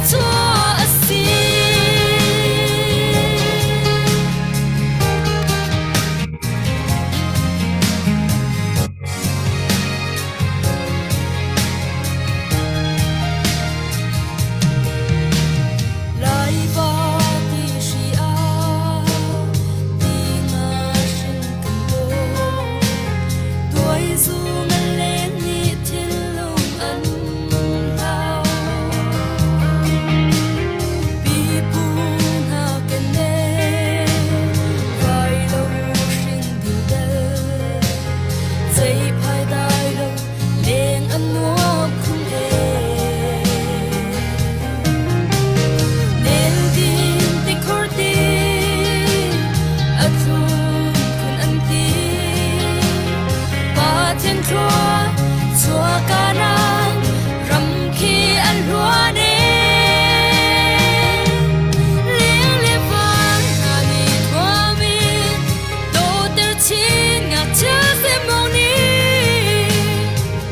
thluachuah a si. Laiva ti hri ah ti nga hrin kan daw. Tuai zum len nih thinlung an hlau. Pipu hna kan e, vai lo hrin dildel. Zeiphai dai lo leng an nuam khun e. Nel din ti khur ti, a thlum khun an ti. Pathian thlua chuakanan ram khi an hluan e. Ling le van hna nih thuam in dawter chin ngakchia semong nih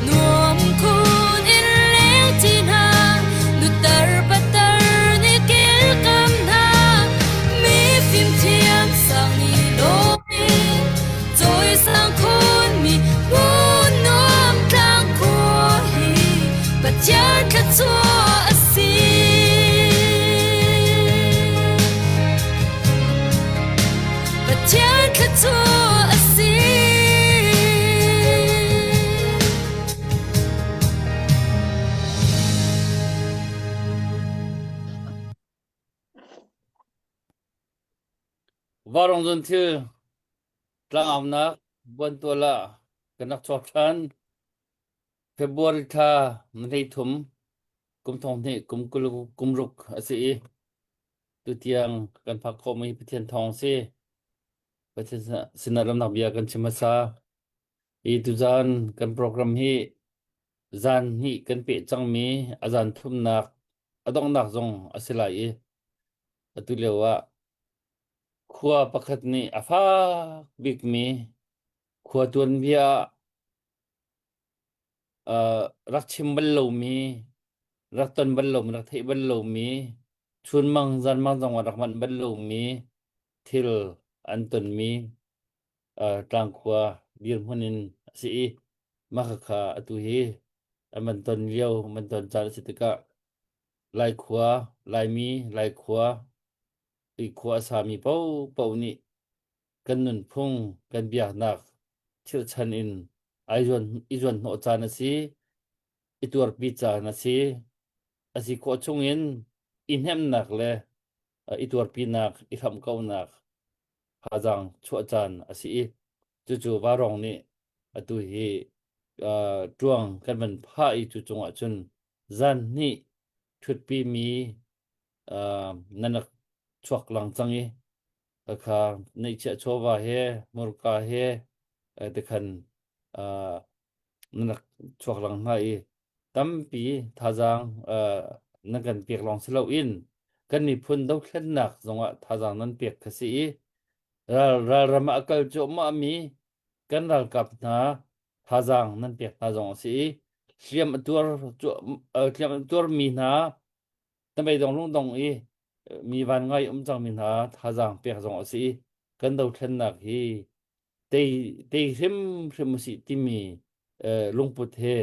nuam khun in leng ti hna nutar patar nih kilkam hna mi fimthiam sang nih lawm in cawisang khun mi hmun nuam tlang khua hi Pathian thluachuah a si. Pathian thluachuah a si. Varong zun thil tlangaunak buantual ah kan rak chuak ṭhan. February thla 23 kum thong hnih kum 20 kum ruk a si i tutiang kan phak khawhmi Pathian thawng a si. Pathian sinah lamnak bia kan chim hmasa. Hi tuzan kan program hi zan hnih kan peh cangmi a zan thumnak a donghnak zong a si lai i atu lio ah khua pakhat nih a fak bikmi khua tuanbia ah rak chim bal lomi, rak ton bal lomi, rak theih bal lomi, chunmang zanmang zong ah rak manh bal lomi thil an tonmi tlangkhua dirhmun in a si i mah khakha atu hi an van ton lio van ton caan a si tikah Laikhua, Laimi, Laikhua i khua a sami paohpaoh nih kan nunphung, kan biaknak chirhchan in ai zuan i zuan hnawh caan a si, i tuarpi caan a si. A si khawh chungin i hnemhnak le i tuarpinak, i hramhkauhnak thazaang chuah caan a si i cucu Vaurawng nih atu hi ṭuang kan van phah i cu cungah cun zan hnih ṭhutpimi nan rak chuak lang cang i khakha neihchiah chawva he hmurka he tikhan nan rak chuak lang hna i tampi thazaang nan kan pek lawng si loin kan miphun dothlennak zongah thazaang nan pek kha si i ral ralram ah a kal cuahmahmi kan ralkap hna thazaang nan pek hna zong a si i hliam a tuar hliam a tuarmi hna hnabei-dong lungdong i mi van ngai um cangmi hna thazaang pek zong a si i kan dothlennak hi tei tei hrimhrim usih timi lungput he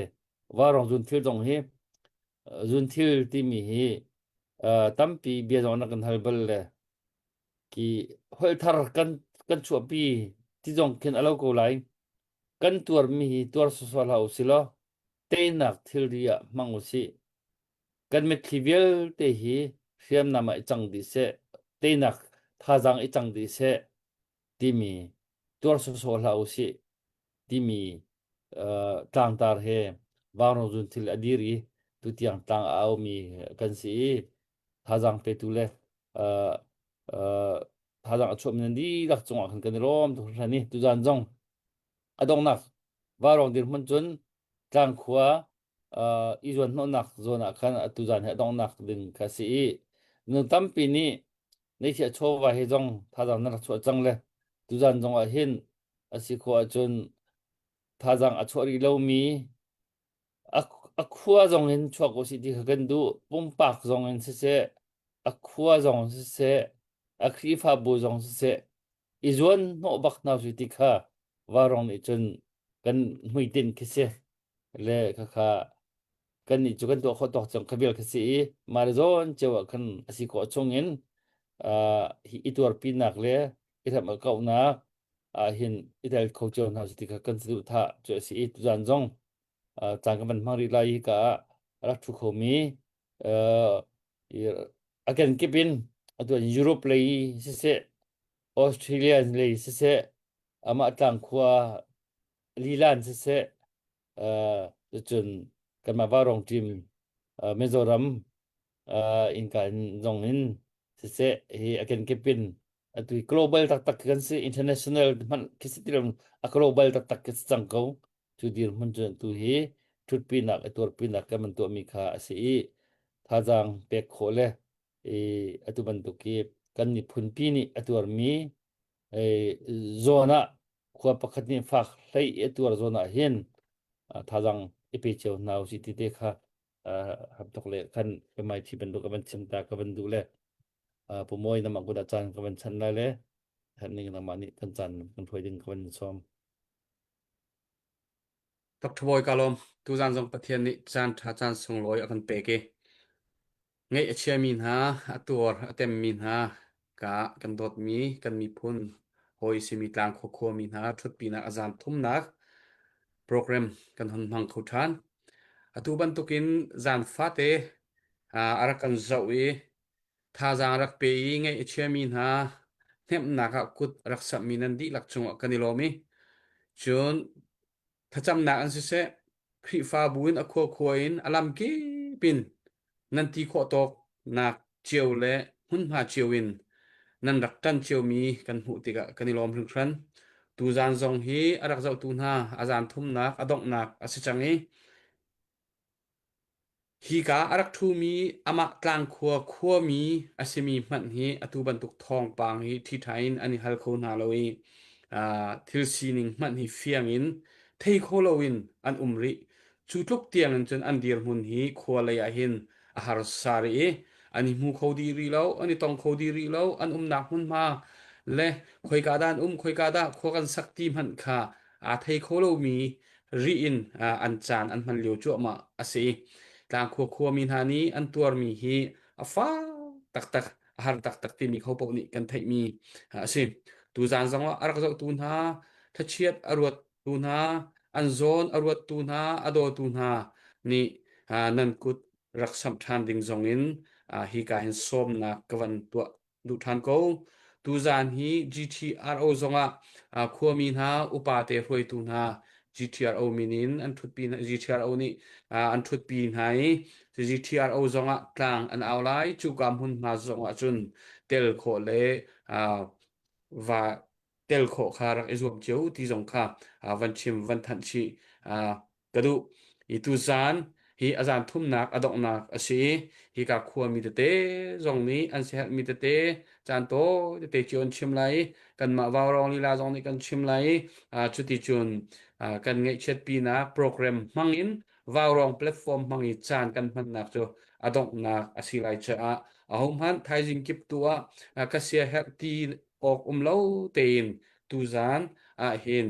vaurawng zunthil zong hi zunthil timi hi tampi bia zong na kan hal bal le ki holh thar kan kan chuahpi ti zong khin a lo ko lai kan tuarmi hi tuar sawsawh hlah usih law teinak thilri ah hmang usih kan mitthli vialte hi hriamnam ah i cang dih seh teinak thazaang i cang dih seh timi tuar sawsawh hlah usih timi tlangtar he Vangrong zunthil a dir i tutiang tlang a aumi kan si i thazaang petu le thazaang a chuahmi nan dihlak cungah khan kan i lawm tuk hringhran i tuzaan zong a donghnak Vangrong dirhmun cun tlangkhua i zuanhnawhnak zawn ah khan atu zan hi a donghnak ding kha a si i minung tampi nih neihchiah chawva hi zong thazaang nan rak chuah cang le tuzan zong ah hin a si khawh ahcun thazaang a chuah rih lomi a A khua zong in chuak usih ti kha kan duh. Pumpak zong in siseh, a khua zong in siseh, a Khrihfabu zong siseh, i zuan hnawh bak hna usih ti kha vaurawng nih cun kan hmuitinh khi si. Le khakha kannih cu kan tuah khawh tawk cang kha vial kha si i mah le zawn cio ah khan a si khawh chung in uh, hi i tuarpinak le i hramh a kauhnak ah hin i tel kho cio hna ti kha kan saduhthah cu a si i tuzan zong uh, caan kan van hmang rih lai hi ka ah a rak thu khomi uh, a kenkip in atu Europe lei siseh Australia lei siseh amah tlang khua lilan siseh uh, cun kanmah Vaurawng team uh, Mizoram uh, innka in zong in siseh hi a kenkip in atu hi global taktak kan si international hmanh khi si ti lo a global taktak khi si cang ko cu dirhmun cu tu hi ṭhutpinak i tuarpinak kan man tuahmi kha a si i thazaang pek khawh le i atu bantuk hi kan miphunpi nih a tuarmi zawn ah khua pakhat nih fak hlei i a tuar zawn ah hin thazaang i pe cio hna usih ti te kha hamtok le khan ka mai thi bantuk ka van chim ta ka van duh le pumawi namah kut ah caan ka van chan lai le ning nangmah nih kan caan kan hruai ding ka van sawm. Dr. Bawi ka lawm. Tuzan zong Pathian nih caan ṭha caan sunglawi a kan pek i Ngaih a chiami hna, a tuar a temmi hna, ka kan dawtmi kan miphun hawi simi tlangkhua khuami hna ṭhutpinak a zaam thumnak program kan hun hmang kho ṭhan. Atu bantukin zaan fate a rak kan zoh i thazaang rak pe i ngaih a chiami hna hnemhnak ah kut a rak samhmi nan dihlak cungah kan i lawm i cun Thlacamnak an siseh, Khrihfabu in a khuakhua in a lamkip in nan ti khawh tawknak cio le hmunhma cio in nan rak ṭan ciomi kan hmuh tikah kan i lawm hringhran. Tuzaan zong hi a rak zohtu hna a zaan thumnak a donghnak a si cang i Hika a rak ṭhumi amah tlangkhua khuami a simi hmanh hi atu bantuk thawngpang hi ṭhiṭha in an i hal kho hna lo i thil sining hmanh hi fiang in thei kho loin an um rih. Cu tluk tiang in cun an dirhmun hi khua lei ah hin a harsa rih i an i hmu kho dih rih lo, an i tong kho dih rih lo, an umnak hmunhma le khoika dah an um, khoika dah khua kan sak ti hmanh kha aa thei kho lomi ri in an caan an hman lio cuahmah a si. Tlangkhua khuami hna nih an tuarmi hi a fak taktak, a har taktak timi kho paoh nih kan theihmi a si. Tuzaan zongah a rak zohtu hna, thlachiat a ruattu hna, an zawn a ruattu hna, a dawtu hna nih nan kut rak samh ṭhan ding zongin hika hin sawmnak ka van tuah duh ṭhan ko. Tuzaan hi GTRO zongah khuami hna, upate hruaitu hna GTRO min in an ṭhutpi hna, GTRO nih an ṭhutpi hna i GTRO zongah tlang an au lai. Cuka hmunhma zongah cun tel khawh le va tel khawh kha rak i zuam cio ti zong kha van chim van thanh chih ka duh. I tuzaan hi a zaan thumnak a donghnak a si i hika khuami tete zong nih an siaherhmi tete caan tawi tete cio an chim lai i kanmah vaurawng lila zong nih kan chim lai i cuti cun kan ngaihchiatpinak program hmang in vaurawng platform hmang i caan kan hmannak cu a donghnak a si lai caah ahohmanh thaizing kip tu ah ka siaherh ti awk um lo tein tuzaan ah hin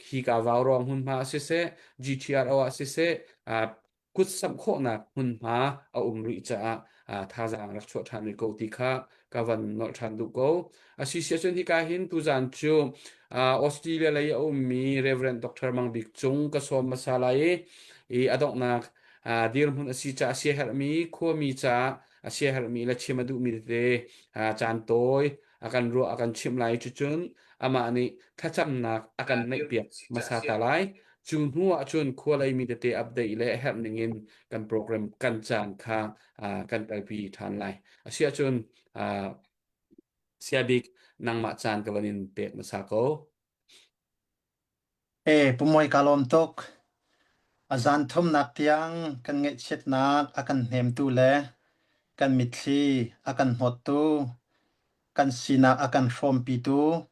hika vaurawng hmunhma ah siseh GTRO ah siseh kut samh khawhnak hmunhma a um rih caah thazaang rak chuah ṭhan rih ko ti kha ka van nolh ṭhan duh ko. A si cun hika hin tuzaan cu Australia lei a ummi Reverend Dr. Mang Bik Cung ka sawm hmasa lai i a donghnak dirhmun a si caah siaherhmi khuami caah a siaherhmi le chim a duhmi tete caan tawi a kan ruah a kan chimh lai cucun amah nih thlacamnak a kan neihpiak hmasa ta lai cu hnu ah cun khua lei mi tete update le a herh ning in kan program kan caan kha kan kalpi ṭhan lai asiahcun siabik nangmah caan ka van in pek hmasa ko E pumawi ka lawm tuk. A zan thumnak tiang kan ngaihchiatnak a kan hnemtu le kan mitthli a kan hnawttu, kan sinak a kan hrawmpitu,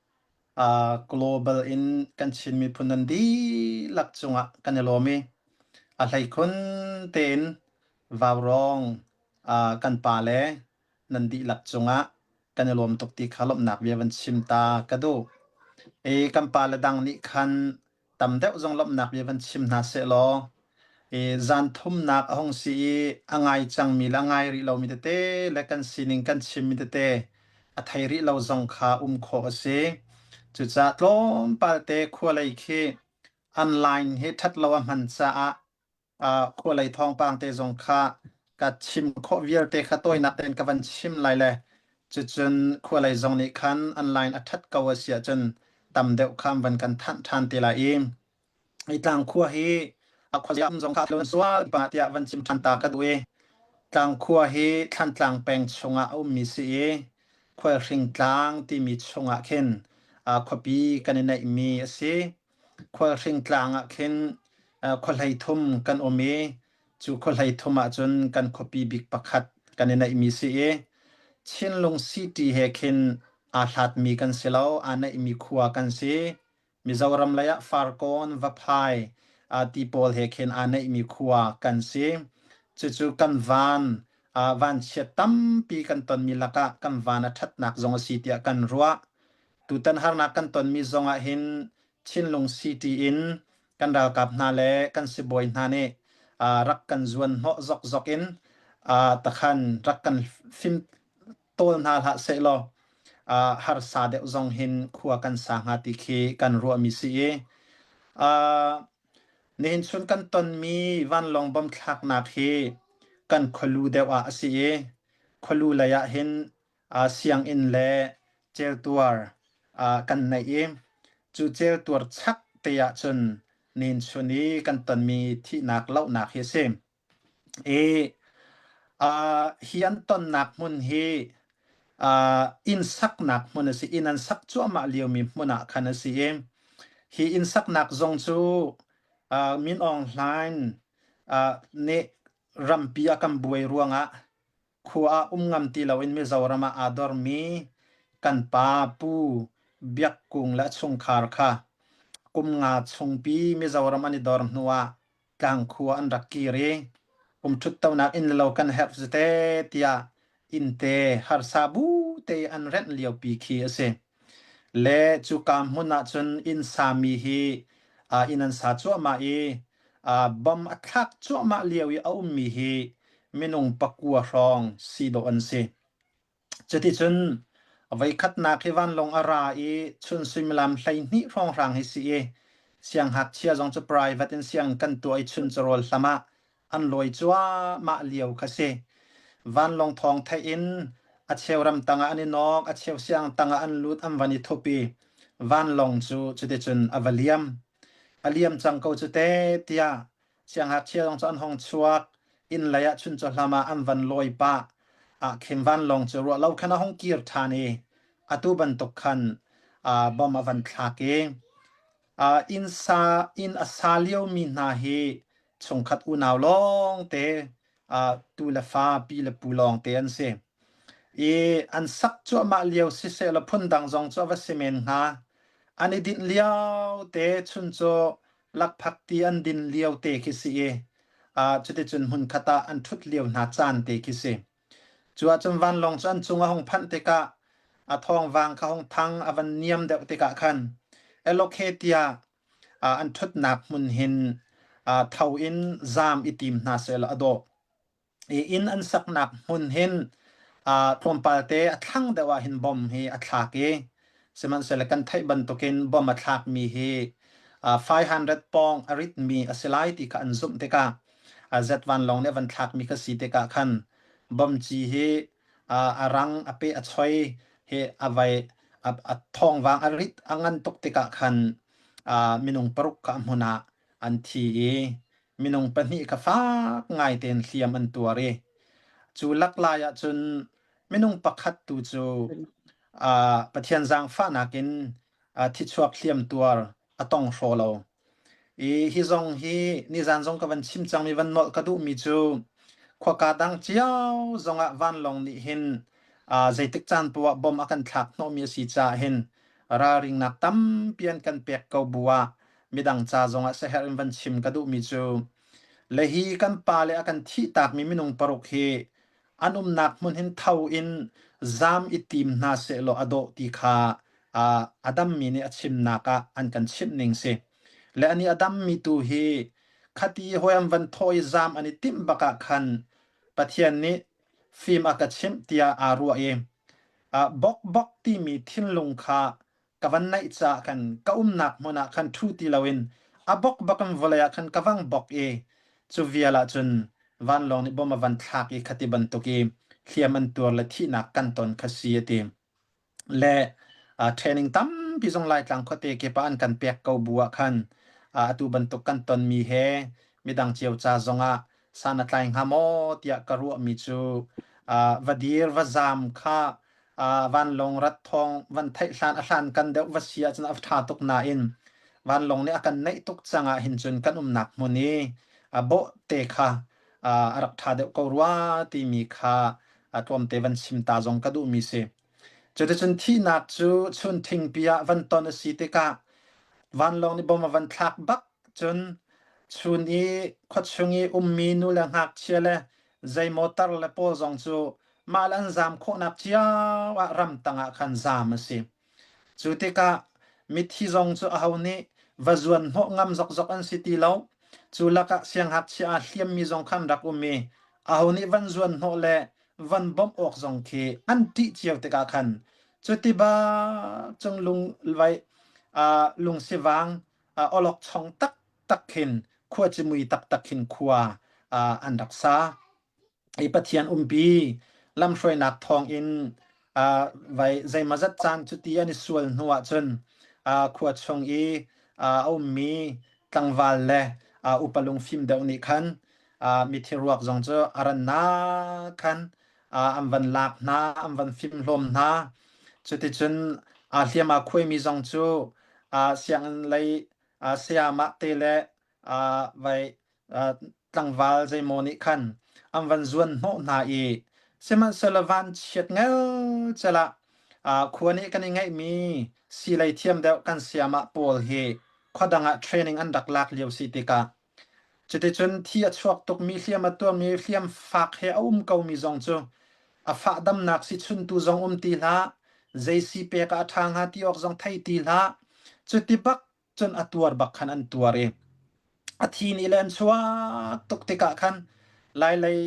uh, global in kan Chin miphun nan dihlak cungah kan i lawm i. A hleikhun tein vaurawng uh, kan pa le nan dihlak cungah kan i lawm tuk ti kha lawmhnak bia van chim ta ka duh. I kan pa le dang nih khan tam deuh zong lawmhnak bia van chim hna sehlaw i zan thumnak a hung si i a ngai cangmi le a ngai rih lomi tete le kan sining kan chimmi tete a thei rih lo zong kha um khawh a si. Cucaah tlawmpal te khualei khi online hi ṭhat lo a hman caah khualei thawngpang te zong kha ka chim khawh vialte kha tawinak tein ka van chim lai le cucun khualei zong nih khan online a ṭhat ko a si ahcun tam deuh kha an van kan thanh ṭhan te lai i hi tlangkhua hi a khuazia um zong kha lo zual pa tiah van chim ṭhan ta ka duh i tlangkhua hi Thlantlang peng chungah a ummi si i Khualhring tlang timi chungah khin khuapi kan i neihmi a si. Khualhring tlang ah khin khuahlei thum kan um i cu khuahlei thum ahcun kan khuapi bik pakhat kan i neihmi si i Chinlung City he khin aa hlatmi kan si lo, aa neihmi khua kan si. Mizoram lei ah Farkawn, Vaphai ti pawl he khin aa neihmi khua kan si. Cucu kan van vanchiat tampi kan tonmi lakah kan van a ṭhatnak zong a si tiah kan ruah. Tutan harnak kan tonmi zong ah hin Chinlung City in kan ralkap hna le kan sibawi hna nih rak kan zuan hnawh zokzok in takhan rak kan fim tawl hna hlah sehlaw harsa deuh zong hin khua kan sa hnga ti khi kan ruahmi si i nihin chun kan tonmi vanlawng bom thlaknak hi kan khualu deuh ah a si i khualu lei ah hin sianginn le celtuar kan neih i cu celtuar chak te ah cun nihin chun i kan tonmi thihnak lohnak hi a si. I hi an tonnak hmun hi inn saknak hmun a si. Inn an sak cuahmah liomi hmun ah khan a si i hi inn saknak zong cu Min Aung Hlaing nih rampi a kan buai ruangah khua ah um ngam ti loin Mizoram ah aa dormi kan pa Pu Biak Kung le a chungkhar kha kum nga chungpi Mizoram an i dor hnuah tlangkhua an rak kir i umṭhuttonak inn le lo kan herh zute tiah innte harsa bu te an renh liopi khi a si. Le cuka hmun ah cun inn sami hi inn an sa cuahmah i bom a thlak cuahmah lio i a ummi hi minung pakua hrawng si dawh an si. Cuticun voikhatnak hi vanlawng a ra i chun suimilam 12 hrawnghrang hi si i sianghngakchia zong cu private in sianginn kan tuah i chun carawl hlam ah an lawi cuahmah lio kha si. Vanlawng thawng theih in a cheu ramtang ah an i nawk, a cheu siangtang ah an lut an van i thup i vanlawng cu cuticun a va liam. A liam cang ko cu te tiah Siangngakchia zong cu an hong chuak. Inn lei ah chuncaw hlam ah an van lawi pah. Ah khin vanlawng cu ruah lo khan a hung kir ṭhan i atu bantuk khan uh, bom a van thlak i uh, inn sa inn a sa liomi hna hi chungkhat unau lawng te uh, tu le fa pi le pu lawng te an si. I an sak cuahmah lio siseh law phundang zong cu a va si men hnga. An i dinh lio te chun cu lakphakti an din lio te khi si i uh, cuticun hmunkhat ah an ṭhut lio hna caan te khi si. Cu ahcun vanlawng cu an cung a hung phanh tikah a thawngvang kha hung thang a van niam deuh tikah khan elokhe tiah uh, an ṭhutnak hmun hin uh, tho in zaam i tim hna seh law a dawh. I inn an saknak hmun hin uh, tlawmpal te a thlang deuh ah hin bom hi a thlak i sihmanhsehlaw kan theih bantukin bom a thlakmi hi uh, 500 pawng a ritmi a si lai ti kha an zumh tikah uh, Z vanlawng nih a van thlakmi kha si tikah khan bom ci hi uh, a rang a pe a choi hi a vai a, a thawngvang a rit a ngan tuk tikah khan uh, minung paruk kha a hmun ah an thi i minung pahnih kha fak ngai tein hliam an tuar i cu laklai ahcun minung pakhat tu cu uh, Pathian zaangfahnak in uh, thichuak hliam tuar a tong hraw lo. I hi zong hi nizan zong ka van chim cangmi van nolh ka duhmi cu khuaka dang cio zongah vanlawng nih hin uh, zeitik caan poah bom a kan thlak hnawhmi a si caah hin ralringnak tampi an kan pek ko bu ah midang ca zongah siaherh in van chim ka duhmi cu. Le hi kan pa le a kan thih takmi minung paruk hi an umnak hmun hin tho in zam i tim hna sehlaw a dawh ti kha a dammi nih a chimnak ah an kan chimh ning si. Le ani a dammi tu hi khati hawi an van thawh i zam an i timh bak ah khan Pathian nih fim a ka chimh tiah aa ruah i bokbok timi thinlung kha ka van naih caah khan ka umnak hmun ah khan ṭhu ti loin a bok bak in vawlei ah khan ka vang bok i cu vial ah cun vanlawng nih bom a van thlak i khati bantuk i hliam an tuar le thihnak kan ton kha si a ti. Le training tampi zong Laitlang khuate kip ah an kan pek ko bu ah khan atu bantuk kan tonmi he midang cio ca zongah san a tlai hnga maw tiah ka ruahmi cu va dir va zaam kha vanlawng rat thawng van theih hlan a hlan kan deuh va si ahcun a ṭha tuk nain vanlawng nih a kan naih tuk cang ah hin cun kan umnak hmun i bawh te kha a rak ṭha deuh ko rua timi kha tlawmte van chim ta zong ka duhmi si. Cuticun thihnak cu chun thingpi ah van ton a si tikah vanlawng nih bom a van thlak bak cun chun i khuachung i ummi nu le ngakchia le zeimaw tar le pawl zong cu mah le an zaam khawhnak cio ah ramtang ah khan zaam a si. Cu tikah mithi zong cu aho nih va zuan hnawh ngam zokzok an si ti lo. Cu lakah siangngakchia aa hliammi zong khan rak um i aho nih van zuan hnawh le van bawmh awk zong khi an ṭih cio tikah khan cuti bak cung lung vai lungsivang awlokchong taktak khin khua cimui taktak khin khua an rak sa. I Pathian umpi lamhruainak thawngin vai zeimawzat caan cuti an i sual hnu ahcun khua chung i a ummi tlangval le upa lungfim deuh nih khan mithi ruak zong cu a rannak khan an van lak hna, an van fimhlawm hna. Cuticun aa hliam aa khuaimi zong cu sianginn lei sayamah te le vai tlangval zeimaw nih khan an van zuan hnawh hna i sihmanhsehlaw vanchiat ngelcel ah khua nih kan i ngeihmi silei thiam deuh kan sayamah pawl hi khua dang ah training an rak lak lio si tikah cuticun thi a chuak tukmi hliam a tuarmi hliam fak he a um komi zong cu a fah damnak si chuntu zong um ti hlah zei si pek ah a ṭha hnga ti awk zong thei ti hlah cuti bak cun a tuar bak khan an tuar i a thi nih le an chuak tuk tikah khan Lailei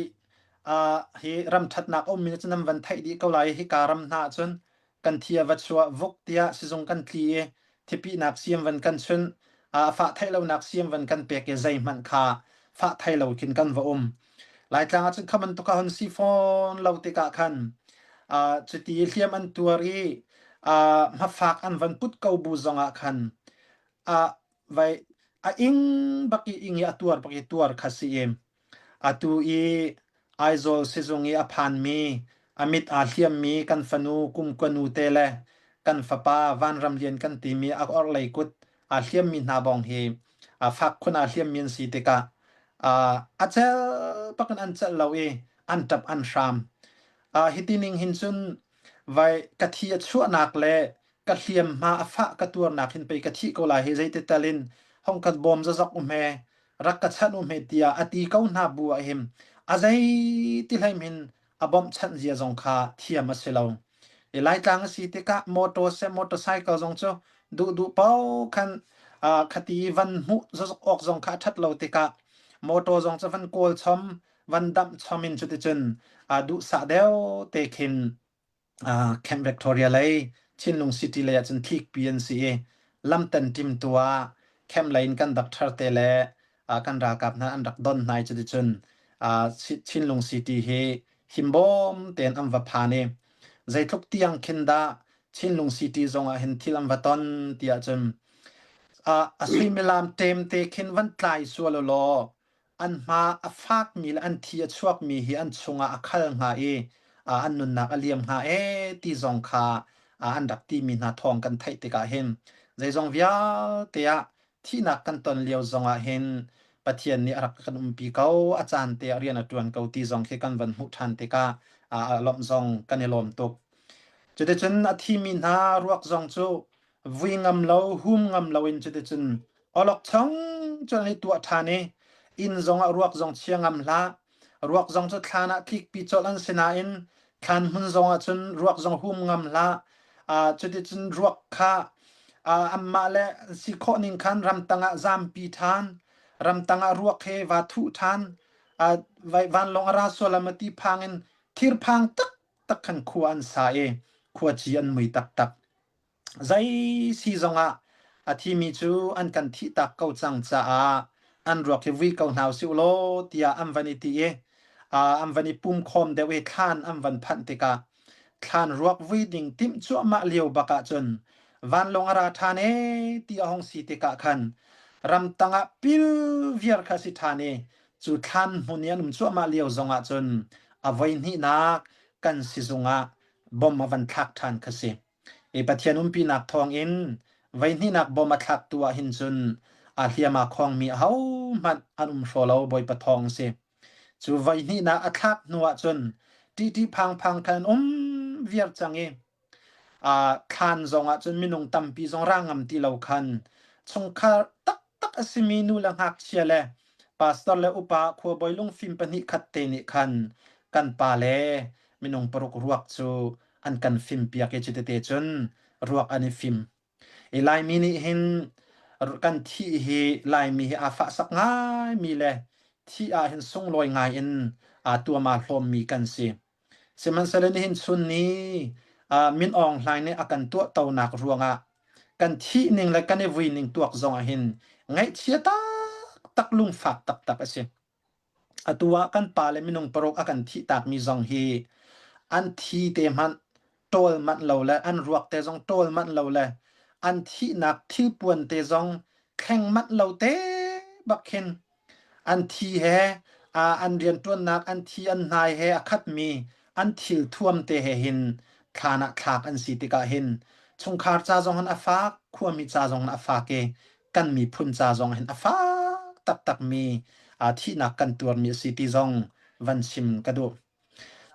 uh, hi ram ṭhatnak a ummi cu nan van theih dih ko lai hika ram hna ahcun kan thi a va chuah vuk tiah sizung kan tli i thipihnak siam van kan chunh uh, fah theih lonak siam van kan pek i zeihmanh kha fah thei lo khin kan va um Laitlang ahcun kha bantuk a hun si fawn lo tikah khan uh, cuti hliam an tuar i uh, hmafak an van put ko bu zongah khan uh, vai a ing bak i ing i a tuar bak i tuar kha si i atu i Aizawl sizung i a phanmi a mit aa hliammi kan fanu kumkua te le kan fapa Vanram Lian kan timi a orhlei kut aa hliammi hna bong hi fak khun aa hliammi an si tikah a cel bakin an celh lo i an ṭap an hram. Hiti ning hin cun vai ka thi a chuahnak le ka hliamhma a fah ka tuarnak hin pei ka thih ko lai hi zeiti tal in hong kan bawm zazok um he rak ka chanh um he tiah a ti ko hna bu ah hin a zei ti hlei hin a bawmhchanh zia zong kha thiam a si lo. I Laitlang a si tikah motor seh motorcycle zong cu duh duh paoh khan uh, khati van hmuh zazok awk zong kha a ṭhat lo tikah motor zong cu van kawl chom van damh chom in cuticun uh, duhsah deuh te khin uh, Camp Victoria lei Chinlung City lei ahcun thlikpi an si i lamtan ṭimtu ah camp lei in kan doctor te le uh, kan ralkap hna an rak don hna i cuticun uh, Chinlung City hi himbawm tein an va phan i zeitluk tiang khin dah Chinlung City zong ah hin thil an va ton ti ahcun uh, a suimilam ṭem te khin van tlai sual law an hma a fakmi le an thi a chuakmi hi an chungah a khal hnga i an nunnak a liam hnga ee ti zong kha an rak timi hna thawng kan theih tikah hin zeizong vialte ah thihnak kan ton lio zongah hin Pathian nih a rak kan umpi ko a caan te ah rian a ṭuan ko ti zong khi kan van hmuh ṭhan tikah a lawmh zong kan i lawm tuk. Cuticun a thimi hna ruak zong cu vui ngam lo, hum ngam loin cuticun awlokchong cun an i tuah ṭhan i. Inn zongah ruak zong chia ngam hlah. Ruak zong cu thlan ah tlikpi colh an si nain thlan hmun zongah cun ruak zong hum ngam hlah. Uh, cuticun ruak kha uh, anmah le si khawh ning khan ramtang ah zampi ṭhan, ramtang ah ruak he va thuh ṭhan, uh, vanlawng a ra sual ah ti phang in thirphang taktak khan khua an sa i khuaci an mui taktak. Zei si zongah a thimi cu an kan thihtak ko cang caah an ruak hi vui ko hna usih law tiah an van i ti i an van i pum khawm deuh i thlan an van phanh tikah thlan ruak vui ding timh cuahmah lio bak ahcun vanlawng a ra ṭhan ee ti a hung si tikah khan ramtang ah pil viar kha si ṭhan i cu thlan hmun i an um cuahmah lio zongah cun a voi hnihnak kan sizung ah bom a van thlak ṭhan kha si. I Pathian umpinak thawngin voihnihnak bom a thlaktu ah hin cun aa hliam aa khawngmi ahohmanh an um hraw lo Bawipa thawng a si. Cu voihnihnak a thlak hnu ah cun ṭihṭih phangphang khan an um viar cang i aa thlan zong ah cun minung tampi zong ra ngam ti lo khan chungkhar taktak a simi nu le ngakchia le pastor le upa khuabawi lungfim pahnih khat te nih khan kan pa le minung paruk ruak cu an kan fimpiak i cutete cun ruak an i fim. I Laimi nih hin kan thih hi Laimi hi aa fahsak ngaimi le thih ah hin sunglawi ngai in aa tuam aa hlawmmi kan si. Sihmanhsehlaw nihin chun ni Min Aung Hlaing nih a kan tuahtonak ruangah kan thih ning le kan i vui ning tuak zong ah hin ngaihchia taktak lungfak taktak a si. Atu ah kan pa le minung paruk a kan thihtakmi zong hi an thi te hmanh ṭawl manh lo le an ruak te zong ṭawl manh lo le an thihnak thilpuan te zong thleng manh lo te bak khin an thi he an rianṭuannak an thi an hnai he a khatmi an thil thuam te he hin thlan ah thlak an si tikah hin chungkhar ca zong hin a fak khuami ca zong hin a fak i kan miphun ca zong hin a fak taktakmi thihnak kan tuarmi a si ti zong van chim ka duh.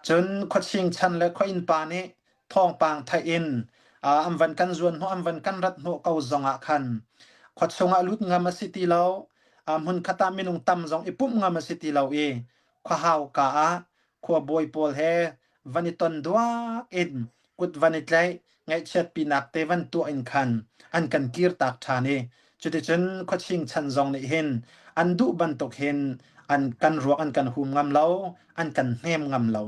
Cun khuaching chan le khua innpa nih thawngpang theih in an van kan zuan hnawh an van kan rat hnawh ko zong ah khan khuachung ah lut ngam a si ti lo hmunkhat ah minung tam zong i pumh ngam a si ti lo i khuahau ka ah khuabawi pawl he van i ton duak in kut van i tlaih ngaihchiatpinak te van tuah in khan an kan kirtak ṭhan i cuticun khuaching chan zong nih hin an duh bantuk hin an kan ruak an kan hum ngam lo an kan hnem ngam lo.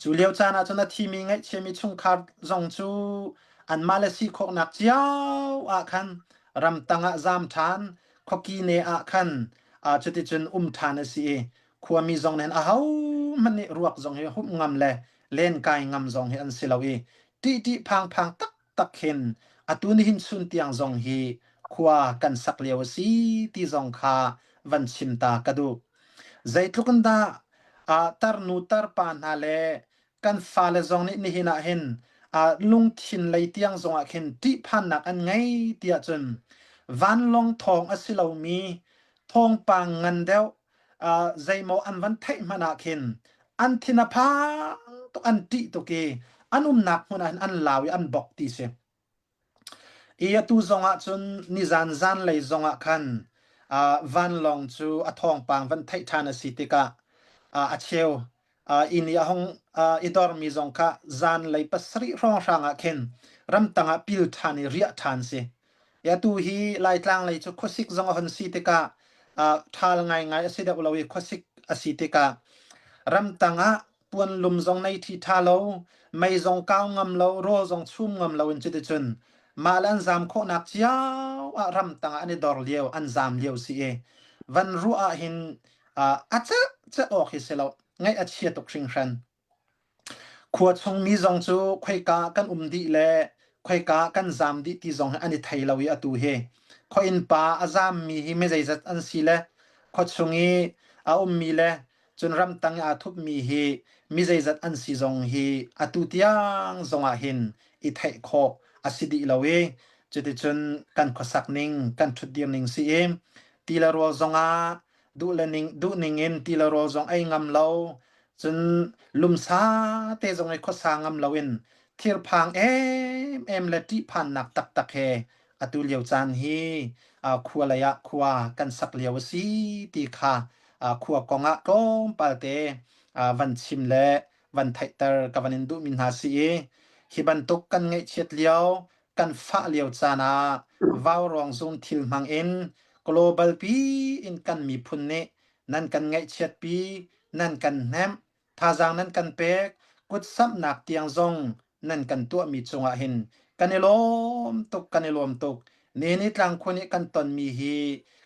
Cu lio caan ah cun a thimi ngaihchiami chungkhar zong cu anmah le si khawhnak cio ah khan ramtang ah zaam ṭhan khuaki ne ah khan cuticun um ṭhan a si i khuami zong nih ahohmanh nih ruak zong hi humh ngam le lenkai ngam zong hi an si lo i ṭihṭih phangphang taktak hin atu nihin chun tiang zong hi khua kan sak lio a si ti zong kha van chim ta ka duh. Zeitluk in dah tarnu tarpa hna le kan fale zong nih nihin ah hin lungthin lei tiang zongah khin ṭihphannak an ngei tiah cun vanlawng thawng a si lomi thawngpang ngan deuh zeimaw an van theih hmanh ah khin an thin a phang tuk an ṭih tuk i an umnak hmun ah hin an lau i an bok ti si. I atu zongah cun nizan zanlei zongah khan vanlawng cu a thawngpang van theih ṭhan a si tikah a cheu inn i a hung i dormi zong kha zanlei pasarih hrawnghrang ah khin ramtang ah pil ṭhan i riah ṭhan si. I atu hi Laitlang lei cu khuasik zong a hun si tikah ṭhal ngaingai a si deuh lo i khuasik a si tikah ramtang ah puanlum zong nei ṭhi ṭha lo, mei zong kau ngam lo, rawl zong chum ngam lo in cuticun mah le an zaam khawhnak cio ah ramtang ah an i dor lio, an zaam lio si i van ruah ah hin a celh celh awk hi si lo. Ngaih a chia tuk hringhran. Khua chungmi zong cu khoika kan um dih le khoika kan zaam dih ti zong hi an i thei lo i atu hi khua innpa a zaammi hi mi zeizat an si le khua chung i a ummi le Cun ramtang i aa thupmi hi mi zeizat an si zong hi atu tiang zongah hin i theih khawh a si dih lo i cuticun kan khuasak ning kan ṭhutdir ning si i ti le rawl zongah duh le ning duh ning in ti le rawl zong ei ngam lo cun lumsa te zong i khuasa ngam loin thirphang emem le ṭihphannak taktak he. Atu lio caan hi khua lei ah khua kan sak lio a si ti kha khua kong ah tlawmpal te van chim le van theihter ka van in duhmi hna si i hi bantuk kan ngaihchiat lio kan fah lio caan ah vaurawng zung thil hmang in global pi in kan miphun nih nan kan ngaihchiatpi nan kan hnemh thazaang nan kan pek kutsamhnak tiang zong nan kan tuahmi cungah hin kan i lawm tuk kan i lawm tuk Nini tlangkhua nih kan tonmi hi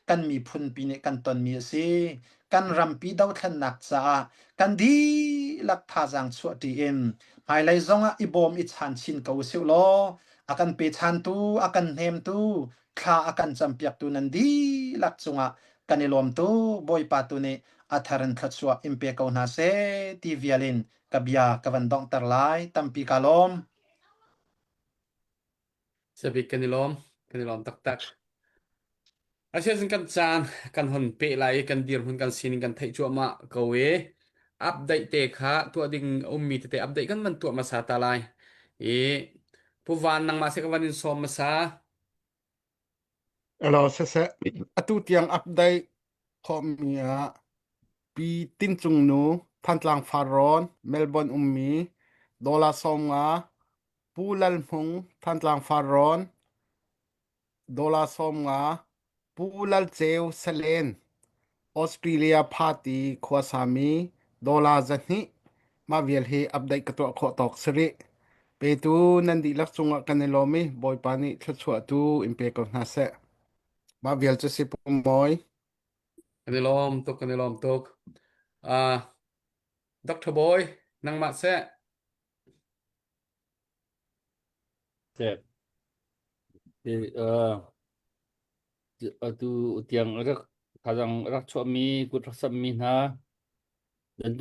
kan miphunpi nih kan tonmi a si kan rampi dothlennak caah kan dihlak thazaang chuahṭi in hmailei zongah i bawm i chan chin ko usih law a kan pechantu a kan hnemtu thla a kan campiaktu nan dihlak cungah kan i lawm tuk Bawipa tu nih a thar in thluachuah in pe ko hna seh ti vial in ka bia ka van donghter lai tampi ka lawm. Sabik kan i lawm. Kan i lawm taktak. Asian kan caan kan hon pe lai i kan dirhmun kan sining kan theih cuahmah ko i update te kha tuah ding a ummi tete update kan van tuah hmasa ta lai. I Pu Van nangmah se ka van in sawm hmasa. Alo siseh atu tiang update khawhmi ah Pi Tin Cung Nu, Thantlang Farrawn, Melbourne ummi, Dollar 50, Pu Lal Hmung, Thantlang Farrawn, Dollar 50, Pu Lal Ceu Salen, Australia Party khuasami dollar 200 mah vial hi update ka tuah khawh tawk si rih. Petu nan dihlak cungah kan i lawm i Bawipa nih thluachuah tu in pe ko hna seh. Mah vial cu si Pu Mawi. Kan i lawm tuk, kan i lawm tuk. Uh, Dr. Boy, nangmah seh. Seh. Uh, atu tiang rak thazang rak chuahmi kut rak sammi hna kan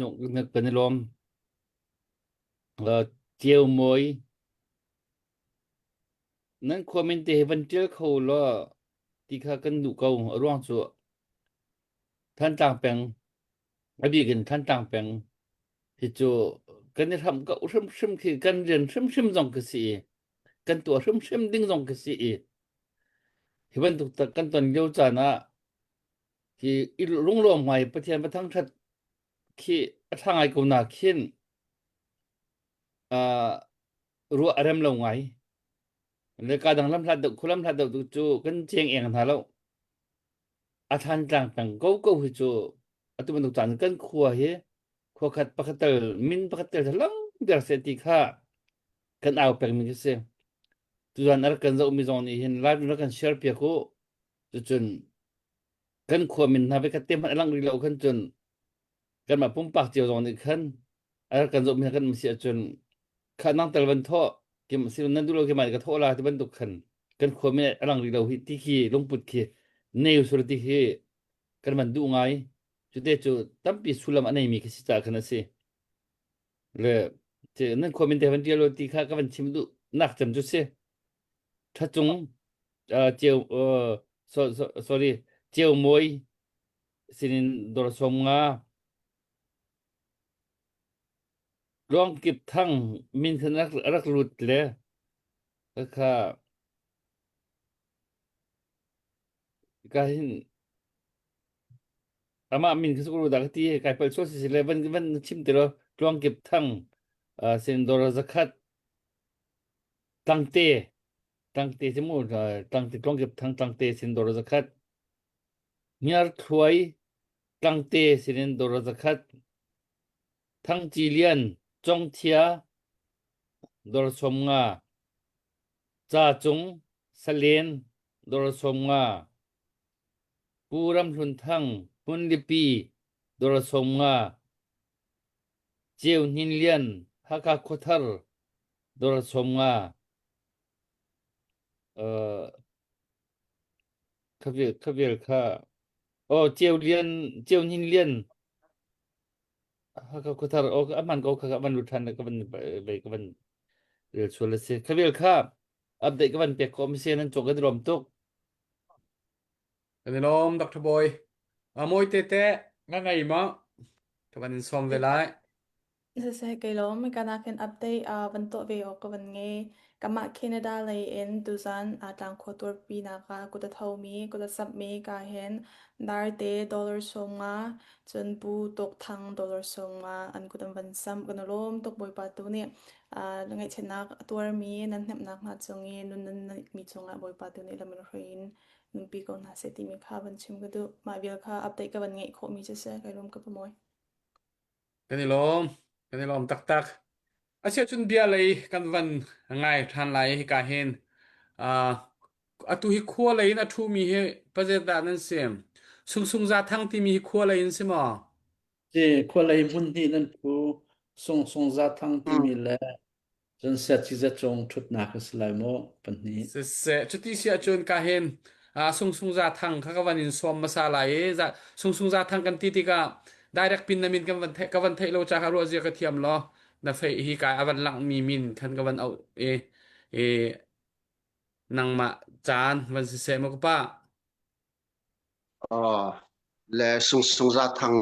kan i lawm. Ceu mawi nan khua min te hi van ṭial kho law ti kha kan duh ko. A ruang cu Thantlang peng a bik in Thantlang peng hi cu kan i hramh ko hrimhrim khi kan rian hrimhrim zong khi si i kan tuah hrimhrim ding zong khi si i hi bantuk kan ton lio caan ah hi i lunglawm ngai Pathian va thangṭhat khi a ṭha ngai ko na khin uh, ruah a rem lo ngai. Le ka dang lam hlat deuh khulam hlat deuh tu cu kan cheng eng hna lo. A thlan tlang peng ko ko hi cu atu bantuk caan kan khua hi khua khat pakhat tel min pakhat tel lang der se ti kha kan au peng mi khi si. Tuzan ar kan zoh mi zong nih hin live rak kan share piak u. Cucun kan khua min hna ve khat te hmanh a lang rih lo khan cun kanmah pumpak cio zong nih khan a rak kan zohmi kan um si ahcun kha nang tel van thawh kim si nan duh lo khi mai ka thawh la ti bantuk khan kan khua mi a lang rih lo hi ti khi lungput khi nei sur ti khi kan van duh ngai cute cu tampi sullam a neimi khi si ca khan a si le nan khua min te van tial lo ti kha ka van chim duh nak cem cu si thacung ceu sorry ceu moi sinin dor som nga Tluangkip Thang min khan rak lut le kha ka hin amah min kha sukru dah ka ti kai pal sual si le van van chim ti lo Tluangkip Thang sin dor zakhat Tlangte Tlangte si mu Tlangte Tluangkip Thang Tlangte sin dor zakhat Hniarthluai Tlangte sinin dor zakhat Thang Ci Lian, Congthia, dor 50, Ca Cung, Salen, dor 50, Pu Ram Hlun Thang, Hmunlipi, dor 50, Ceu Hnin Lian, Hakha Khuathar, dor 50. Uh, kha kha oh Ceu Lian Ceu Hnin Lian Hakha khuathar aw a hman ko kha van lut than ka van ve ka van rel sual a si khavel kha update ka van pek ko mi se nan cawk kan rom tuk Kan i lawm Dr. Boy. A moi te te nga ngei ma ka van in sawm ve lai. Siseh kei lawm ka nakin update uh, van tuah ve awk ka van ngei. Kamah Canada lei in tuzan uh, tlangkhua tuarpi nak ah kut a thomi, kut a samhmi ka hin darte dollar 50 cun pu tuk thang dollar 50 an kut an van samh. Kan i lawm tuk Bawipa tu nih uh, ngaihchiatnak a tuarmi nan hnemhnak hna cung i nun nan mi cungah Bawipa tu nih lam in hruai in nunpi ko hna seh timi kha van chim ka duh. Mah vial kha update ka van ngeih khawhmi cu si. Kai lawm ka pamoy. Kan i lawm. Kan i lawm taktak. Asiahcun bia lei kan van ngai ṭhan lai hika hin. Uh, atu hi khua lei in a ṭhumi hi pazet dah nan si? Sungsung Za Thang timi hi khua lei in si maw? Ci khua lei hmun hnih nan phu Sungsung Za Thang timi le Cun siaci cung ṭhutnak a si lai maw? Pahnih. Siseh, cuti si ahcun ka hin Sungsung Za Thang kha ka van in sawm hmasa lai i Sungsung Za Thang kan ti tikah direct pin na min kan van theih ka van theih lo ca kha ruah zia ka thiam law na fei hi kai a van langmi min khan ka van auh i i nangmah caan van siseh maw ka pa. Aw, le Sungsung Za Thang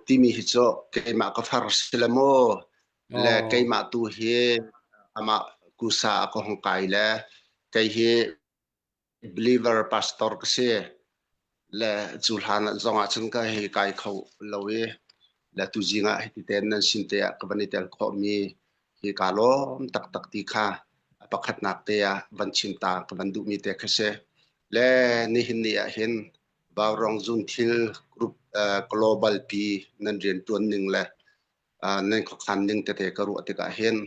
timi hi cu keimah ka far si le mu. Le Aw. keimah tu hi amah kusa a ka hung kai le kei hi believer pastor ka si. Le cu hlan zong ah cun ka hei kai kho lo i le tuzing ah hiti ten nan sin te ah ka van i tel khawhmi hi kaa lawm taktak ti kha a pakhatnak te ah van chim ta ka van duhmi te kha si. Le nihin ni ah hin Vaurawng Zunthil Group uh, global pi nan rian tuan ning le uh, nan khuakhan ning tete ka ruah tikah hin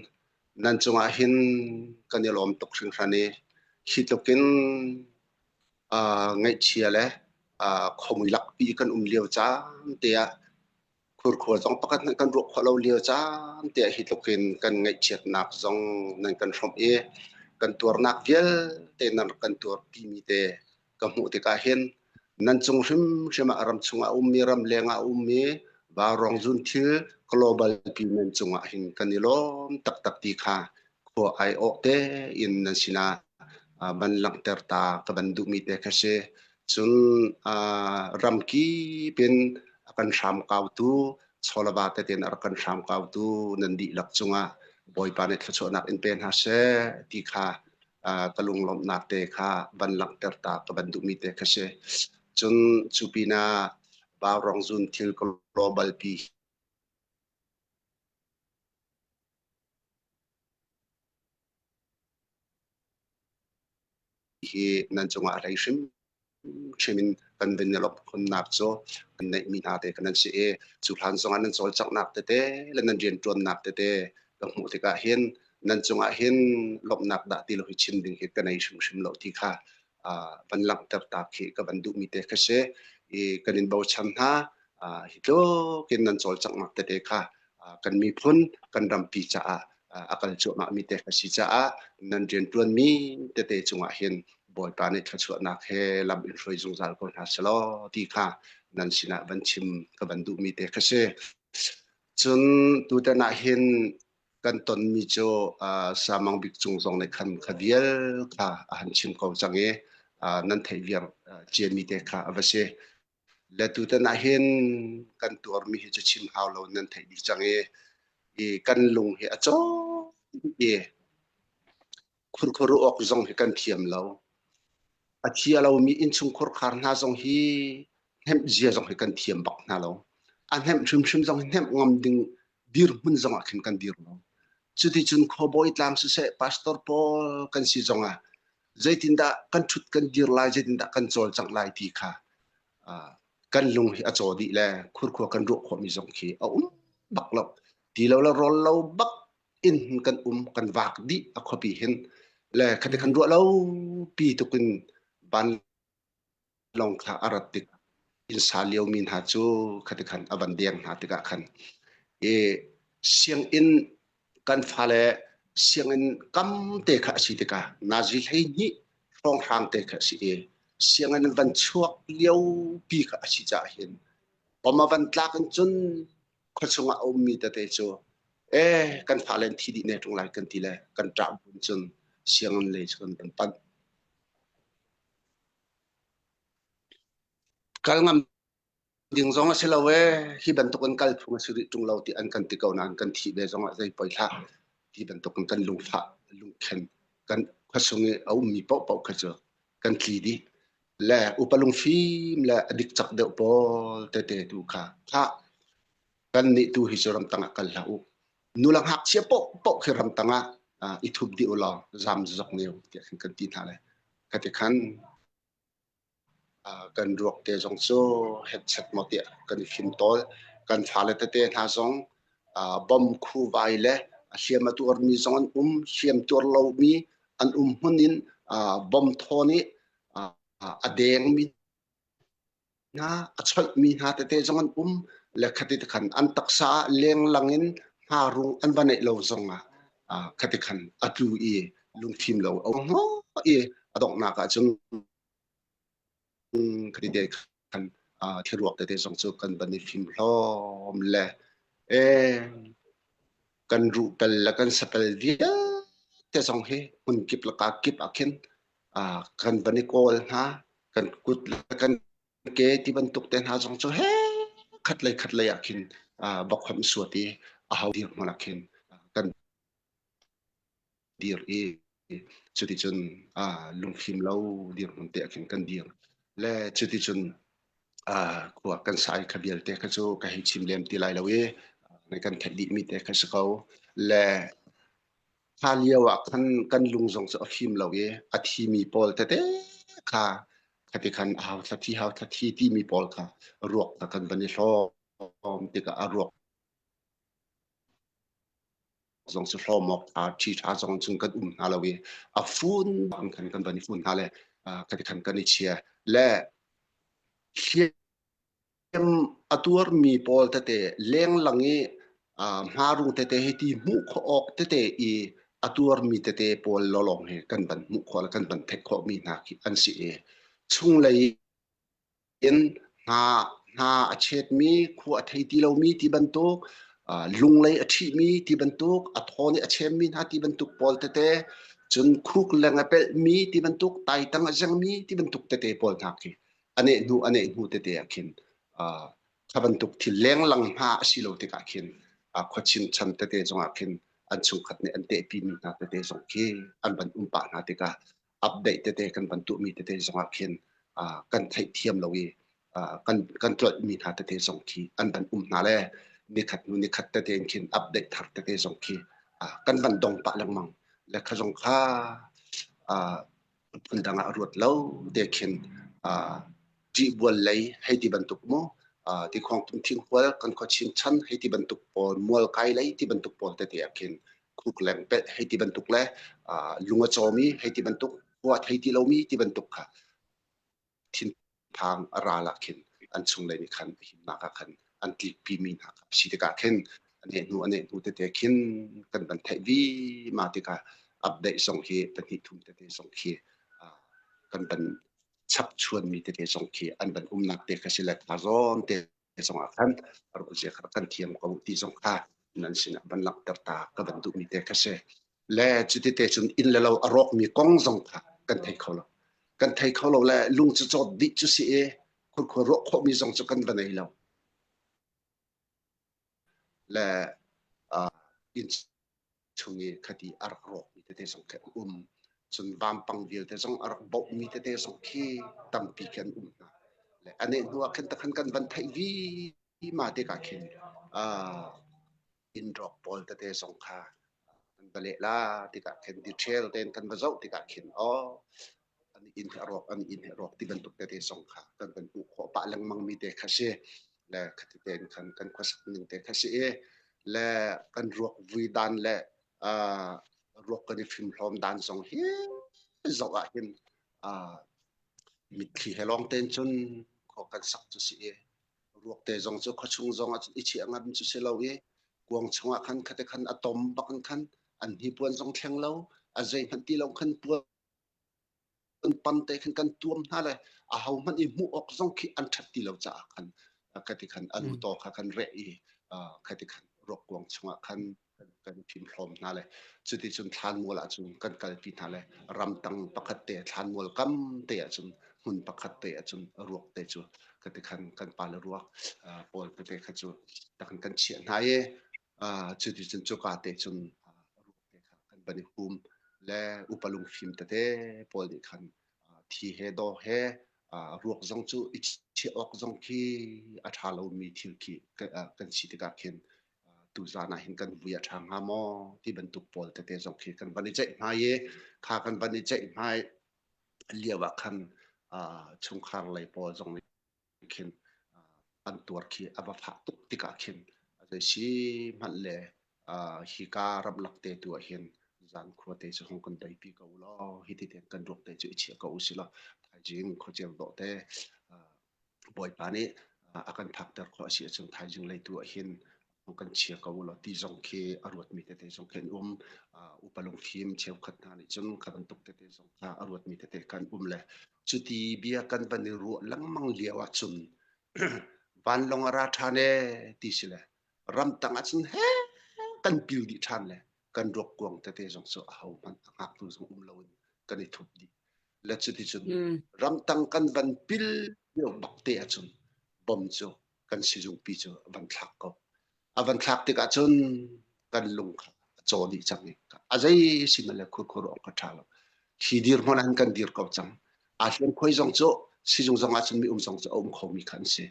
nan cungah hin kan i lawm tuk hringhran i hi tlukin uh, ngaihchia le uh, khomui lakpi kan um lio caan te ah Khurkhua zong pakhat hmanh kan ruah khawh lo lio caan te ah hi tluk in kan ngaihchiatnak zong nan kan hrawmh i kan tuarnak vialte nan rak kan tuarpi mi te ka hmuh tikah hin nan cung hrimhrim ah ram chungah a ummi ramleng ah a ummi vaurawng zunthil global pi nan cungah hin kan i lawm taktak ti kha khua aiawh tein nan sinah van langhter ta ka van duhmi te kha si. Cun ramkip in a kan hramkautu chawlava tete in a rak kan hramkautu nan dihlak cungah Bawipa nih thluachuahnak in pe hna seh ti kha ka lunglawmhnak te kha van langhter ta ka van duhmi te kha si. Cun cu pinah Vaurawng Zun thil global pi Hi nan cungah a hlei hrimhrim in kan van i lawmh khunnak cu kan neihmi hna te kan nan si i cu hlan zongah nan cawlcanghnak tete le nan rianṭuannak tete ka hmuh tikah hin nan cungah hin lawmhnak dah ti lo hi chim ding hi ka nei hrimhrim lo ti kha van langhter ta khi ka van duhmi te kha si i kan in bochan hna hi tluk in nan cawlcanghnak tete kha kan miphun kan rampi caah a kal cuahmahmi te kha si caah nan rianṭuanmi tete cungah hin Bawipa nih thluachuahnak he lam in hruai zungzal ko hna selaw ti kha nan sinah van chim ka van duhmi te kha si. Cun tutan ah hin kan tonmi cu Samang Bik Cung zong nih khan kha vial kha a han chim ko cang i nan theih viar ciami te kha a va si. Le tutan ah hin kan tuarmi hi cu chim hau lo nan theih dih cang i, i kan lung hi a caw i khurkhur awk zong hi kan thiam lo. A thi a lomi innchungkhur khar hna zong hi hnemh zia zong hi kan thiam bak hna lo. A hnemh hrimhrim zong hi hnemh ngam ding dirhmun zong ah khin kan dir lo. Cuticun khuabawi tlang siseh pastor pawl kan si zong ah zeitindah kan ṭhut kan dir lai, zeitindah kan cawlcangh lai ti kha kan lung hi a caw dih le khurkhua kan ruah khawhmi zong khi a um bak lo. Ti lo le rawl lo bak in kan um kan vak dih a khuapi hin le khati khan ruah lo pi tukin van lawng kha a rat tik inn sa liomi hna cu khati khan a van deng hna tikah khan i sianginn kan fale sianginn kam te kha a si tikah nazi 12 hrawnghrang te kha a si i sianginn van chuak lio pi kha a si caah hin pom a van tlak in cun khuachung ah a ummi tete cu eh kan fale an thi dih ne ṭung lai kan ti le kan ṭah bun cun sianginn lei cu kan van panh. Kal ngam. Ding zong a si lo ee, hi bantuk in kal phung a si rih ṭung lo ti an kan ti ko nain kan thih ve zong ah zei poi hlah. Ti bantuk in kan lungfah, lungkhen, kan khuasung i a ummi paohpaoh kha cu kan tli dih. Le upa lungfim le a dik cak deuh pawl tete tu kha khah kan nih tu hi cu ramtang ah kal hlah u. Nula ngakchia paohpaoh khi ramtang ah i thup dih u law zam zok ne u tiah khan kan ti hna le khati khan Kan ruak te zong cu hetchet maw tiah kan i fimtawl. Kan fale tete hna zong bom khuvai le hliam a tuarmi zong an um. Hliam tuar lomi an um hmun in bom thaw nih a dengmi hna, a choihmi hna tete zong an um. Le khati te khan an taksa ah lenglang in hmarung an va neih lo zong ah khati khan a tlu i lungfim lo a um i a donghnak ahcun khati te khan thiruak tete zong cu kan van i fim hlawm le e kan ruh pel le kan sapel vialte zong hi hmun kip le ka kip ah khin kan van i kawl hna kan kut le kan ke ti bantuk te hna zong cu he khat lei khat lei ah khin bok khom suat i a ho dir hmun ah khin kan dir i cuticun lungfim lo dirhmun te ah khin kan dir. Le cuticun khua kan sai kha vialte kha cu ka hei chim lem ti lai lo i kan theih dihmi te kha si ko. Le kha lio ah khan kan lung zong cu a fim lo i a thimi pawl tete kha khati khan hau thla thi hau thla thi timi pawl kha ruak kha kan van i hlawm tikah a ruak zong si hlawm awk ṭha ṭhi ṭha zong cun kan um hna lo i a fun bang khan kan van i fun hna le kan khan kan i chia le hliam a tuarmi pawl tete lenglang i hmarung tete hi ti hmuh khawh awk tete i a tuarmi tete pawl lawlawng hi kan van hmuh khawh le kan van theih khawhmi hna khi an si i chunglei in hna hna a chetmi, khua a thei ti lomi ti bantuk, lunglei a ṭhihmi ti bantuk, a thaw nih a chemmi hna ti bantuk pawl tete, cun khuk leng a pelhmi ti bantuk, taitang a zengmi ti bantuk tete pawl hna khi a neh hnu a neh hnu tete ah khin kha bantuk thil lenglang hna a si lo tikah khin khuachin chan tete zongah khin an chungkhat nih an tehpimi hna tete zong khi an van um pah hna tikah update tete kan van tuahmi tete zongah khin kan theihthiam lo i kan kan tlolhmi hna tete zong khi an van um hna le nikhat hnu nikhat tete in khin update thar tete zong khi kan van dong pah lengmang le kha zong kha phundang ah ruat lo te khin ṭihbual lei hei ti bantuk mu tikhuang tum thinghual kan khua chin chan hei ti bantuk pawl mual kai lei ti bantuk pawl tete ah khin khuk leng pelh hei ti bantuk le lung a cawmi hei ti bantuk khua thei ti lomi ti bantuk kha thinphang a ral ah khin an chunglei nih khan himnak ah khan an tlikpi mi hna kha si tikah khin a hnu a hnu tete khin kan van theih vi ma tikah update zong hi pahnih thum tete zong khi kan van chap chuan mi tete zong khi an van umnak te kha si le tha zawn te zongah khan ruahzia kha kan thiam ko ti zong kha nan sinah van langhter ta ka van duhmi te kha si. Le cuti te cun inn le lo a rawkmi kong zong kha kan thei kho lo. Kan thei kho lo le lung cu cawt dih cu si i khurkhua ruah khawhmi zong cu kan va nei lo. Le uh, inn chung i khati a rak rawkmi tete zong khi an um. Cun vampang vialte zong a rak bohmi tete zong khi tampi khi an um hna. Le a neh hnu ah khin takhan kan van theih vi ma tikah khin uh, inn rawk pawl tete zong kha kan va leh la tikah khin detail tein kan va zoh tikah khin oh an inn hi a rawk an inn hi a rawk ti bantuk tete zong kha kan van hmuh khawh pah lengmang mi te kha si le khati tein khan kan khuasak ning te kha si i le kan ruak vui dan le uh, ruak kan i fimhlawm dan zong hi zoh ah hin uh, mitthli he lawng tein cun khua kan sak cu si i ruak te zong cu khuachung zong ah i chiah ngam cu si lo i kuang chungah khan khate khan a tom bak in khan an hnipuan zong thleng lo a zei hmanh ti lo khan puan pan te khan kan tuam hna le a ho hmanh i hmuh awk zong khi an ṭhat ti lo caah khan khati khan a lu taw kha kan reh i khati khan ruak kuang chungah khan kan fimhlawm hna le cuti cun thlanmual ah cun kan kalpi hna le ramtang pakhat te thlanmual kam te ah cun hmun pakhat te ah cun ruak te cu kan. Kati khan kan pa le ruak pawl tete kha cu takan kan chiah hna i cu ti cun cuka te cun ruak te kha kan van i hum le upa lungfim tete pawl nih khan thi he daw he ruak zong cu i chiah awk zong khi a ṭha lomi thil khi kan si tikah khin tuzaan ah hin kan vui a ṭha hnga maw ti bantuk pawl tete zong khi kan van i ceih hmai i kha kan van i ceih hmai lio ah khan chungkhar lei pawl zong nih khin an tuar khi a va fah tuk tikah khin a zei si hmanh le hika ramlak te tu ah hin zan khua te cu hong kan deipi ko law hi ti ten kan ruak te cu i chia ko usih law thaizing khuaceu dawh te Bawipa nih a kan phakter khawh a si ahcun thaizing lei tu ah hin kan chia ko law ti zong khi a ruatmi tete zong khi an um. Upa lungfim cheukhat hna nih cun kha bantuk tete zong kha a ruatmi tete kan um le cuti bia kan van i ruah lengmang lio ahcun vanlawng a ra ṭhan ee ti si le ramtang ahcun he kan pil dih ṭhan le kan ruak kuang tete zong cu ahohmanh a hngaktu zong um loin kan i thup dih. Le cuticun ramtang kan van pil lio bak te ahcun bom cu kan sizungpi cu a van thlak ko. A van thlak tikah cun kan lung kha a caw dih cang i a zei si le khurkhur awk a ṭha lo. Hi dirhmun ah kan dir ko cang. Aa hliam khoi zong cu sizung zong ahcun mi um zong cu a um khomi kha an si.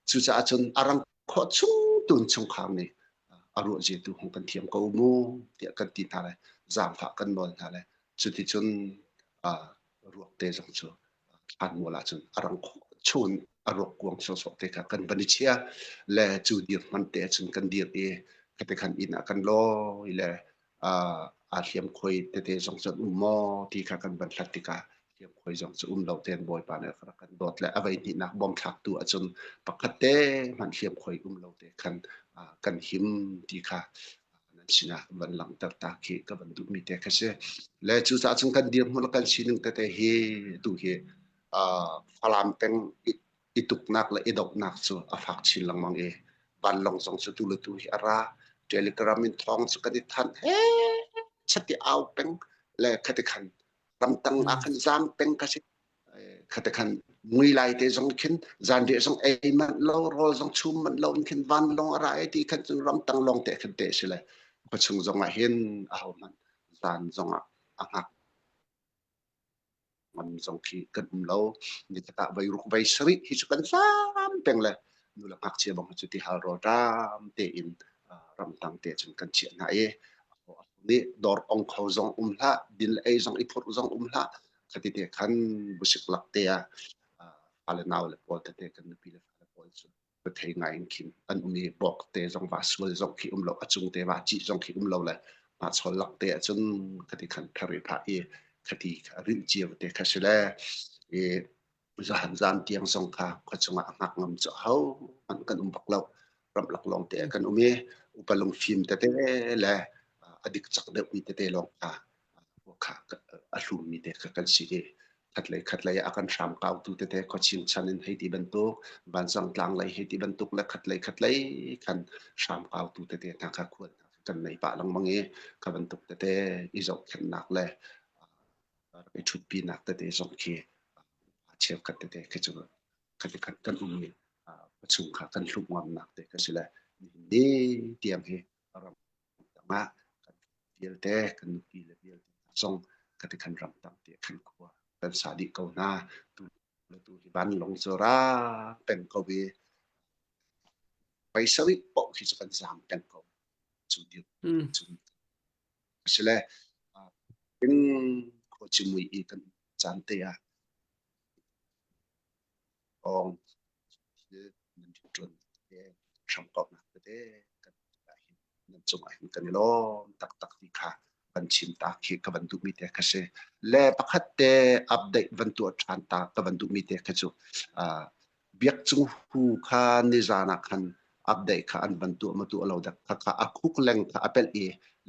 Cucaah cun a rang khawh chung tun chungkhar nih a ruah zia tu hung kan thiam ko mu tiah kan ti hna le zaangfah kan nawl hna le cuticun ruak te zong cu thlanmual ahcun a rang chun a ruak kuang sawsawh te kha kan van i chia le cu dir hman te ahcun kan dir i khate khan inn ah kan lawi le aa hliam khoi tete zong cu an um maw ti kha kan van hlat tikah hliam khoi zong cu um lo ten bawipa nih a kan dawt le a vei hnihnak bom thlaktu ahcun pakhat te hmanh hliam khoi um lo te khan kan him ti kha nan sinah van langhter ta khi ka van duhmi te kha si. Le cucaah cun kan dirhmun le kan sining tete hi tu hi Falam peng i tuknak le i dohnak cu a fak chin lengmang i vanlawng zong cu tu le tu hi a ra. Telegram in thawng cu kan i thanh he chati au peng le khati khan ramtang ah khan zam peng ka si. Khate khan mui lai te zong khin zanriah zong ei manh lo rawl zong chum manh lo in khin vanlawng a ra ai ti khan cun ramtang lawng te khin te si le khuachung zong ah hin aho hmanh zan zong ah a hngak ngam zong khi kan um lo ni takah voi ruk voi sarih hi cu kan hlam peng le nu le ngakchia bang cu ti hal rawl ṭam tein ramtang te cun kan chiah hna i nih dawr ong kho zong um hlah din le ei zong i phurh zong um hlah Khati te khan busik lak te ah fale nau le pawl tete kan nupi le fale pawl cu thei ngai in khin an um i bawk te zong va sual zong khi um lo a cung te va cih zong khi um lo le mah chol lak te ahcun khati khan pheri phah i khati rinh cio te kha si le i zahan zan tiang zong kha khua chungah a hngak ngam cu ho hmanh kan um bak lo ramlak lawng te kan um i upa lungfim tete le a dik cak deuhmi tete lawng kha kha a hlummi te kha kan si i khatlei khatlei a kan hram kautu tete khuaching chan in hei ti bantuk vansang tlang lei hei ti bantuk le khatlei khatlei khan hram kautu tete hna kha khual hna kan nei pah lengmang i kha bantuk tete i zohkhenhnak le rak i ṭhutpinak tete zong khi cheukhat tete khi cu khat khat kan um i chung kha kan hlup ngamnak te kha si le nihin ni tiang hi ram dang ah kan vialte kan nupi le vialte zong khati khan ram tam te khan khua kan sa dih ko hna tu le tu hi vanlawng cu ra peng ko i paisa rih paoh khi cu kan zaam peng ko cu dir cu asile in khuacimui i kan caan te ah ong thil nan ṭuan te hramkauhnak tete kan hin nan cungah hin kan i lawm taktak ti kha van chim ta khi ka van duhmi te kha si. Le pakhat te update van tuah ṭhan ta ka van duhmi te kha cu Biak Cung Hu kha nizan ah khan update kha an van tuah ma tuah lo dak kha kha a khuk leng kha a pelh i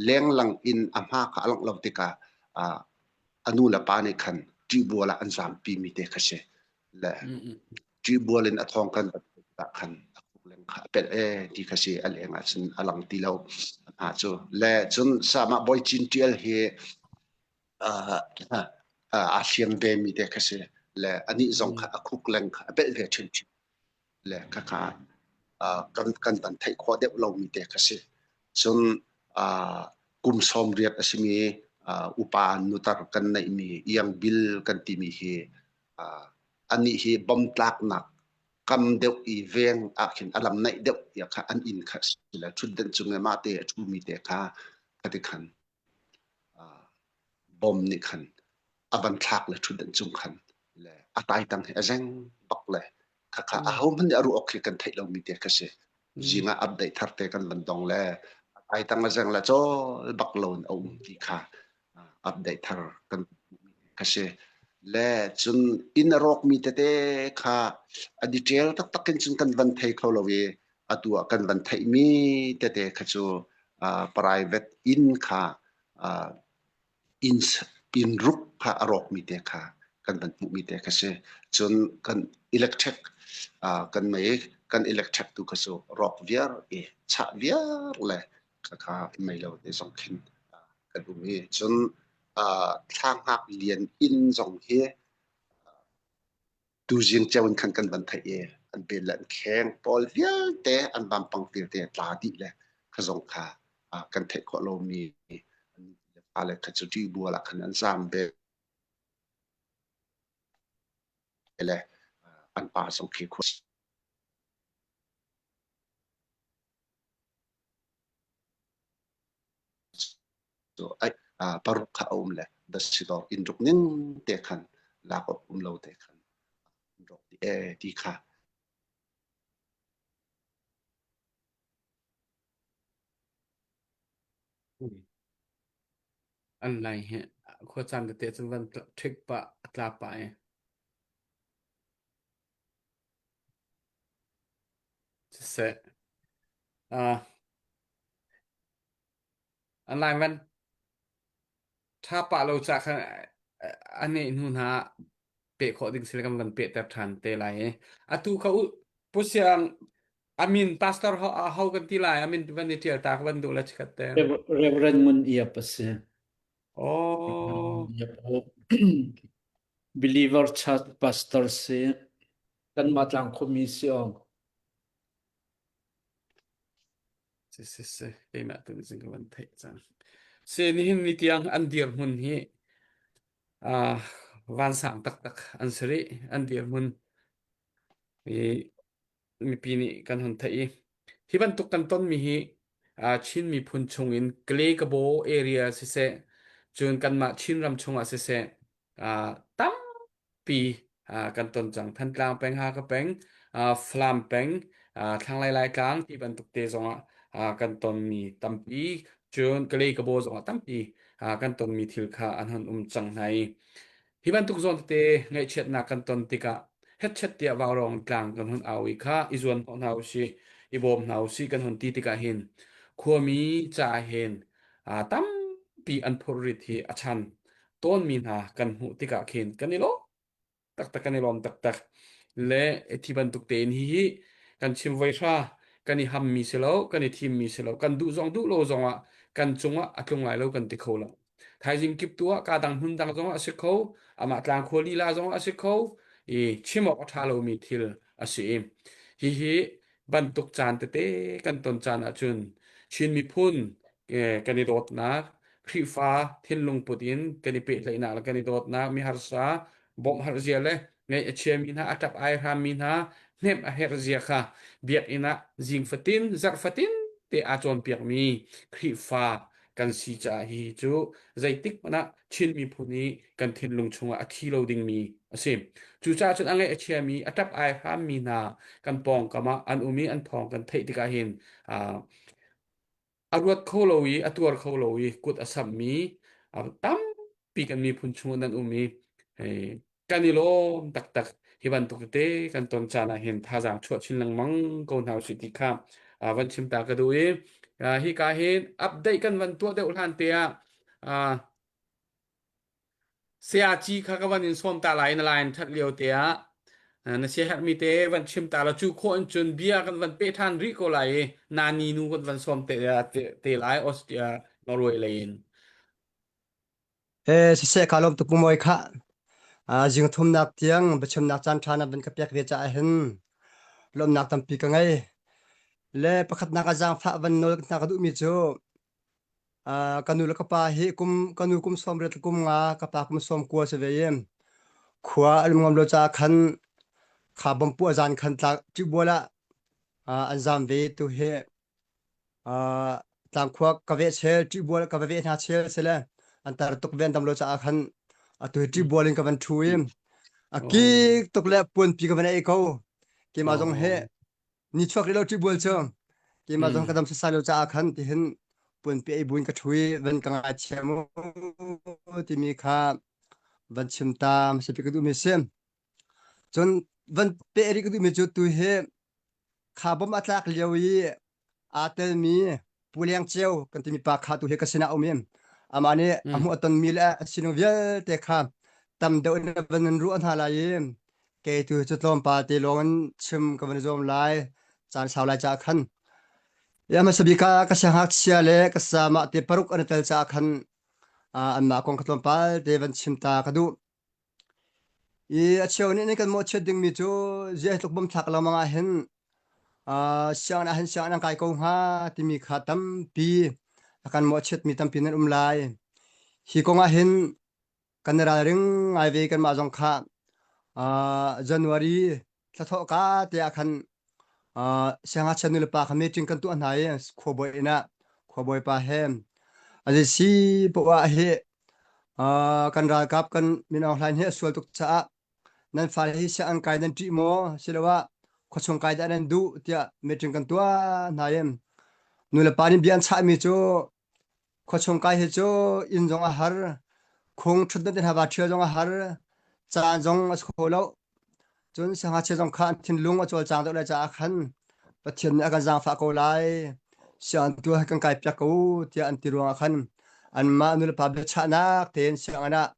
lenglang in a hma kha a langh lo tikah a nu le pa nih khan ṭihbual ah an zampi mi te kha si. Le ṭihbual in a thawng kan ah khan a khuk leng kha a pelh e ti kha si a leng ah cun a lang ti lo a hma cu. Le cun sama Bawi Cin Ṭial hi aa hliam ve mi te kha si. Le anih zong kha a khuk leng kha a pelh ve ṭhiamṭhiam. Le khakha kan kan van theih khawh deuh lomi te kha si. Cun kum 80 a simi upa nutar kan neihmi Iang Bil kan timi hi anih hi bom tlaknak kam deuh i veng ah khin a lam naih deuh tiah kha an inn kha si le ṭhutdenh cung i mah te a ṭhumi te kha khati khan bom nih khan a van thlak le ṭhutdenh cung khan le a taitang hi a zeng bak le khakha ahohmanh nih a ruah awk khi kan theih lomi te kha si. Zing ah update thar te kan van dong le a taitang a zeng le cawl bak lo in a um ti kha update thar kan kha si. Le cun inn a rawkmi tete kha a detail taktak in cun kan van thei kho lo i atu ah kan van theihmi tete kha cu private inn kha inn inn ruk kha a rawkmi te kha kan van hmuhmi te kha si. Cun kan electric kan mei kan electric tu kha cu rawk viar i chah viar le khakha mei lo te zong khin kan um i cun thla hngak lian inn zong hi tuzing ceu in khan kan van theih i an bel le an kheng pawl vialte an vampang vialte a tla dih le kha zong kha kan theih khawh lomi le kha cu ṭi bual ah khan an zaam ve le an pa zong khi khua cu ai paruk kha a um le dasidor inn ruk ning te khan lak awk um lo te khan rawk dih e ti kha An lai hi khua caan tete cun van ṭhik pah a tla pah i siseh uh, an lai van ṭha pah lo ca khan a neh hnu hna peh khawh ding sile kan van pehter ṭhan te lai i atu kha u pu siang amin pastor ho ho kan ti lai amin van i ṭial ta ka van duh la chikhat te Reverend Ngun Iap a si. Oh. Believer Church Pastor si. Kanmah tlang khuami si ong. Si si si keimah tu nih ka van theih cang. Si nihin ni tiang an dirhmun hi uh, vansang taktak an si rih an dirhmun i mipi nih kan hun theih i hi bantuk kan tonmi hi uh, Chin miphun chungin Kalay-Kabaw area siseh cun kanmah Chinram chungah siseh uh, tampi uh, kan ton cang. Thantlang peng, Hakha peng, uh, Falam peng, uh, Thlanglei Laitlang ti bantuk te zongah uh, kan tonmi tampi cun Kalay-Kabaw zongah tampi uh, kan tonmi thil kha an hun um cang hna i hi bantuk zawn tete ngaihchiatnak kan ton tikah hetchet tiah vaurawng tlang kan hun au i kha i zuan hnawh hna usih i bawm hna usih kan hun ti tikah hin khuami caah hin uh, tampi an phurrit hi a chan tawnmi hna kan hmuh tikah khin kan i lawm taktak kan i lawm taktak le thi bantuk tein hihi kan chim voi hra kan i hammi si lo kan i thimmi si lo kan duh zong duh lo zongah kan cungah a tlung lai lo kan ti kho lo thaizing kip tu ah ka dang hmun dang zongah a si kho amah tlang khua lila zongah a si kho i chim awk a ṭha lomi thil a si i hihi bantuk caan tete kan ton caan ahcun Chin miphun kan i dawtnak Khrihfa thinlung put in kan i pehtlaihnak le kan i dawtnak miharsa bawmh har zia le ngaih a chiami hna a ṭap ai hrammi hna hnemh a herh zia kha biakinn ah zing fatin zarh fatin te aa cawnpiakmi Khrihfa kan si caah hi cu zeitik hmanh ah Chin miphun i kan thinlung chungah a thi lo dingmi a si. Cucaah cun a ngaih a chiami a ṭap ai hrammi hna kan pawngkam ah an um i an thawng kan theih tikah hin a ruat kho lo i a tuar kho lo i kut a samhmi tampi kan miphun chung ah nan um i kan i lawm taktak hi bantuk tete kan ton caan ah hin thazaang chuah chin lengmang ko hna usih ti kha van chim ta ka duh i hika hin update kan van tuah deuh hlan te ah Sayaci kha ka van in sawm ta lai na line that lio te ah na siaherhmi te van chim ta la cu khawh in cun bia kan van peh ṭhan rih ko lai i nani nu kan van sawm te, te lai Austria Norway lei in. Eh siseh ka lawm tuk mawi kha. Zing thumnak tiang biachimnak caan ṭha na van ka pek ve caah hin. Lawmhnak tampi ka ngei. Le pakhatnak ah zaangfah van nawl hna ka duhmi cu uh, ka nu le ka pa hi kum ka nu kum 80 kum nga ka pa kum 90 si ve i khua an ngam lo caah khan kha bompu a zan khan tlak ṭihbual ah uh, an zam ve tu hi uh, tlangkhua ka veh chel ṭihbual ka va veh hna chel sile an tar tuk ve an dam lo caah khan atu hi ṭihbual in ka van ṭhu i a kik tuk le puanpi ka van ei ko keimah zong he ni chuak rih lo ṭihbual cu keimah zong ka dam sasai lo caah khan tihin puanpi ei buin ka ṭhu i van ka ngaithiam u timi kha van chim ta hmasa bik ka duhmi si cun van peh rih ka duhmi cu tu hi Kha bom a tlak lio i aa telmi Pu Leng Ceu kan timi pa kha tu hi ka sinah a um i amah nih a hmuh a tonmi le a sining vialte kha tam deuh in a van in ruah hna lai i kei tu cu tlawmpal te lawng in chim ka van i zuam lai caan sau lai caah khan ya hmasa bik ah ka siangngakchia le ka samah te paruk an i tel caah khan anmah kong kha tlawmpal te van chim ta ka duh. I a cheu nih nih kan mawhchiat dingmi cu ziah tluk bom thlak lengmang ah hin uh, sianginn ah hin sianginn an kai ko hnga timi kha tampi a kan mawhchiatmi tampi nan um lai. Hi kong ah hin kan i ralring ngai ve kanmah zong kha uh, January thla thawh ka te ah khan uh, siangngakchia nulepa kha meeting kan tuah hna i khuabawi inn ah khuabawi pa he a si poah hi Uh, kan ralkap kan Min Aung Hlaing hi a sual tuk caah nan fale hi sianginn kai nan ṭih maw siloah khuachung kai dah nan duh tiah meeting kan tuah hna i nulepa nih bia an chahmi cu khuachung kai hi cu inn zong a har khung ṭhutdan te hna va ṭhial zong a har caan zong a si kho lo Cun siangngakchia zong kha an thinlung a cawlcang deuh lai caah khan Pathian nih a kan zaangfah ko lai. Sianginn tu kan kai piak ko tiah an ti ruangah khan anmah nulepa biachahnak tein sianginn ah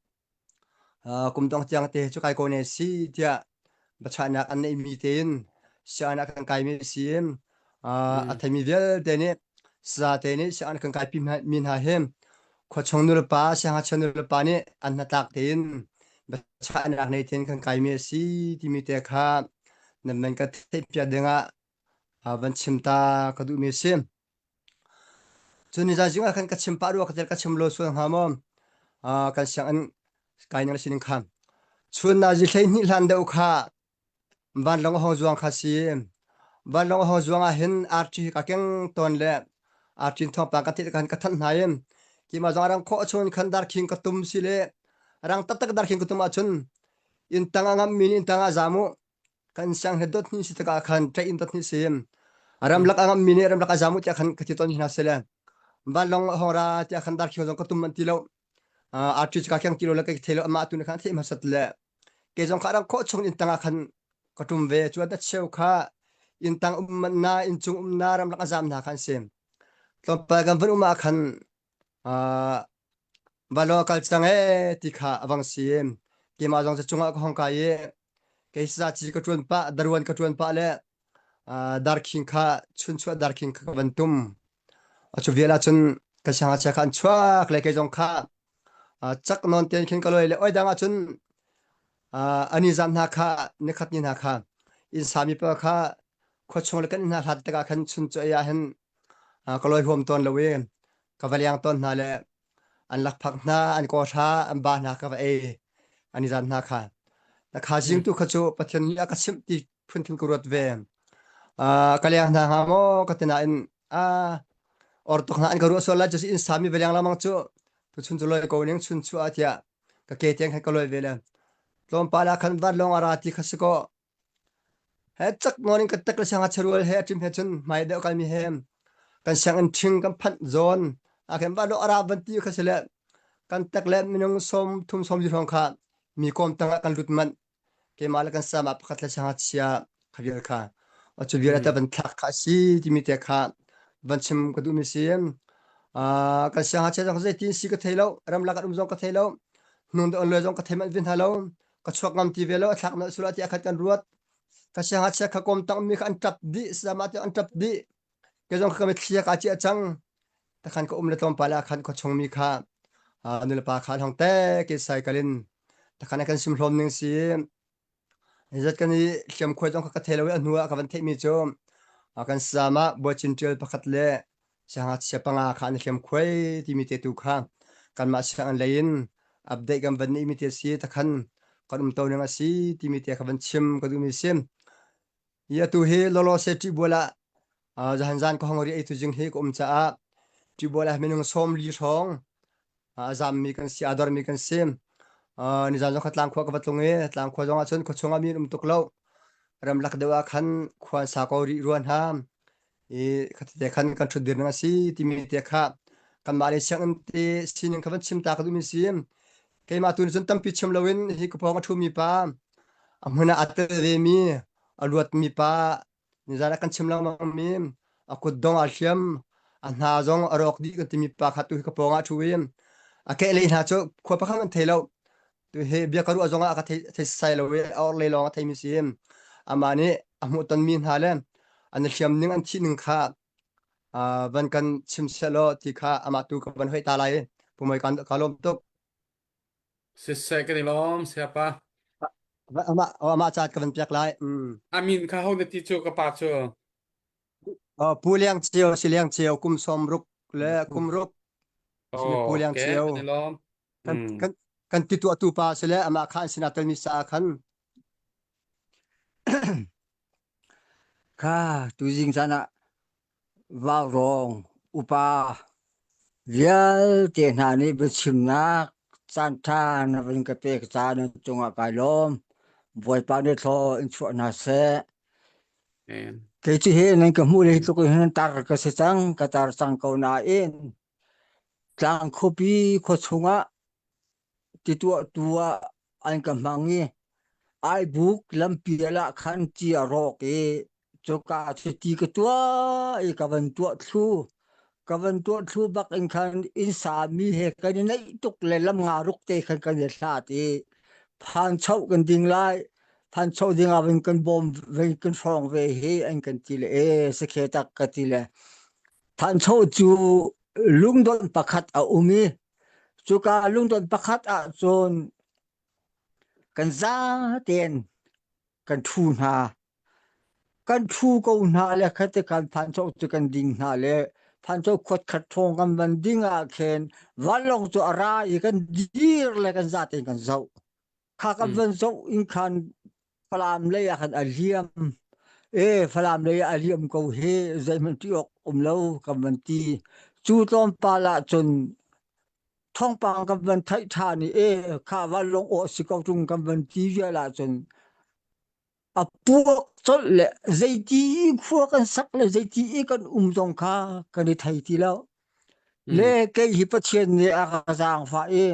uh, kum dong tiang te cu kai ko ne si tiah biachahnak an neihmi tein sianginn ah kan kaimi a si. Uh, a theimi vialte nih saza te nih sianginn kan kaipi mi hna hi khuachung nulepa siangngakchia nulepa nih an hnatlak tein biachahnak nei tein kan kaimi a si timi te kha nan nan ka theihpiak dingah van chim ta ka duhmi a si. Cun nizan zing ah khan ka chim pah rua ka tel ka chim lo sual hnga maw kan sianginn kai ning sining kha chun nazi 12 hlan deuh kha Vanlawng a hong zuang kha si. Vanlawng a hong zuang ah hin arṭi hi ka keng tawn le arṭin thawngpang ka theih khan ka thanh hna i keimah zong a rang khawh ahcun khan darkhing ka tum si le rang taktak darkhing ka tum ahcun inn tang a ngammi nih inn tang ah zam u kan siang he dot hnih si tikah khan ṭaih in dot hnih si ramlak a ngammi nih ramlak a zam u tiah khan ka ti tawn hna si le vanlawng a hong ra tiah khan darkhing zong ka tum an ti lo arṭi cu ka keng ti lo le ka thei lo amah tu nih khan a theih hmasat le Kei zong kha ram khawh chung inn tangah khan ka ṭum ve. Cu a cheu kha inn tang um na, inn cung um na, ramlak a zam hna kha an si. Tlawmpal kan van um ah khan uh, vanlawng a kal cang ee ti kha a vang si. Keimah zong cu cungah ka hong kai i kei sazaci ka ṭuan pah, daruan ka ṭuan pah le uh, darkhing kha chunchuah darkhing kha ka van tum. A cu vial ahcun ka siangngakchia kha an chuak le kei zong kha cak nawn tein khin ka lawi le oi dang ahcun ani zam hna kha nikhat ni hna kha inn sami pa kha khuachung le kan inn hna hlat tikah khan chun cu ei ah hin ka lawi huam tawn lo i ka va leng tawn hna le an lakphak hna an kawhra an ba hna ka va ei ani zan hna kha na kha zing tu kha cu Pathian nih a ka chimh ti phun khin ka ruat ve ka leng hna hnga maw ka ti nain or tuk hna an ka ruah sual lai cu inn sami va leng lengmang cu tuchun cu loi ko ning chun chu ah tiah ka ke tiang khan ka loi ve le tlawmpal ah khan vanlawng a ra ti kha si ko he cak nawn in ka tek le sianga charual he aṭim he cun hmai deuh kalmi he kan sianginn ṭhing kan phanh zawn a khan vanlawng a ra van ti kha si le kan tek le minung sawm thum sawm li hrawng kha mi kawm tangah kan lut manh keimah le kan sama pakhat le siangngakchia kha vial kha cu vial ata van thlak kha a si timi te kha van chim ka duhmi si. Uh, kan siangngakchia zong zeitin si ka thei lo ramlak an um zong ka thei lo hnung on le zong ka thei manh ve hna lo ka chuak ngam ti ve lo a thlak na sula ti akhat kan ruat ka siangngakchia kha kom tang mi kha an tap dih sama te an tap dih ke zong ka mitthli ka chi cang takhan ka um le tlawmpal ah khan khuachung mi kha nulepa kha hong te ke cycle in takhan kan sim hlawm ning si. Zat kan i hliamkhuai zong kha ka thei lo i a hnu ah ka van theihmi cu kan sam ah buachin ṭial pakhat le siangngakchia panga kha an i hliamkhuai timi te tu kha kanmah sianginn lei in update kan van neihmi te a si takhan kan um to ning a si timi te kha van chim ka duhmi a si. Hi atu hi lawlaw se ṭihbual ah zahan zan ka hong ri ei tu jing hi ka um caah ṭihbual ah minung 40 hrawng a zammi kan si a dormi kan si. Nizan zong kha tlangkhua ka va tlung i tlangkhua zong ah cun khuachung ah mi an um tuk lo. Ramlak deuh ah khan khua an sa ko rih rua hna. I khatete khan kan ṭhut dir ning a si timi te kha kanmah le sianginn te sining kha van chim ta ka duhmi si. Keimah tu nih cun tampi chim loin hi ka pawng a ṭhumi pa a hmun ah aa tel vemi a luatmi pa nizan ah kan chim lengmangmi a kutdong aa hliam a hna zong a rawk dih kan timi pa kha tu hi ka pawng ah a ṭhu i a kehlei hna cu khua pakhat an thei lo tu hi bia ka ruah zong ah a ka thei thei sai lo i a orhlei lawng a theimi si amah nih a hmuhtonmi hna le an i hliam ning an thih ning kha van kan chim sehlaw ti kha amah tu ka van hoih ta lai pumoi kan ka lawm tuk Siseh kan i lawm siapa. Amah amah caat ka van piak lai. Mm. Amin kha ho na ti cu ka pa cu. Oh, Pu Liang Cio si Liang Cio kum som ruk le kum ruk si Pu Oh, Liang okay, Cio kan i lawm. kan Mm. kan kan ti tuah tu pa si le amah kha an sinah telmi sa khan Kha tuzing caan ah Vaurawng upa vialte hna nih biachimnak caanṭha na van ka pek caah nan cungah kai lawm. Bawipa nih thlaw in chuah hna seh. Amen. Kei cu hi nan ka hmuh le hi tluk in hin tar ka si cang, ka tar cang ko nain tlang khuapi khua chungah tituahtu ah an ka hmang i Aibuk lampial ah khan ti a rawk i cuka cu ti ka tuah i ka van tuah thlu. Ka van tuah thlu bak in khan inn sami he kan i naih tuk le lam nga ruk te khan kan i hlat i phanchoh kan ding lai. Phanchoh ding ah van kan bawm van kan hrawng ve hi an kan ti le e sakhe tak ka ti le phanchoh cu lungdonh pakhat a um i cuka lungdonh pakhat ah cun kan zatein kan ṭhu hna. Kan ṭhu ko hna le khate kan phancho cu kan ding hna le phancho khuat khat ṭhawng kan van ding ah khin vanlawng cu a ra i kan dir le kan zatein kan zoh. Kha kan van zoh in khan Falam lei ah khan a liam. E Falam lei ah a liam ko hi zeihmanh ṭih awk um lo kan van ti. Cu tlawmpal ah cun thawngpang kan van theih ṭhan i e kha vanlawng aw si ko ṭung kan van ti vial ahcun a puak colh le zeiti i khua kan sak le zeiti i kan um zong kha kan i thei ti lo. Le kei hi Pathian nih a ka zaangfah i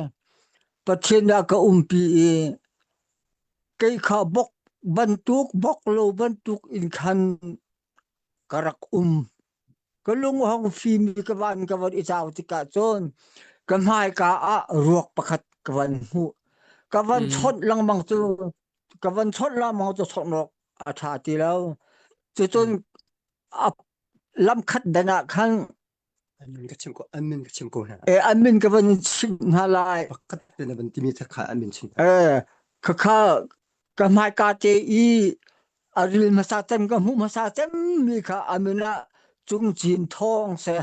Pathian nih a ka umpi i kei kha bok bantuk bok lo bantuk in khan ka rak um. Ka lung a hung fim i ka van ka van i cau tikah cun ka hmaika ah ruak pakhat ka van hmuh. Ka van chawnh lengmang cu ka van chawnh lengmang cu chawnh awk a ṭha ti lo. Cucun a lamkhat dan ah khan An min ka chim ko an min ka chim ko hna. E an min ka van chim hna lai. Pakhat te na van timi kha an min chim. E khakha ka hmaika te i a ril hmasa cem ka hmuh hmasa cem mi kha a min ah Cungcin Thawng si.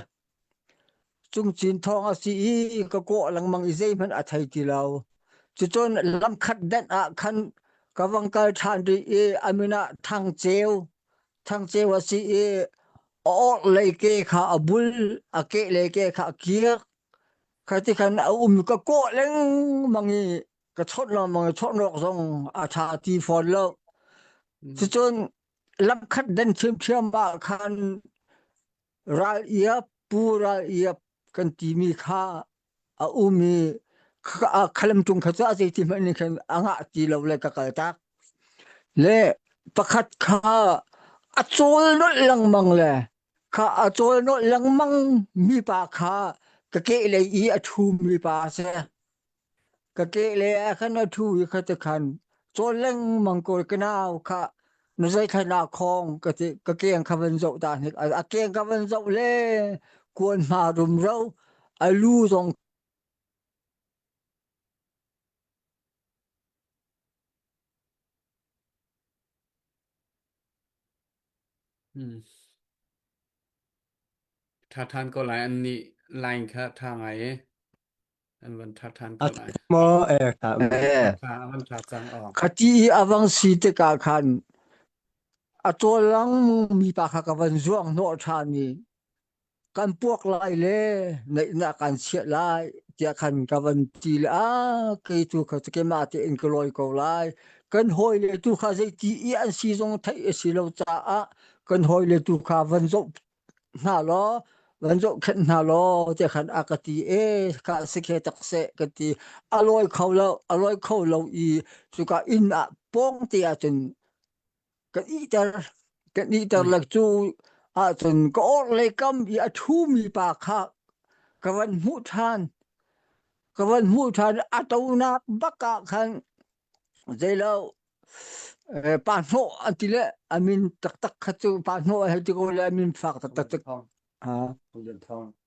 Cungcin Thawng a si i ka kawh lengmang i zeihmanh a thei ti lo. Cucun lamkhat denh ah khan ka vang kal ṭhan rih i a min ah Thang Ceu Thang Ceu a si i a orhlei ke kha a bul, a kehlei ke kha a kiak. Kha ti khan a um ka kawh lengmang i ka chawnh lengmang i chawnh awk zong a ṭha ti fawn lo. Cucun lamkhat den ṭhiamṭhiam ah khan ral iap, pu ral iap kan timi kha a um i khalam tung kha cu a zeiti hmanh nih khan a ngah ti lo le ka kal tak. Le pakhat kha a cawl nolh lengmang le kha a cawl nolh lengmang mi pa kha ka kehlei i a ṭhumi pa a si. Ka kehlei ah khan a ṭhu i kha ti khan cawl lengmang ko ka nau kha na zei kha naa khawng ka ti ka keng kha van zoh ta hnik a keng ka van zoh le kuan hma rumro a lu zong Hmm. Ṭha ṭhan ko lai an nih line kha ṭha ngai i an van ṭha ṭhan ko lai. Maw eh Ṭha a van ṭha cang aw. Khati i a vang si tikah khan a cawllang mi pa kha ka van zuang hnawh ṭhan i kan puak lai le neihnak kan chiah lai tiah khan ka van ti le ah kei tu kha keimah tein ka lawi ko lai kan hawile tu kha zeiti i an si zong theih a si lo caah kan hawile tu kha van zoh hna law van zohkhenh hna law tiah khan a ka ti e kha si khe tak seh ka ti a lawi kho lo a lawi kho lo i cuka inn ah pawng te ah cun kan ihter kan ihter le cu ahcun ka orhlei kam i a ṭhumi pa kha ka van hmuh ṭhan ka van hmuh ṭhan a tonak bak ah khan zeilo pa hnawh an ti le a min taktak kha cu pa hnawh hei ti ko le a min fak taktak cu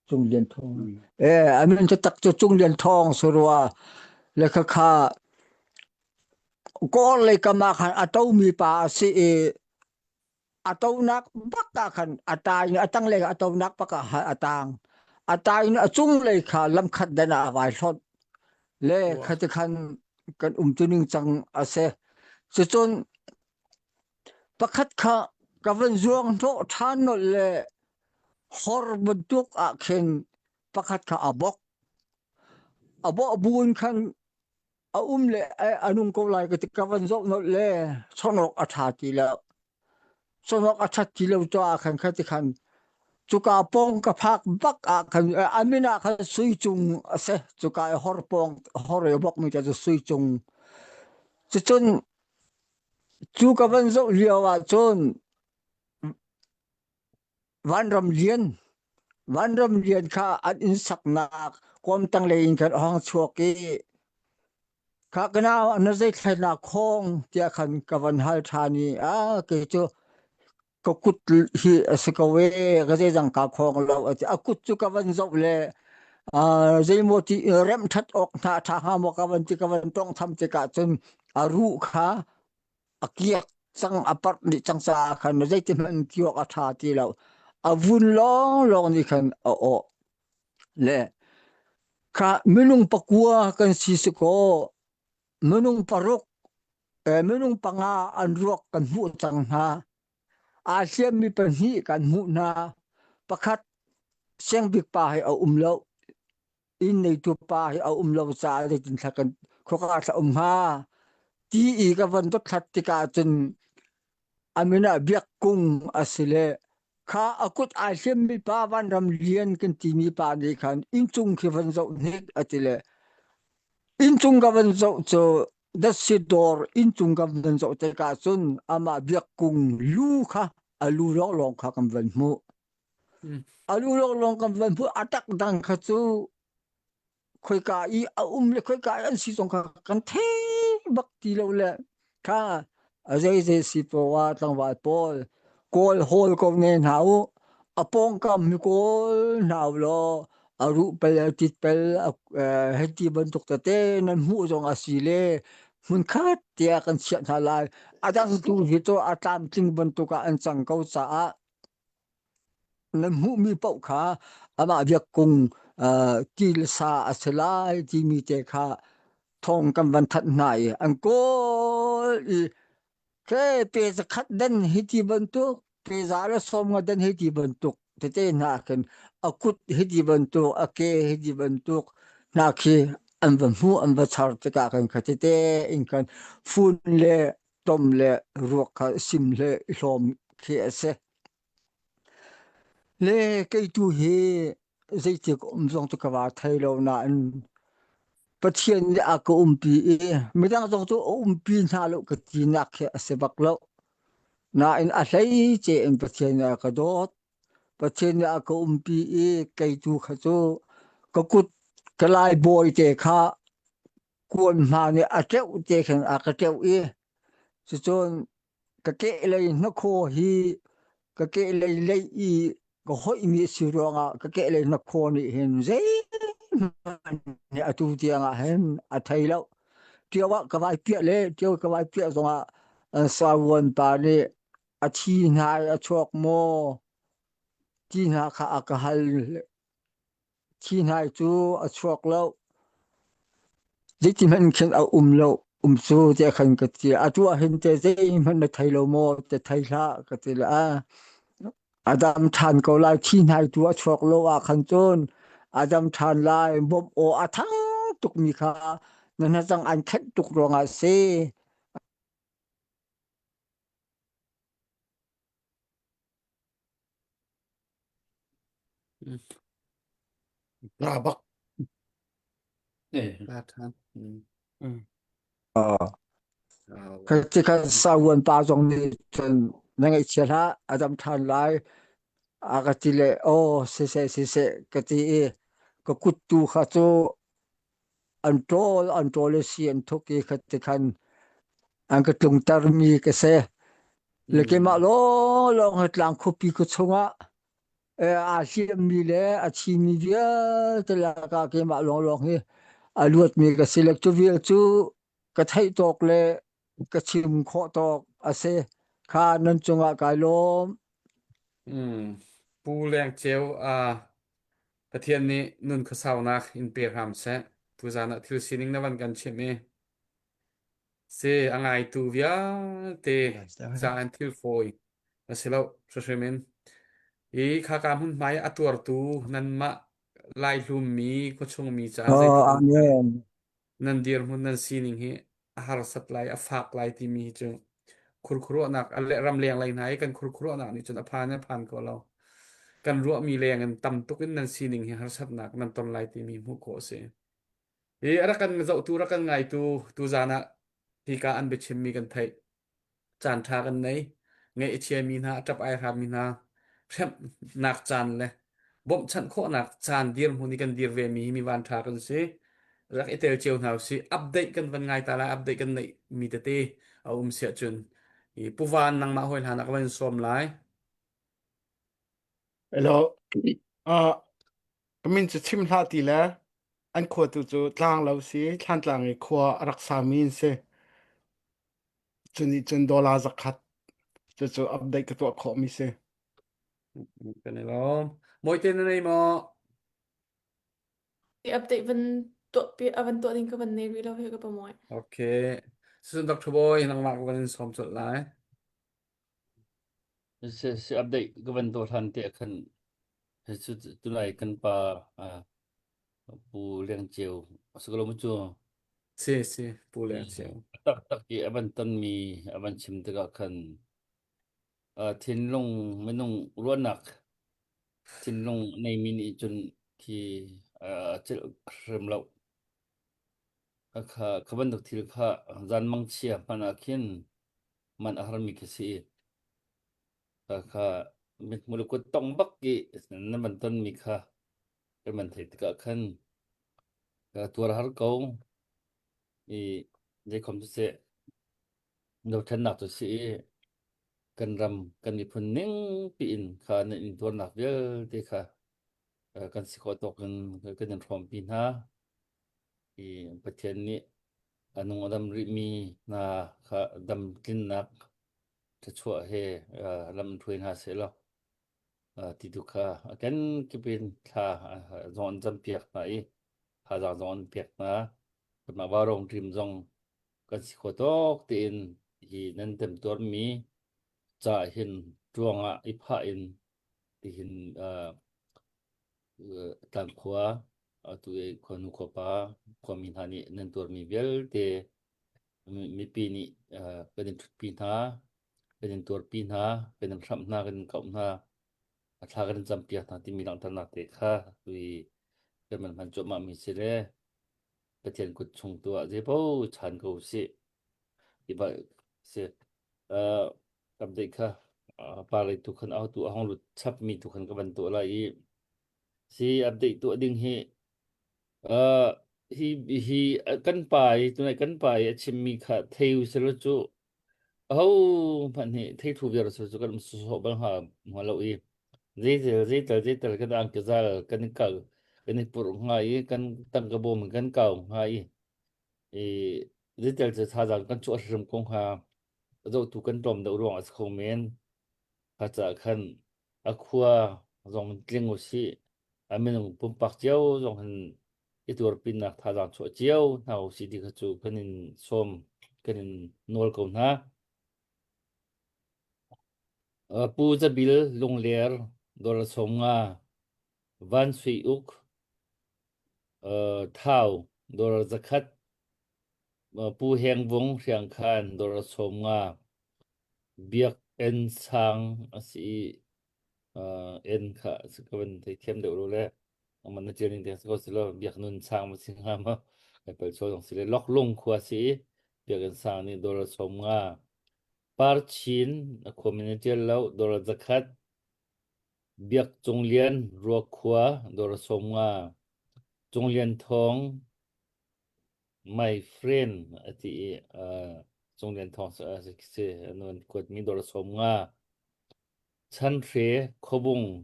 Cung Lian Thawng eh a min taktak cu Cung Lian Thawng surua le kha kha Kawl lei kam ah khan a tomi pa a si i a tonak bak ah khan a tai a tanglei a tonak bak ah a tang. A tai in a cunglei kha lamkhat dan ah a vai hlonh. Le khati khan kan umtuning cang a si. Cucun pakhat kha ka van zuang hnawh ṭhan nolh le hor bantuk ah khin pakhat kha a bok. A bawh bu in khan a um le a nung ko lai ka ti ka van zoh nolh le chonok a ṭha ti lo chonok a ṭhat ti lo caah khan kha ti khan cuka pawng ka phak bak ah khan a min ah khan sui cung a si cuka i hor pawng hor i bok mi cu sui cung cucun cu ka van zoh lio ah cun Vanram Lian Vanram Lian kha an inn saknak kuamtang lei in khan a hong chuak i kha ka nau na zeithlainak khawng tiah khan ka van hal ṭhan i a kei cu ka kut hi a si ko e ka zeidang ka khawng lo a ti a kut cu ka van zoh le zeimaw ti remh ṭhat awk hna ṭha hnga maw ka van ti ka van tawngh tham tikah cun a ruh kha a kiak cang a parh dih cang caah khan zeitihmanh ti awk a ṭha ti lo a vun lawnglawng nih khan a awh le kha minung pakua kan si si kaw minung paruk eh, minung panga an ruak kan hmuh cang hna aa hliammi pahnih kan hmuh hna pakhat Siangbik pa hi a um lo inn neitu pa hi a um lo caah zeitin thla kan khuaka thla um hnga ti i ka van dothlat tikah cun a min ah biak kung a si le kha a kut ai hliammi pa vanram lian kan timi pa nih khan inncung khi van zoh hnik a ti le inncung ka van zoh cu datsi dawr inncung ka van zoh tikah cun amah biak kung lu kha a lu lawnglawng kha kan van hmuh A lu lawnglawng kan van hmuh a tak dang kha cu khoika i a um le khoika i an si zong kha kan thei bak ti lo le kha a zeizei si poah tlangval pawl kawl hawl ko ne hna u a pawngkam mi kawl hna u law a ruh pel a tit pel hei ti bantuk tete nan hmuh zong a si le hmunkhat tiah kan chiah hna lai a dang tu hi cu a tlamtling bantuk ah an cang ko caah Na hmuhmi paoh kha amah biak kung ti le sa a si lai timi te kha thawng kan van thanh hna i an kawl i ke pe zakhat den hi ti bantuk pe za le sawm nga den hi ti bantuk tete hna khin a kut hi ti bantuk a ke hi ti bantuk hna khi an va hmuh an va char tikah kan kha tete in kan fun le tom le ruak kha sim le i hlawm khi a si. Le kei tu hi zeitik um zong cu ka va thei lo nain Pathian nih a ka umpi i midang zong cu a umpi hna lo ka tinak hi a si bak lo. Nain a hleice in Pathian nih a ka dawt. Pathian nih a ka umpi i kei tu kha cu ka kut ka lai bawi te kha kuan hma nih a ṭeuh te khin a ka ṭeuh i cucun ka kehlei hnakhaw hi ka kehlei lei i ka hoihmi a si ruangah ka kehlei hnakhaw nih hin zeihmanh atu tiangah hin a thei lo. Ṭio ah ka vai piah le ṭio ka vai piah zongah savuan pa nih. A thi hna i a chuak maw ti hna kha a ka hal. Thi hna cu a chuak lo. Zeitihmanh khin a um lo. Um cu tiah khan ka ti. Atu ah hin teh zeihmanh na thei lo maw? Ti thei hlah ka ti le a. A dam ṭhan ko lai. Thi hnai tu a chuak lo ah khan cun a dam ṭhan lai. Bawmh aw a thang tukmi kha na hnacang an khenh tuk ruangah a si. Ra bak. Eh. Ra ṭhan. Mm. Mm. Kha tikha savuan pa zong nih cun na ngaihchia hlah a dam ṭhan lai a ka ti le aw siseh siseh ka ti i ka kut tu kha cu an ṭawl an ṭawl i si an thuk i kha tikhan an ka tlungtermi ka si. Le keimah Mm. lawnglawng hi tlang khuapi ka chungah aa hliammi le a thimi vialte lakah keimah lawnglawng hi a luatmi ka si le cu vial cu ka theih tawk le ka chim khawh tawk a si. Kha nan cungah kai lawm. Mm. Pu Leng Ceu uh, Pathian nih nun khuasaunak in pe hram seh. Tuzan ah thil sining na van kan chimh i si a ngaitu vialte ca an thil fawi a si lo hrimhrim in. I khaka hmunhma i a tuartu nanmah Laihlummi khuachungmi caah Oh, zeitluk in amen. nan dirhmun nan sining hi a harsat lai a fak lai timi hi cu khurkhuruahnak a le ramleng lei hna i kan khurkhuruahnak nih cun a phan a phan ko lo kan ruahmi leng in tam tuk in nan sining hi harsatnak nan ton lai timi hmuh khawh a si hi a rak kan zohtu rak kan ngaitu tuzan ah hika an biachimmi kan theih Caan ṭha kan nei. Ngaih a chiami hna, a ṭap ai hrami hna hremhnak caan le bawmhchanh khawhnak caan dirhmun i kan dir vemi hi mi vanṭha kan si. Rak i tel cio hna usih. Update kan van ngai ta lai. Update kan neih mi tete a um siah cun i Pu Van nangmah hawi hlan ah ka van in sawm lai. Hello. Uh, ka min cu chim hlah ti le an khua tu cu tlang lo si Thlantlang i khua a rak sami an si. Cu nih cun dollar zakhat cucu update ka tuah khawhmi si. Kan i lawm. Mawite na nei maw? I update van tuah pi a van tuah ding ka van nei rih lo hi ka pamoy. Okay. Susun Dr. Boy nangmah ka van in sawm colh lai. Si si update ka van tuah hlan te khan cu tunai kan pa Pu Leng Ceu a si ko lo mu cu. Si si Pu Leng Ceu. Taktak i a van tonmi a van chim tikah khan thinlung minung ruahnak thinlung neimi nih cun khi a celh hrim lo. Kha kha bantuk thil kha zan mangchia hmanh ah khin man a harmi khi si. Kha kha mithmul kut tong bak i na van tonmi kha kan van theih tikah khan ka tuar har ko i zeikhom siseh dothlennak cu si i kan ram kan miphun ning piin kha nan intuarnak vialte kha kan si khawh tawk in kan in hrawmpi hna i Pathian nih a nung a dam rihmi hna kha dam tlinnak thluachuah he lam in hruai hna seh law ti tu kha a kenkip in thla zong an campiak hna i thazaang zong an pek hna. Kanmah Vaurawng team zong kan si kho tawk tein hi nan temtuarmi ca hin ṭuang ah i phah in tihin tlangkhua atu i khuanu khuapa khuami hna nih nan tuarmi vialte mipi nih kan in ṭhutpi hna kan in tuarpi hna, kan in hramh hna, kan in kauh hna, a thla kan in campiak hna timi langhternak te kha tui kan man hman cuahmah mi si le Pathian kut chung tu ah zeipaoh chan ko usih. Ti ba si uh, update kha pa lei tu khan au tu a hong lut chap mi tu khan ka van tuah lai i si update tuah ding hi uh, hi hi kan pa i tunai kan pa i a chimmi kha thei usilo cu Aho hmanh nih theithu viar cu cu kan um sawsawh bal hnga hnga lo i zeitel zeitel zeitel kan angkizal kan i kal kan i purh hnga i kan tangka bawm in kan kau hnga i i zeitel cu thazaang kan chuah hrim ko hnga zohtu kan tlawm deuh ruang a si kho men. Kha caah khan a khua zong tling u sih, a minung pumpak cio zong hin i tuarpinak thazaang chuah cio hna u sih ti kha cu kan in sawm, kan in nawl ko hna. Pu Zabil Lungler Dawr 50 Van Sui Uk Thau Dawr 100 Pu Heng Vung Hriangkhan Dawr 50 Biakinn sang a si i inn kha ka van theithiam deuh lo le man na ṭial ning te si ko si lo Biaknun sang ma si hnga maw kai pal sual zong si le Loklung khua si i Biakinn sang nih dollar 50 Parchin a khua min na ṭial lo dollar 100 Biak Cung Lian Ruakhua dollar 50 Cung Lian Thawng My friend a ti i uh, Cung Lian Thawng si an van kuatmi dawr 50. Chanhre Khuabung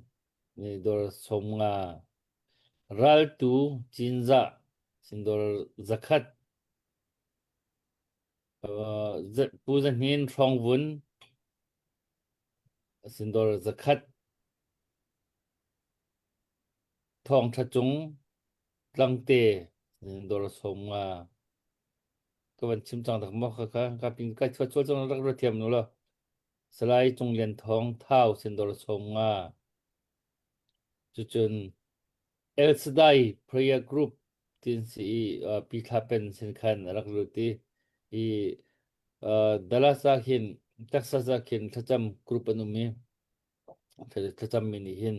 nih dawr 50. Raltu Cinzah sin dawr 100. Uh, Pu Zahnin Hrawngvun sin dawr 100. Thawng Tha Cung Tlangte dawr 50 ka van chim cang tak maw kha kha ka pin kai chuat chuat cang rak ra thiam nu lo Salai Cung Lian Thawng Thau sin dawr 50 cucun El Shaddai Prayer Group tin si i Pi Thla Pen sin khan a rak lut i i Dallas ah khin Texas ah khin thlacam group an um i Thlacammi nih hin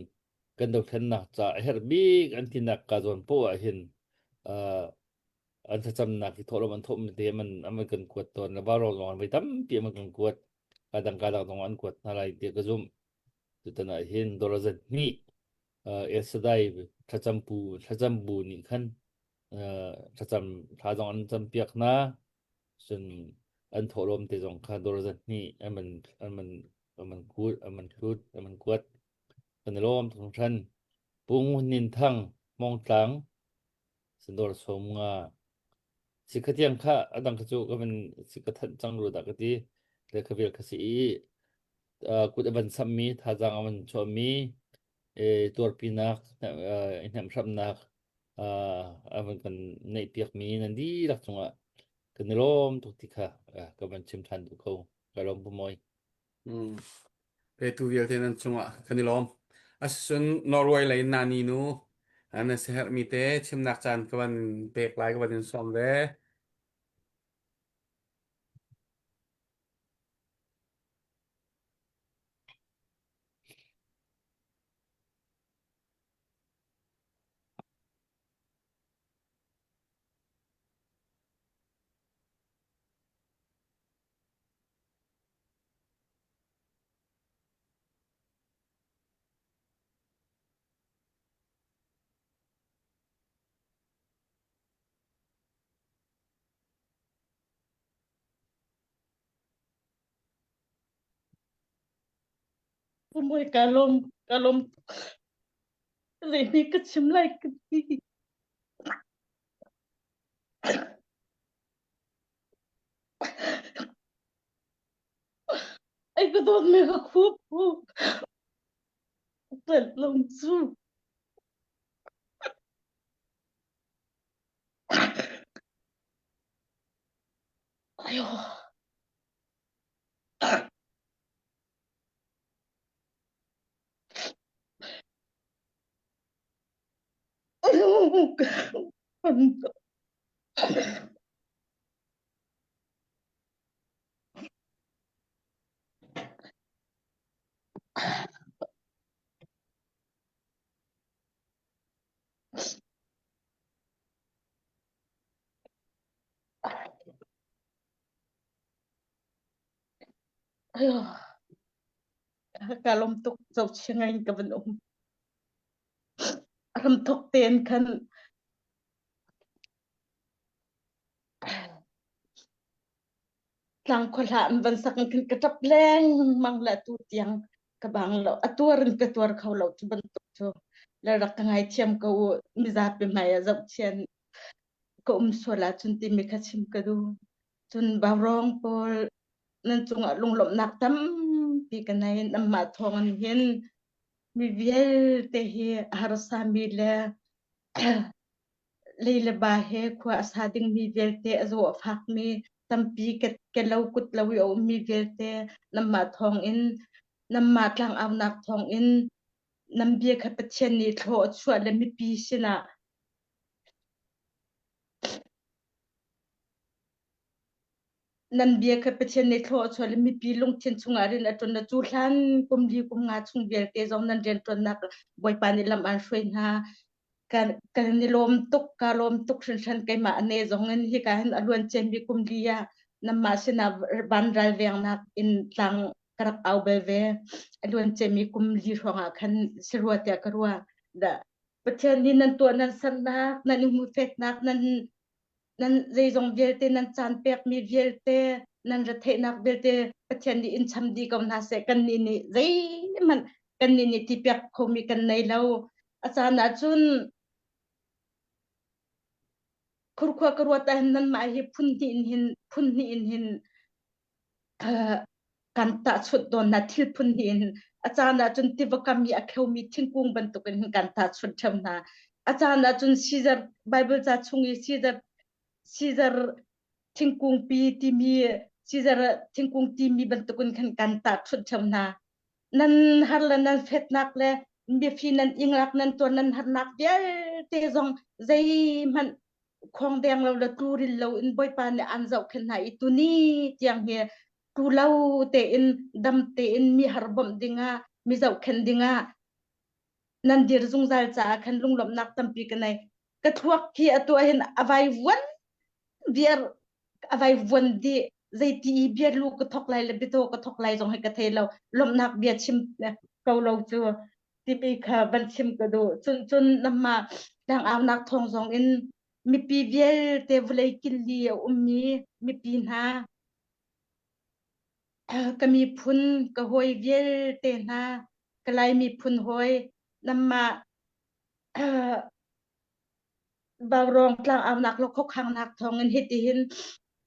kan dothlennak ca a herh bik an tinak ka zawn poah ah hin uh, an thlacamnak hi thawhlawm an thawhmi te man an kan kuat tawn le vaurawng zong an voi tampi an kan kuat ka dang ka dang zong an kuat hna lai tiah ka zumh tutan ah hin dollar zat hnih uh, El Shaddai thlacam pu thlacam bu nih khan uh, thlacam thla zong an cam piak hna cun an thawhlawm te zong kha dollar zat hnih an man an man an man kut an man hlut an man kuat kan i lawm tuk hran Pung Nin Thang Mongtlang sandor 50 si khatiang kha adang kha cu ka van si ka thanh cang ru dah ka ti le kha vel kha si i kut a van sammi thazaang a van chuahmi tuarpinak i hnemhramnak a van kan neihpiakmi nan dihlak cungah kan i lawm tuk ti kha ka van chim ṭhan duh ko. Ka lawm Pu Mawi. Mm. Petu vialte nan cungah kan i lawm. Asicun Norway lei nani nu na siaherhmi te chimnak caan ka van pek lai ka van in sawm ve. Mawi ka lawm ka lawm tuk. Zei ka chim lai ka ti. Ai ka dawt mi ka khup pu. Tel long cu. Ayo. Ka lawm tuk zohchia ngai in ka van um. A hramthawk tein khan tlangkhua hla an van sak in khan ka ṭap lengmang le atu tiang ka bang lo. A tuar in ka tuar kho lo cu bantuk cu. Le rak ka ngaithiam ko u. Mizapi hmai ah zohchia ka um sual ahcun timi kha chim ka duh. Cun vaurawng pawl nan cungah lunglawmhnak tampi. tampi ka nei. Nanmah thawng in hin mi vialte hi a harsami le lei le ba he khua a sa dingmi vialte a zaw a fakmi tampi ke, ke lo kut lo i a ummi vialte nanmah thawng in nanmah tlangaunak thawng in nan bia kha Pathian nih thlaw a chuah le mipi sinah Nan bia kha Pathian nih thlaw a chuah le mipi lungthin chungah rian a ṭuan. Cu hlan kum li kum nga chung vialte zong nan rianṭuannak Bawipa nih lam aan hruai hna. Kan, kan i lawm tuk, ka lawm tuk hringhran keimah ane zong in hika hin a luan ciami kum li ah nanmah sinah van ralvengnak in tlang ka rak au bel ve. A luan ciami kum li hrawng ah khan si rua tiah ka ruah. Da Pathian nih nan tuah nan sannak, nan i hmuhfetnak, nan nan zeizong vialte nan caan pekmi vialte nan retheihnak vialte Pathian nih in cham dih ko hna seh kannih nih zeihmanh kannih nih tipiak khomi kan nei lo a caan ahcun khurkhua ka ruat ahhin nanmah hi phun hnih in hin phun hnih in hin kan tahchunh tawn hna thil phun hnih in a caan ahcun tiva kam i a kheumi thingkung bantukin hin kan tahchunh ṭheo hna. A caan ahcun Caesar Bible ca chung i Caesar Caesar thingkung pi timi Caesar thingkung timi bantukin khan kan tahchunh ṭheo hna. Nan har le nan fetnak le biafi nan inglak nan tuan nan harnak vialte zong zeihmanh khawngdeng lo le tluril lo in Bawipa nih an zohkhenh hna i tuni tiang hi tlu lo tein dam tein mi har bawmh dingah mi zohkhenh dingah nan dir zungzal caah khan lunglawmhnak tampi ka nei ka thluak khi atu hin a vai vuan viar a vai vuan dih zeiti i bia lu ka thok lai le biataw ka thok lai zong hi ka thei lo lawmhnak bia chim ko lo cu timi kha van chim ka duh cun cun namah tlangaunak thawng zong in mipi vialte vawlei killi a ummi mipi hna ka miphun ka hawi vialte hna ka lai miphun hawi namah Vaurawng tlangaunak le khuakhangnak thawngin hitihin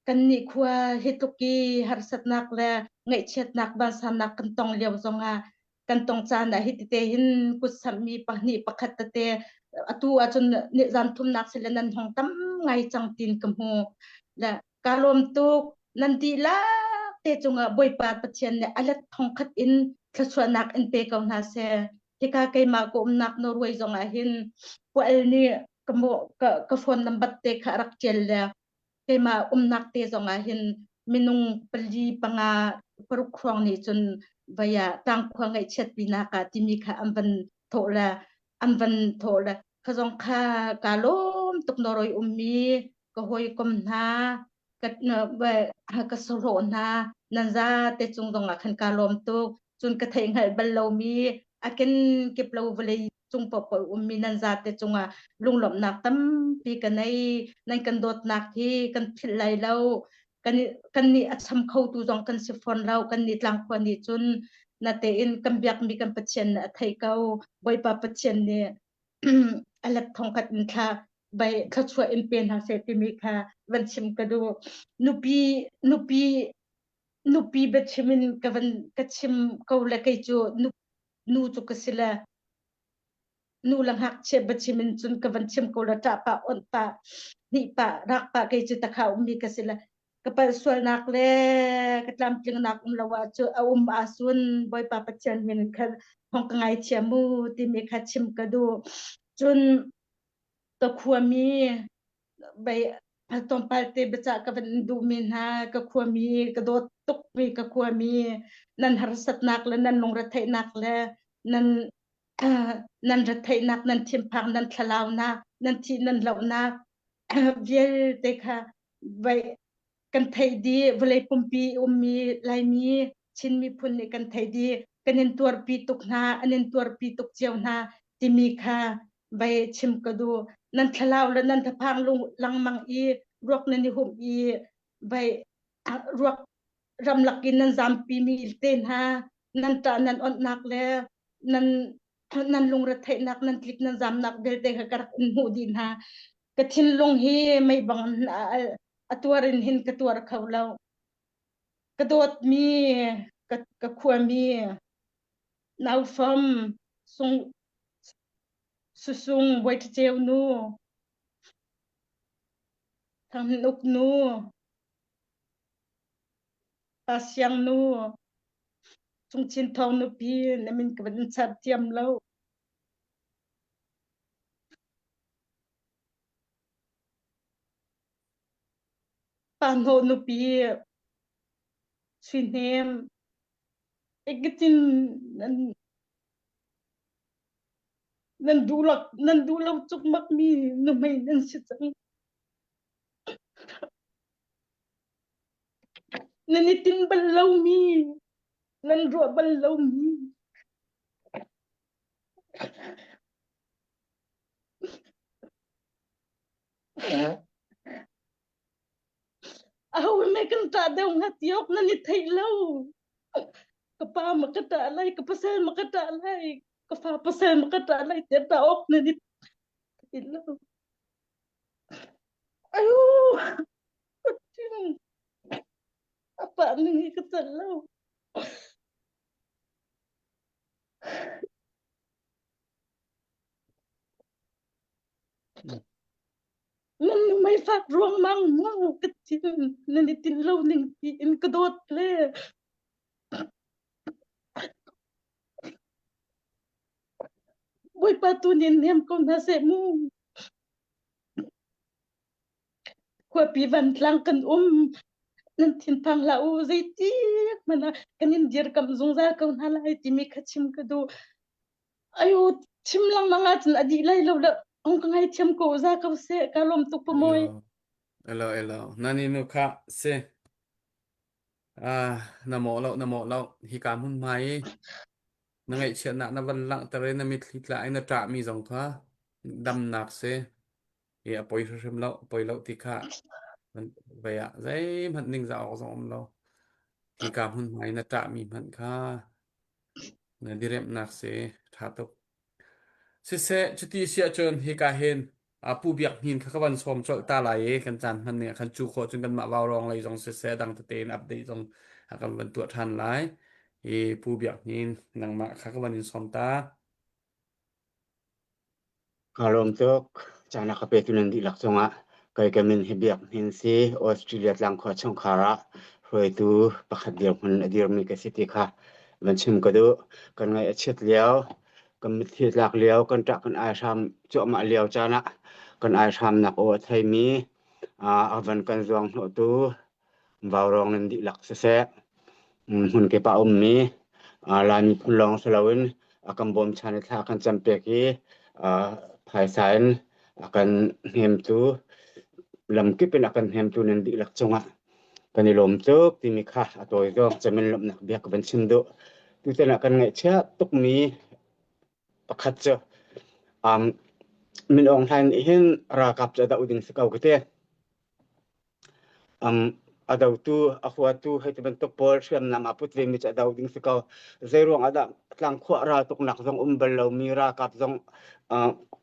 kannih khua hi tluk i harsatnak le ngaihchiatnak vansannak kan tong lio zongah kan tong caan ah hiti te hin kut samhmi pahnih pakhat tete atu ahcun zan thumnak sile nan hong tam ngai cang tin ka hmu le ka lawm tuk nan dihlak te cungah Bawipa Pathian nih a let thongkhat in thluachuahnak in pe ko hna seh hika keimah ka umnak Norway zong ah hin Pual nih ka mo ka, ka phone number te kha rak tial le keimah umnak te zong ah hin minung pali panga paruk hrawng nih cun vaya tangkhua ngaihchiat pinak ah timi kha an van thawh le an van thawh le kha zong kha ka lawm tuk Norway ummi ka hawikom hna ka ka sahlawh hna nan za te cung zong ah khan ka lawm tuk cun ka theih hngalh bal lomi a ken kip lo vawlei cung paohpaoh ummi nan zate cungah lunglawmhnak tampi ka nei nan kan dawtnak hi kan philh lai lo kan kan nih a cham khotu zong kan si fawn lo kan nih tlangkhua nih cun na tein kan biakmi kan Pathian nih a thei ko Bawipa Pathian nih a let thongkhat in thla bai thluachuah in pe hna seh timi kha van chim ka duh nupi nupi nupi biachim in ka van ka chim ko le kei cu nu, nu cu ka si le nu le ngakchia biachim in cun ka van chim ko le ṭah pah onh pah hnih pah rak pah kei cu takha ummi ka si le ka palh sualnak le ka tlamtlingnak um lo ah cu a um ahcun Bawipa Pathian min kha hong ka ngaithiam mu timi kha chim ka duh cun ka khuami bei tlawmpal te biacah ka van duhmi hna ka khuami ka dawt tukmi ka khuami nan harsatnak le nan lungretheihnak le nan nan retheihnak nan thinphang nan thlalaunak nan thih nan lohnak vialte kha vai kan theih dih vawlei pumpi ummi Laimi Chin miphun nih kan theih dih kan in tuarpi tuk hna an in tuarpi tuk cio hna timi kha vai chim ka duh nan thlalau le nan thaphang lung lengmang i ruak nan i humh i vai ruak ramlak in nan zampi mi te hna nan ṭah nan onhnak le nan nan lungretheihnak nan tlik nan zamnak vialte kha ka rak in hmuh dih hna ka thinlung hi mei bang a tuar in hin ka tuar kho lo ka dawtmi Ka, ka khuami naufam sung susung Bawiṭha nu Thang Uk nu Pa Siang nu Cungchin Thawng nupi na min ka van chat thiam lo. Pa Hnawh nupi Sui Hnem Ekitin nan nan duh nan duh lo cukmak mi nuhmei nan si cang. Nan i tin bal lomi, nan ruah bal lomi. Aho me kan ṭah deuh hnga ti awk nan i theih lo. Ka pa ma ka ṭah lai, ka pasal ma ka ṭah lai, ka fa pasal ma ka ṭah lai tiah ṭah awk nan i theih lo. Ayu, a pa ning hi ka celh lo. Nan mei fak ruangmang mu ka thin nan i tin lo ning tiin ka dawt le. Bawipa tu nih nem ko hna seh mu. Khuapi vantlang kan um nan thinphang hlah u zeiti hmanh ah kan in dirkamh zungzal ko hna lai timi kha chim ka duh. Ayu chim lengmang ahcun a dih lai lo le ong ka ngaithiam ko za ko seh ka lawm tuk pamoy. Elo elo nani nu kha si ah na mawh lo na mawh lo hika hmun hmai i na ngaihchiatnak na van langhter i na mitthli tla i na ṭahmi zong kha damnak si i a poi hrimhrim lo poi lo ti kha vei ah zeihmanh ningzah awk zong um lo hika hmun hmai na ṭahmi hmanh kha na diremhnak si ṭha tuk Siseh, cuti si ahcun hika hin Pu Biak Hnin kha ka van sawm colh ta lai i kan caan hman ning ah khan cu khawh cun kanmah Vaurawng lei zong siseh dang tete in update zong a kan van tuah ṭhan lai. I Pu Biak Hnin nangmah kha ka van in sawm ta. Kaa lawm tuk. Caan a ka petu nan dihlak cungah kei ka min hi Biak Hnin si. Australia tlangkhua chungkhar ah hruaitu pakhat dirhmun a dirmi ka si ti kha van chim ka duh. Kan ngaih a chiat lio, kan mitthli a tlak lio, kan ṭah kan aihram cuahmah lio caan ah kan aihramnak aw a theimi a van kan zuang hnawhtu Vaurawng nan dihlak siseh, hmunkip ah a ummi Lai miphun lawng si loin a kan bawmchan i thla a kan campiak i phaisa in a kan hnemtu, lamkip in a kan hnemtu nan dihlak cungah kan i lawm tuk timi kha a tawi zawng cem in lawmhnak bia ka van chim duh. Tutan ah kan ngaihchia tukmi pakhat cu um, Min Aung Hlaing nih hin ralkap cu a doh ding si ko ka ti. A dotu, a huatu hei ti bantuk pawl hriamnam aa put vemi cu a do ding si ko. Zeiruang ah dah tlangkhuah raltuknak zong um bal lomi ralkap zong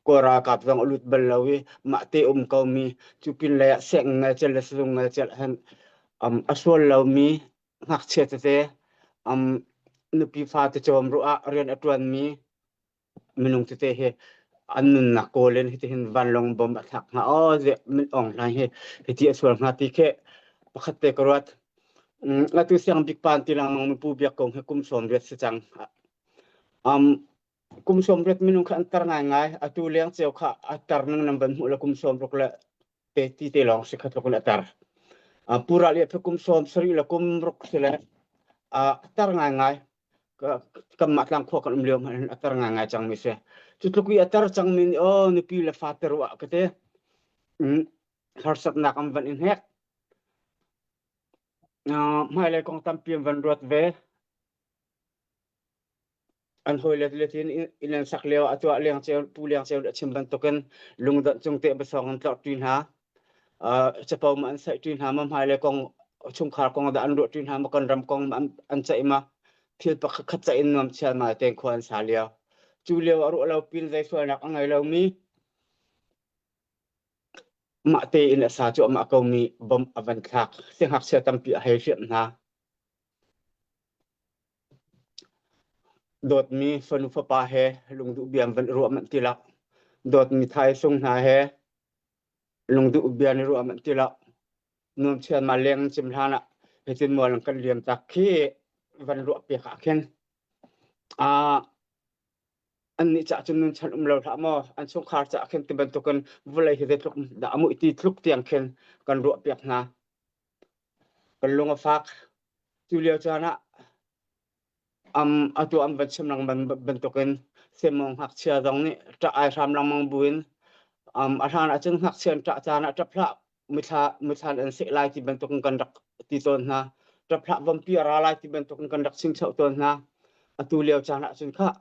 Kawl ralkap zong a lut bal lo i mah te um komi cu pin lei ah seng ngelcel le sazung ngelcel hen a sual lomi ngakchia tete nupi fate cawm ruah ah rian a ṭuanmi minung tete hi an nunnak kawl in hitihin vanlawng bom a thlak hnga aw ziah min Aung Hlaing hi hiti a sual hnga ti khi pakhat te ka ruat. Atu siang bik pan ti lengmang mi Pu Biak Kong hi kum 80 si cang. Um, kum 80 minung kha an tar ngaingai. Atu leng ceu kha a tar ning nan van hmuh le kum 60 le te ti te lawng si kha tluk in a tar. Uh, Pu Ral Iap hi kum 70 le kum ruk si le uh, a tar ngaingai. Kanmah tlangkhua kan um lio hmanh hin a tar ngaingai cangmi si. Cu tluk i a tar cangmi nih aw nupi le fate ruah ka ti. Mm, harsatnak an van i hnek. Uh, hmailei kong tampi an van ruat ve. An hawile le tin inn an sak lio ah a tuah leng ceu pu leng ceu a chim bantukin lungdonh cung te basawng an tlorh ṭi hna. Uh, capo ma an saih ṭi hna ma hmailei kong chungkhar kong dah an ruah ṭi hna ma kan ram kong ma an, an ceih ma thil pakhat khat ceih in nuam chial ma tein khua an sa lio. Cu lio a ruah lo pin zei sualnak a ngei lomi mah tein a sa cuahmah komi bomb a van thlak. Siangngakchia tampi a hei hriamh hna. Dawtmi fanu fapa he lungduh bia an van i ruah manh ti lo. Dawtmi thaisung hna he lungduh bia an i ruah manh ti lo. Nuamchian ma leng cim hlan ah hitin mual an kan liam tak khi van ruah piak ah khin ah annih cah cun nun chan um lo hlah maw an chungkhar cah khin ti bantukin vawlei hi zeitluk dah a muih ti tluk tiang khin kan ruah piak hna. Kan lung a fak. Cu lio caan ah um, atu an van chim lengmang bantukin semmawng ngakchia zong nih ṭah ai hram lengmang buin um, a hlan ahcun ngakchia an ṭah caan ah ṭap hlah mithla mithlan an seh lai ti bantukin kan rak ti tawn hna. Ṭap hlah vompi a ra lai ti bantukin kan rak chingchoh tawn hna. Atu lio caan ahcun khah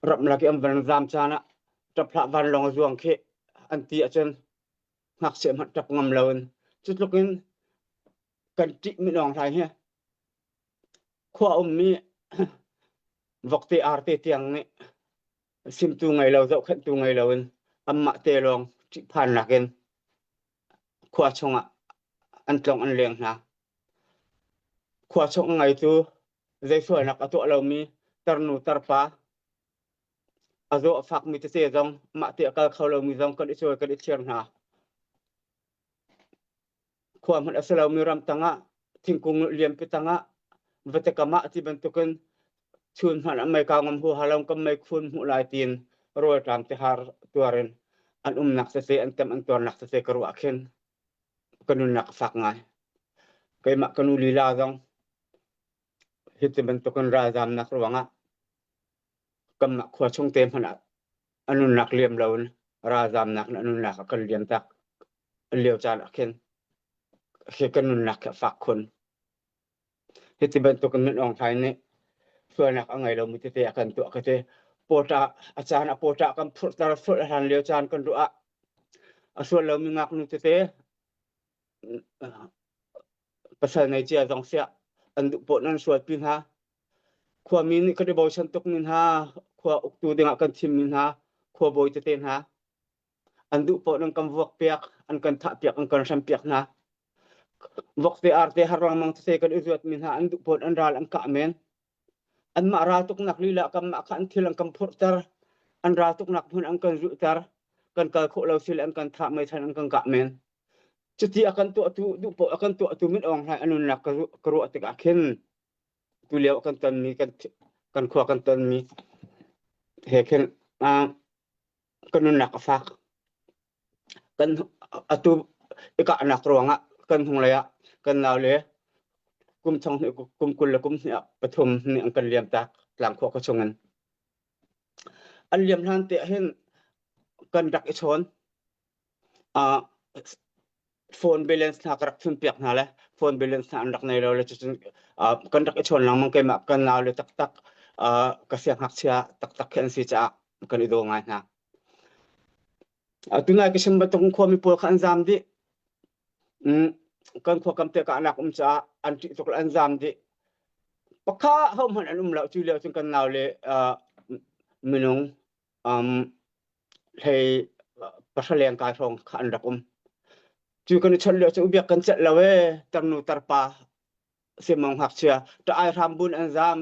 ramlak i an van zaam caan ah ṭap hlah vanlawng a zuang khi an ti ahcun ngakchia hmanh ṭap ngam loin cu tluk in kan ṭih minawng hlai hi khua ummi vokte arte tiang nih simtu ngei lo zohkhenhtu ngei loin anmah te lawng ṭihphannak in khua chungah an tlong an leng hna. Khua chung a ngeitu zei sualnak a tuah lomi tarnu tarpa a zaw a fakmi tete zong mah te a kal kho lomi zong kan i cawi kan i thlir hna. Khua hmanh a si lomi ram tangah thingkung lianpi tangah vate kam ah ti bantukin chun hmanh ah mei kau ngam huaha lo kan mei khun hmuh lai tiin rawlṭam tihar tuar in an umnak tete an tem an tuarnak tete ka ruah khin ka nunnak a fak ngai. Keimah ka nu lila zong hiti bantukin ralzamnak ruangah kanmah khua chung te hmanh ah a nunnak liam loin ralzamnak in a nunnak a kan liam tak lio caan ah khin khi kan nunnak khi a fak khun. Hiti bantukin Min Aung Hlaing nih sualnak a ngei lomi tete a kan tuah ka ti. Pawṭa a caan a pawṭa kan phurhter sual a hlan lio caan kan ruah ah a sual lomi ngaknu tete pasal nei cia zong siah an duh paoh nan sualpi hna. Khuami nih kan i bochan tukmi hna, khua uktu dingah kan thimmi hna, khuabawi tete hna, an duh paoh nan kan vuakpiak, an kan thahpiak, an kan hrempiak hna. Vokte arte har lengmang tete kan i zuatmi hna an duh paoh an ral an kah men. Anmah ral tuknak lila kanmah kha an thil an kan phurhter, an ral tuknak hmun an kan zuhter, kan kal khawh lo sile an kan thah meithal an kan kah men. Cuti a kan tuahtu duh paoh a kan tuahtu min Aung Hlaing a nunnak ka ruah tikah khin tulio kan tonmi kan kan khua kan tonmi he khin kan nunnak a fak. Kan atu i kahnak ruangah kan hnunglei ah kan naule kum thong hnih kum 20 le kum hnih ah pathum nih an kan liam tak tlangkhua khua chungin. An liam hlan te ah hin kan rak i chawn. Uh, phone balance hna ka rak thun piak hna le phone balance hna an rak nei lo le cucun uh, kan rak i chawn lengmang keimah kan nau le taktak uh, ka siangngakchia taktak khi an si caah kan i daw ngai hna. Uh, tunai ka sim bantuk khuami pawl kha an zam dih. Mm, kan khua kam te kahnak um caah an ṭih tuk le an zam dih. Pakha ho hmanh an um lo cu lio cun kan nau le uh, minung um, hlei pahra leng kai hrawng kha an rak um. Cu kan i chawnh lio cu ubiak kan celh lo ee tarnu tarpa siamong ngakchia ṭah ai hram bun an zam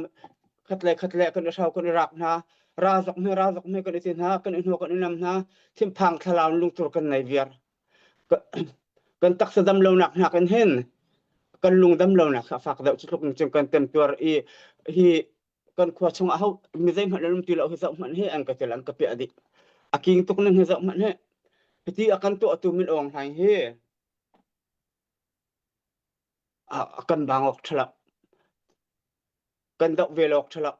khat le khat le kan i hrau kan i rak hna ra zok hme ra zok hme kan i ti hna kan i hnuak kan i nam hna thinphang thlalau lungtur kan nei viar kan taksa dam lonak hna kan hin kan lung dam lonak kha fak deuh cu tluk in cun kan temtuar i hi kan khua chungah ho mi zeihmanh an um ti lo hi zoh hmanh hi an ka tel an ka piah dih a king tuk ning hi zoh hmanh hi hiti a kan tuahtu min Aung Hlaing hi a kan bang awk ṭha lo kan doh ve lo awk ṭha lo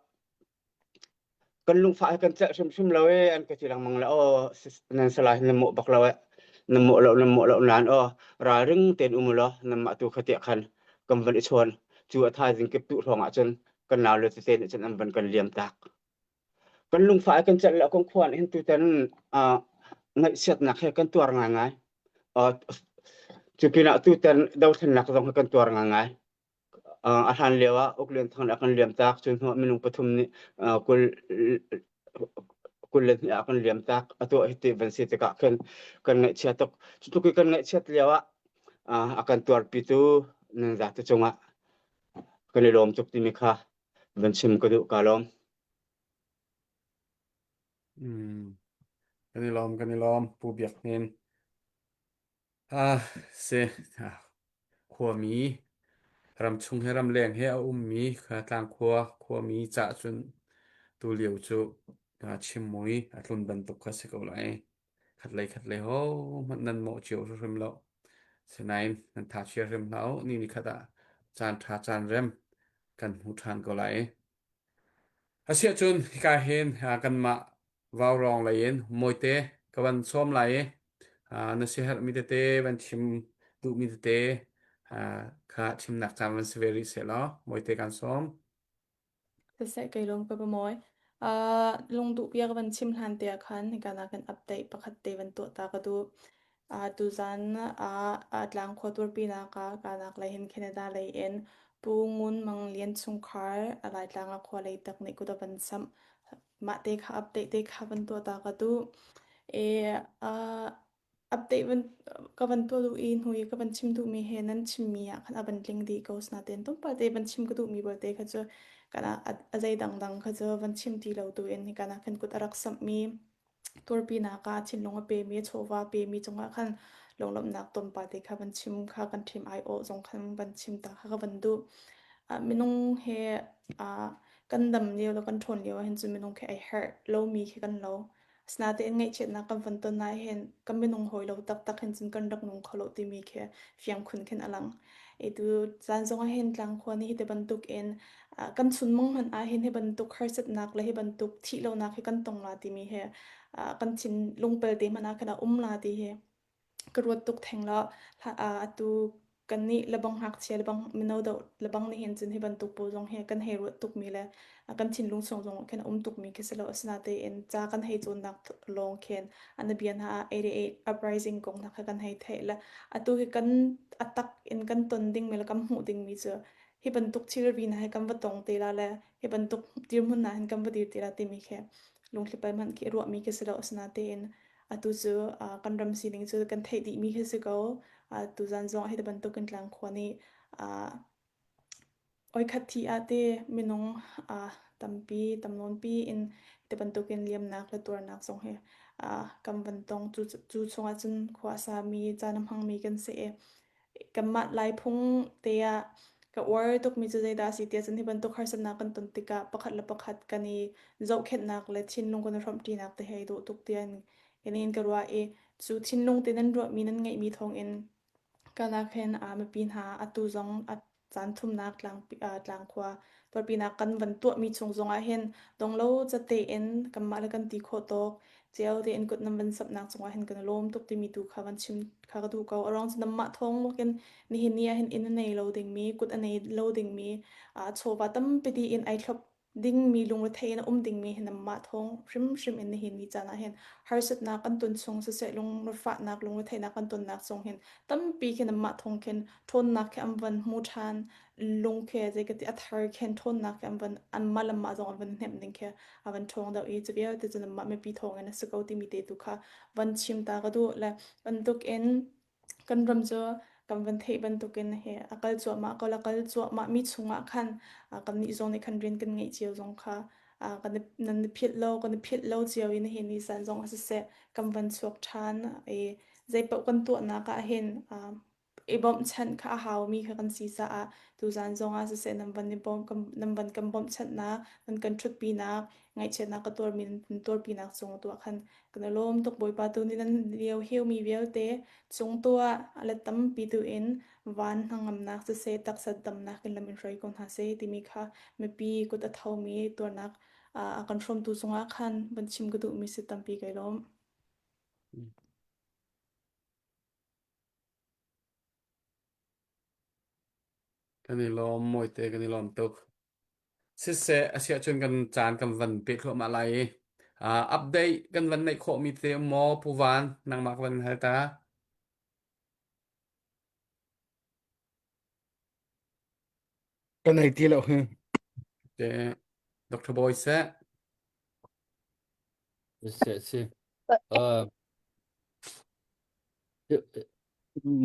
kan lungfah hi kan celh hrimhrim lo e an ka ti lengmang le aw nan salai nan mawh bak lo e nan mawh lo nan mawh lo nain aw ralring tein um law nanmah tu kha tiah khan kan van i chawn cu a thaizing kip tu hrawng ah cun kan nau le tete nih cun an van kan liam tak kan lungfah kan celh lo kan khuan hin tutan ngaihchiatnak he kan tuar ngaingai cu pinah tutan dothlennak zong he kan tuar ngaingai a hlan lio ah Uk Lian Thang nih a kan liam tak cu hnuah minung pathum nih 22 ah kan liam tak atu ah hiti van si tikah khin kan ngaihchia tuk cu tluk i kan ngaihchiat lio ah a kan tuarpitu nan zate cungah kan i lawm tuk timi kha van chim ka duh ka lawm. Mm. Kan i lawm, kan i lawm, Pu Biak Hnin. Ah, si, ah, khuami, ramchung he ramleng he a ummi kha tlangkhua khuami cah cun tulio cu ah, chimmui a tlun bantuk kha si ko lai. Khatlei khatlei ho hmanh nan mawh cio hrim lo. Sinain nan tha chia hrim hlah u. Ni ni khat ah caan ṭha caan rem kan hmu ṭhan ko lai. Asiahcun hika hin ah, kanmah Vaurawng lei in Mawite ka van sawm lai i ah, na siaherhmi tete van chim duhmi tete ah, kha chimnak caan van si ve rih seh law Mawite kan sawm. Siseh kei lawm ka mawi. Uh, lungduh bia ka van chim hlan te ah khan hika na kan update pakhat te van tuah ta ka duh. Uh, tuzan ah uh, tlang khua turpinak ah kanak lei hin Canada lei in Pu Ngun Mang Lian chungkhar a Laitlang ah khua lei tak nih kut a van samh. Mah te kha update te kha van tuah ta ka duh. E, uh, update van ka van tuah duh i hnu i ka van chim duhmi he nan chimmi ah khan a van tling dih ko natein tlawmpal te van chim ka duhmi belte kha cu kana a zei dangdang kha cu van chim ti lo tu in hika khan kut a rak samhmi turpinak ah thinlung a pemi chawva a pemi cungah khan lunglawmhnak tlawmpal te kha van chim kha kan ṭhim ai awh zong khan van chim ta kha ka van duh. Minung he kan dam lio le kan ṭhawn lio ahhin cun minung khi ai herh lomi khi kan lo. Asinain ngaihchiatnak kan von ton ahhin kan minung hawi lo taktak hin cun kan rak nung kho lo timi khi fiang khun khin a lang. Itu caan zong ahhin tlangkhua nih hiti bantuk in kan chunmang hmanh ahhin hi bantuk harsatnak le hi bantuk thih lonak hi kan tong la timi hi kan thin lungpel te hmanh ah khan a um la ti hi ka ruat tuk theng lo. Atu kannih lebang ngakchia lebang mino deuh lebang nih hin cun hi bantuk pawl zong hi kan hei ruat tukmi le kan thinlung chung zong khin a um tukmi khi si lo. Asinain ca kan hei cawnnak lawng khin an bia hna ah 88 uprising kong hna kha kan hei theih le atu hi kan a tak in kan ton dingmi le kan hmuh dingmi cu hi bantuk thilri hna hi kan va tong te la le hi bantuk dirhmun hna hin kan va dir te la timi khi lungthli pal hmanh khi ruahmi khi si lo. Asinain Atu cu kan ram sining cu kan theih dihmi khi si ko. Tuzan zong hi bantukin tlangkhua nih oikhat thi ah te minung tampi tam nawnpi in ti bantukin liamnak le tuarnak zong hi kan van tong. Cu, cu chungah cun khua a sami, caan a hmangmi kan si i kanmah Laiphung te ah ka uar tukmi cu zeidah a si tiah cun hi bantuk harsatnak kan ton tikah pakhat le pakhat kan i zohkhenhnak le thinlung kan i hrawmhṭinak te he i dawh tuk tiah in in ka ruah i cu thinlung te nan ruahmi nan ngeihmi thawngin kanak hin mipi hna atu zong a caan thumnak tlangkhua tuarpinak kan van tuahmi chung zongah hin donglo cate in kanmah le kan ti khawh tawk cio tein kut nan van samhnak cungah hin kan i lawm tuk timi tu kha van chim kha ka duh ko. A ruang cu nanmah thawng in nihin ni ah hin inn a nei lo dingmi, kut a nei lo dingmi, chawva tampi ti in ai thlop dingmi lungrethei in a um dingmi hi nanmah thawng hrimhrim in nihin ni caan ah hin harsatnak kan ton chung siseh lungrefahnak lungretheihnak kan tonnak chung hin tampi khi nanmah thawng khin ṭhawnnak khi an van hmu ṭhan lung khi zei ka ti a thar khin ṭhawnnak khi an van anmah le mah zong an van hnemh ding khi a van ṭhawng deuh i cu vialte cu nanmah mipi thawng in a si ko timi te tu kha van chim ta ka duh le bantuk in kan ram cu kan van theih bantukin he a kal cuahmah ko la kal cuahmah mi chungah khan kannih zong nih khan rian kan ngeih cio zong kha kan nan i philh lo kan i philh lo cio in hi ni san zong a siseh kan van chuak ṭhan i zeipaoh kan tuahnak ah hin i bawmhchanh kha a haumi kha kan si caah tuzan zongah siseh nan van i bawm nan van kan bawmhchanhnak nan kan ṭhutpinak ngaihchiatnak ka tuarmi nan tuarpinak cung tuah khan kan i lawm tuk Bawipa tu nih nan lio heumi vialte cung tuah a let tampi tu in van hnangamnak siseh taksa damnak in lam in hruai ko hna seh timi kha mipi kut a thomi tuarnak a kan hrawmtu cungah khan van chim ka duhmi si tampi kai lawm. Kan i lawm, Mawite kan i lawm tuk. Siseh, a siah cun kan caan kan van peh thluahmah lai i uh, update kan van neih khawhmi te um maw Pu Van, nangmah ka van hal ta. Kan ei ti lo hi. Te Dr. Boy seh. Si si. Uh,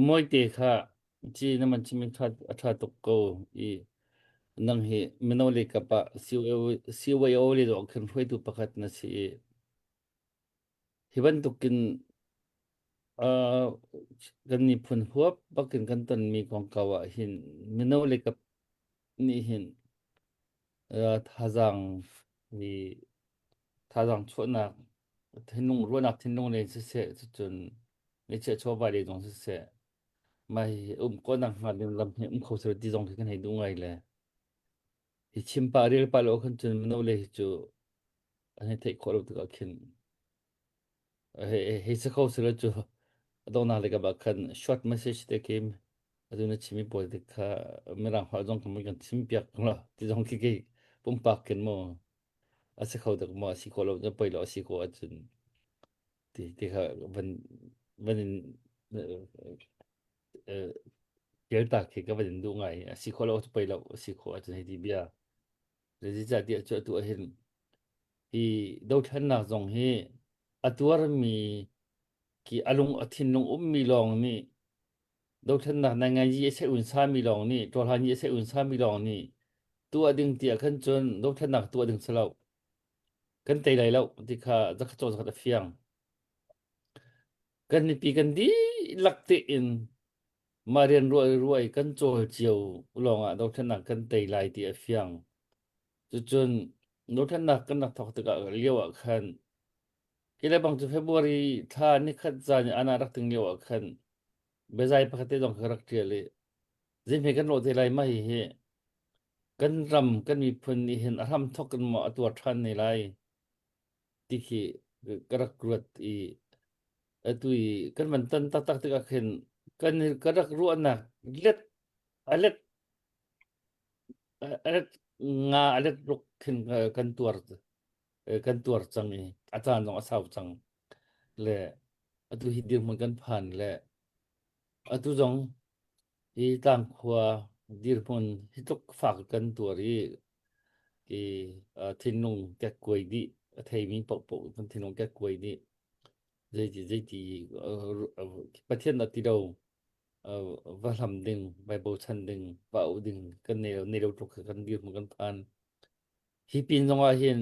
Mawite kha ci na man chim tha a tha tuk ko i nang hi mino le kap ah CYO le dawh khin hruaitu pakhat na si i. Hi bantukin uh, kan miphun huap bakin kan tonmi kongkau ah hin mino le kap nih hin uh, thazaang hi thazaang chuahnak thinlung ruahnak thinlung le siseh cucun ngeihchiah chawva le zong siseh mah hi um khawhnak hnga ding lam hi um kho seh ti zong khi kan hei duh ngai le hi chim pah rel pah lo khan cun mino le hi cu an hei theih khawh lo tikah khin hei hei si kho seh cu a donghnak le ka bak khan short message te khi atu na chimi pawl te kha mirang holh zong kan kan chim piak la ti zong khi kei pumpak khin mu a si kho tuk maw a si khawh lo cun poi lo a si khawh ahcun ti ti kha van van in tial tak khi ka van in duh ngai a si khawh lo cu poi lo a si khawh ahcun hei ti bia zeicahtiah cu atu ahhin hi dothlennak zong hi a tuarmi ki a lung a thinlung ummi lawng nih dothlennak nai ngai yi a se un sami lawng nih ṭawlhan yi a se un sami lawng nih tuah ding tiah khan cun dothlennak tuah ding si lo kan tei lai lo ti kha zakhat caw zakhat a fiang kan mipi kan dihlak tein mah rian ruah ruah i kan cawl cio lawngah dothlennak kan tei lai ti a fiang cucun dothlennak kan rak thawk tikah lio ah khan hi le bang cu February thla nikhat zan i ana rak ting lio ah khan biazai pakhat te zong ka rak ṭial i zeihme kan lawh te lai mah hihi kan ram kan miphun nih hin a hram thawk in maw a tuar ṭhan ne lai ti khi ka rak ruat i atu i kan van ton taktak tikah khin kan ka rak ruahnak let a let a let nga a let ruk khin kan tuar kan tuar cang i a caan zong a sau cang le atu hi dirhmun kan phan le atu zong hi tlangkhua dirhmun hi tluk fak kan tuar i i thinlung kekkuai dih a theimi paohpaoh kan thinlung kekkuai dih zeiti zeiti Pathian dah ti lo va hlam ding vai bochan ding va auh ding kan nei lo nei lo tluk kan dirhmun kan phan hi pin zong ah hin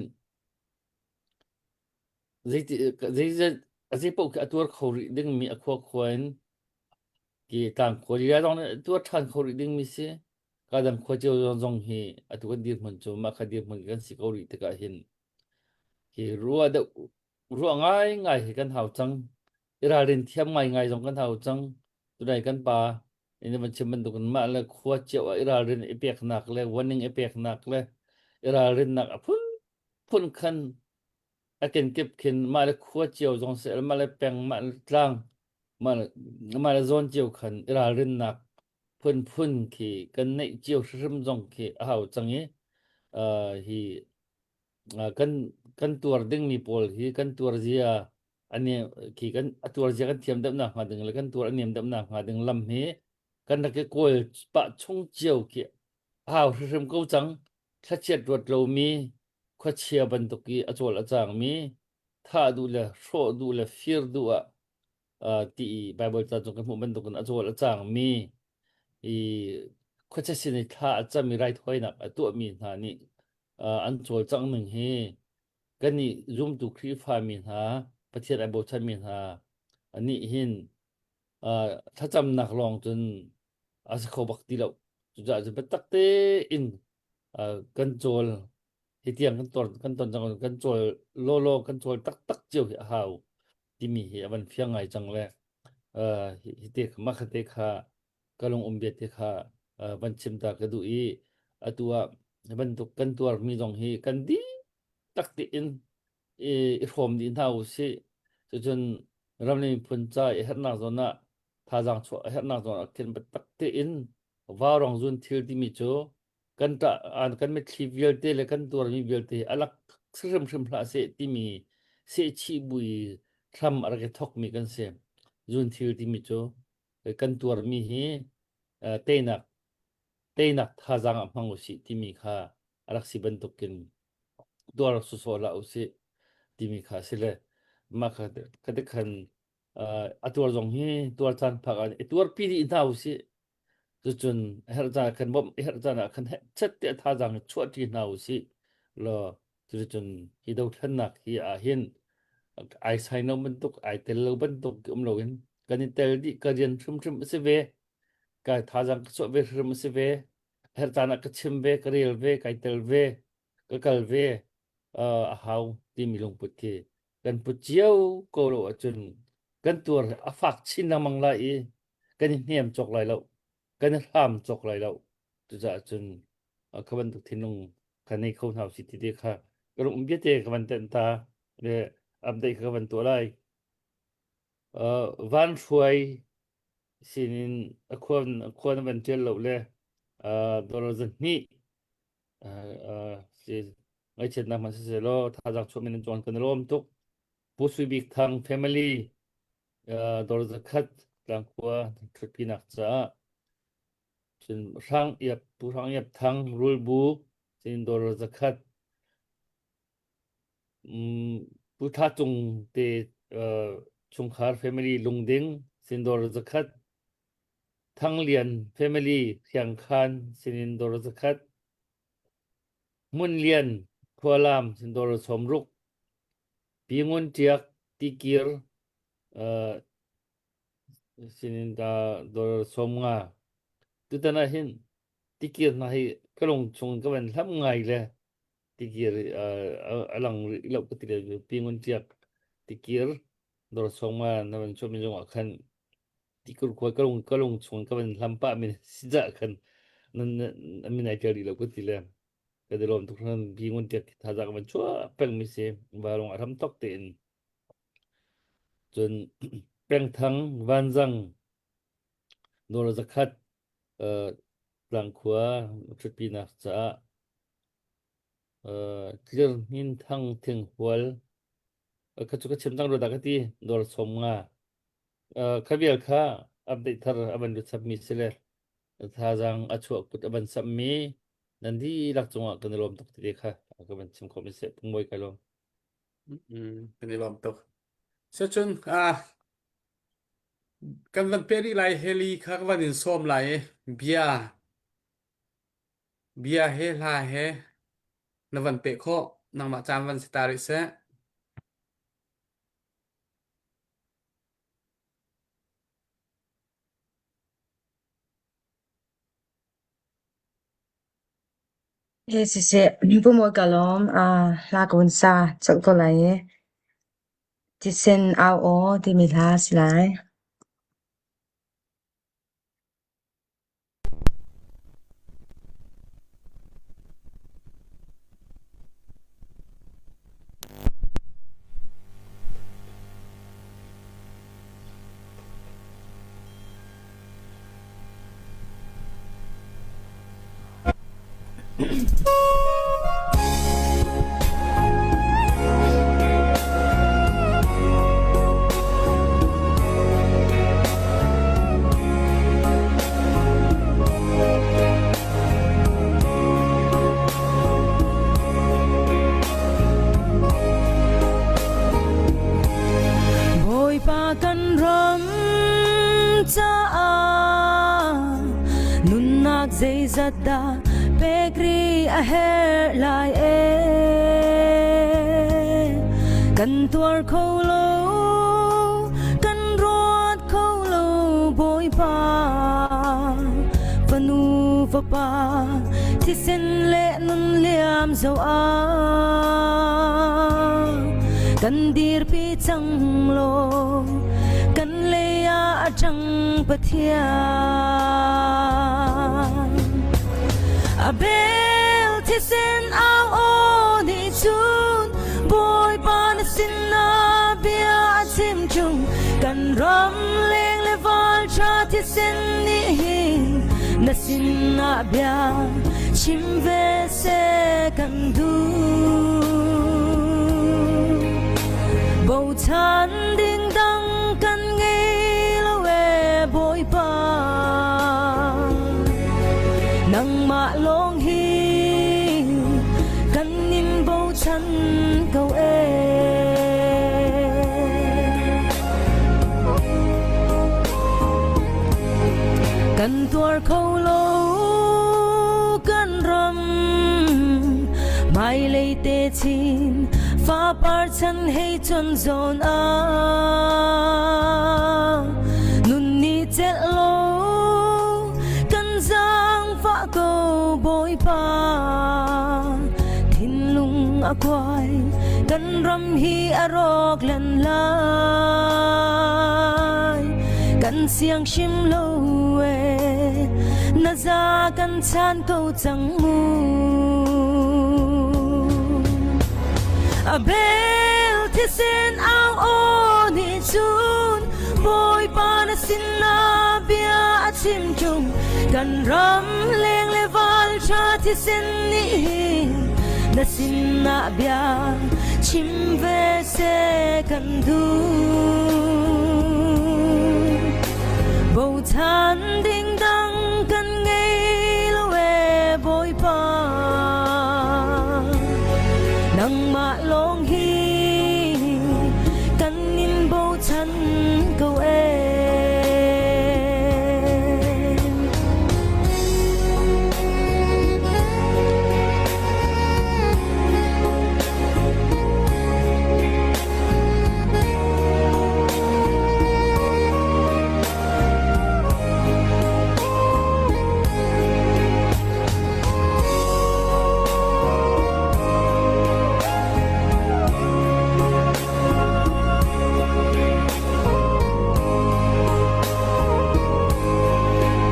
zeiti zei zei paoh khi a tuar kho rih dingmi a khua khua in ki tlang khua lila zong nih tuar ṭhan kho rih dingmi si ka dang khua cio zong zong hi atu kan dirhmun cu mah kha dirhmun kan si ko rih tikah hin hi ruah deuh ruah ngai ngai hi kan hau cang i ralrin thiam ngai ngai zong kan hau cang tunai kan pa in van chim bantukin mah le khua cio ah i ralrin i peknak le warning i peknak le i ralrinnak a phun phun khan a kenkip khin mah le khua cio zong seh mah le peng mah le tlang mah le mah le zawn cio khan i ralrinnak phunphun khi kan neih cio hrimhrim zong khi a hau cang i uh, hi uh, kan kan tuar dingmi pawl hi kan tuar zia ani khi kan a tuar zia kan thiam deuh nak hnga ding le kan tuar a niam deuh nak hnga ding lam hi kan rak i kawl pah chung cio khi a hau hrimhrim ko cang thlachiat ruat lomi khuachia bantuk i a cawl a cangmi thah duh le hrawh duh le fir duh ah uh, ti i Bible ca cung kan hmuh bantukin a cawl a cangmi i khuachia sin i thla a cam i raithawinak a tuahmi hna nih uh, an cawlcangh ning hi kannih zumtu Khrihfa mi hna Pathian ai bochanmi hna anih hin uh, thlacamnak lawng cun a si kho bak ti lo cucaah cun biatak tein uh, kan cawl hi tiang kan ton kan ton cang kan cawl lawlaw kan cawl taktak cio hi a hau timi hi a van fiang ngai cang le uh, hi te mah kha te kha ka lung um bia te kha uh, van chim ta ka duh i atu ah bantuk kan tuar mi zong hi kan dih tak tein i, i hrawm dih hna u sih cucun ram le miphun ca i herhnak zawn ah thazaang chuah a herhnak zawn ah khin biatak tein vaurong zun thil timi cu kan ṭah kan mitthli vialte le kan tuarmi vialte a lak hrimhrim hlah seh timi sehchih bui hram a rak i thawkmi kan si. Zun thil timi cu kan tuarmi hi teinak teinak thazaang ah hmang usih timi kha a rak si bantukin tuar sawsawh hlah usih timi kha a si le mah kha ka khan a tuar zong hi tuar caan phak ah i tuarpi dih hna usih cucun a herh caan ah khan bawmh a herh caan ah khan chet te thazaang chuahṭi hna usih law cuticun hi dothlennak hi ah hin Ai sai no bantuk ai tel lo bantuk um loin kan i tel dih ka rian hrimhrim a si ve. Ka thazaang ka chuah ve hrim a si ve. Herh caan ah ka chim ve, ka rel ve, kai tel ve, ka kal ve a hau timi lungput khi kan put cio ko lo ahcun kan tuar a fak chin lengmang lai i kan i hnem cawk lai lo kan i hlam cawk lai lo cucaah cun kha bantuk thinlung kha nei kho hna usih ti te kha ka lung um biate ka van tenh ta le update kha ka van tuah lai van hruai sinin a khuan a khuan van tial lo le dollar zahnih si ngaihchiatnak hmanh siseh law thazaang chuah min in kan i lawm tuk Pu Sui Bik Thang family dawr zakhat tlangkhua ṭhutpinak caah cun Hrang Iap Pu Hrang Iap Thang Rulbu cun dawr zakhat Pu Tha Cung te chungkhar family Lungding sin dawr zakhat Thang Lian family Hriangkhan sinin dawr zakhat Hmun Lian Khualam sin dawr 60 Pi Ngun Ṭiak Tikir sinin dawr 50. Tutan ah hin tikir hna hi ka lung chung ka van hlam ngai le tikir a lang rih lo ka ti le Pi Ngun Ṭiak tikir dawr 50 na van chuah mi zong ah khan tikur khua ka lung ka lung chung ka van hlam pah mi si dah khan nan min ai ṭial rih lo ka ti le ka i lawm tuk hran bi ngun tiak thazaang van chuah peng mi si varung a ram tok tein cun pengthang vanzang nawl zakhat tlangkhua ṭhutpinak caah tlir hnin thang thing hual kha cu ka chim cang ro dah ka ti dawr som nga kha vial kha update thar a van lut chap mi si le thazaang a chuah kut a van sammi nan dihlak cungah kan i lawm tuk ti kha ka van chim khawh mi seh pungmawi kai lawm. Kan i lawm tuk. Secun ah kan van pe rih lai heli kha ka van in sawm lai i bia bia he hla he na van peh khawh nangmah caan van si ta rih seh. He siseh, pumawi ka lawm. Hla ka vun sa colh ko lai i thisen au aw timi hla a si lai. Bawipa kan ram caah nunnak zeizat dah pek rih a herh lai ee kan tuar kho lo kan ruat kho lo Bawipa fanu fapa thisen le nun liam zo ah kan dirpi cang law kan lei ah a ṭang Pathian a bel thisen au aw nih cun Bawipa na sinah bia a chim chung kan ram leng le val ṭha thisen nih hin na sinah bia chim ve seh kan duh. Bochan ding dang kan ngei lo e Bawipa. Nangmah lawng hi kan in bochan ko e. Kan tuar kho lo kan ram hmailei te chin. Fapar chan hei chon zawn ah nun ni celh lo kan zaangfah ko Bawipa thinlung a kuai kan ram hi a rawk len lai kan siang hrim lo e na za kan chan ko cang mu A bel thisen au aw nih cun Bawipa na sinah bia a chim ṭung kan ram leng le val ṭha thisen nih hin na sinah bia chim ve seh kan duh bochan ding dang kan ngei lo e Bawipa nangmah lawng hi kan in bochan ko e.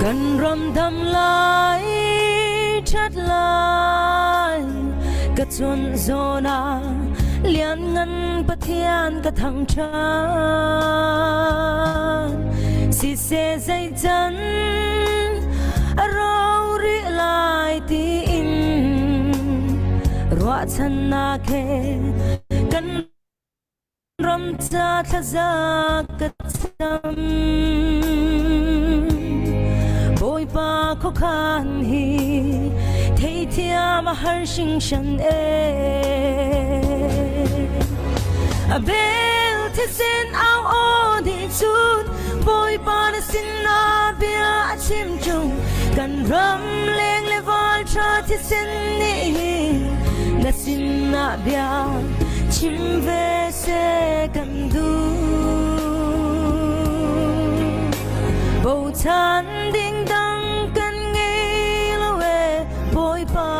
Kan ram dam lai that lai ka chun zawn ah lianngan Pathian ka thangṭhat siseh zeican a rau rih lai tiin ruahchannak he kan ram ca thlaza ka cam. Bawipa khuakhan hi theithiam a har hringhran e. A bel thisen au aw nih cun Bawipa na sinah bia a chim ṭung kan ram leng le val ṭha thisen nih hin na sinah bia chim ve seh kan duh. Bochan ding dang kan ngei lo e Bawipa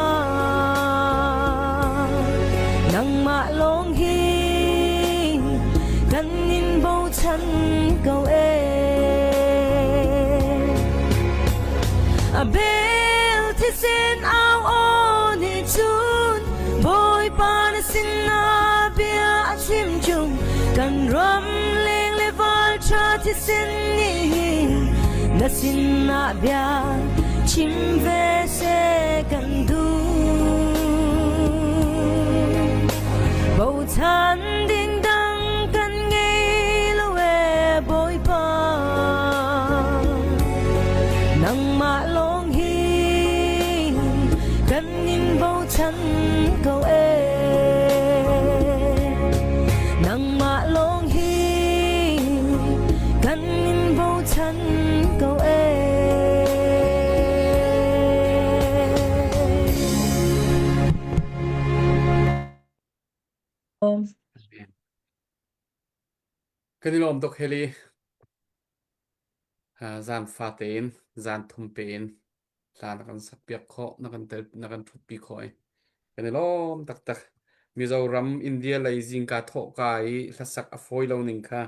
nangmah lawng hi kan in bochan ko e. A bel thisen au aw nih cun Bawipa na sinah bia a chim chung kan ram leng le val ṭha thisen nih hin na sinah bia chim ve seh kan duh. Bochan ding dang kan ngei lo e Bawipa nangmah lawng hi kan in bochan ko e nangmah lawng hi kan in bochan ko e. Kan i lawm tuk Heli. Zan fa tein, zan thum pein hla na kan sak piak khawh, na kan tel na kan ṭhut pi khawh i. Kan i lawm taktak. Mizoram, India lei zingka thawh ka i hlasak a fawi lo ning kha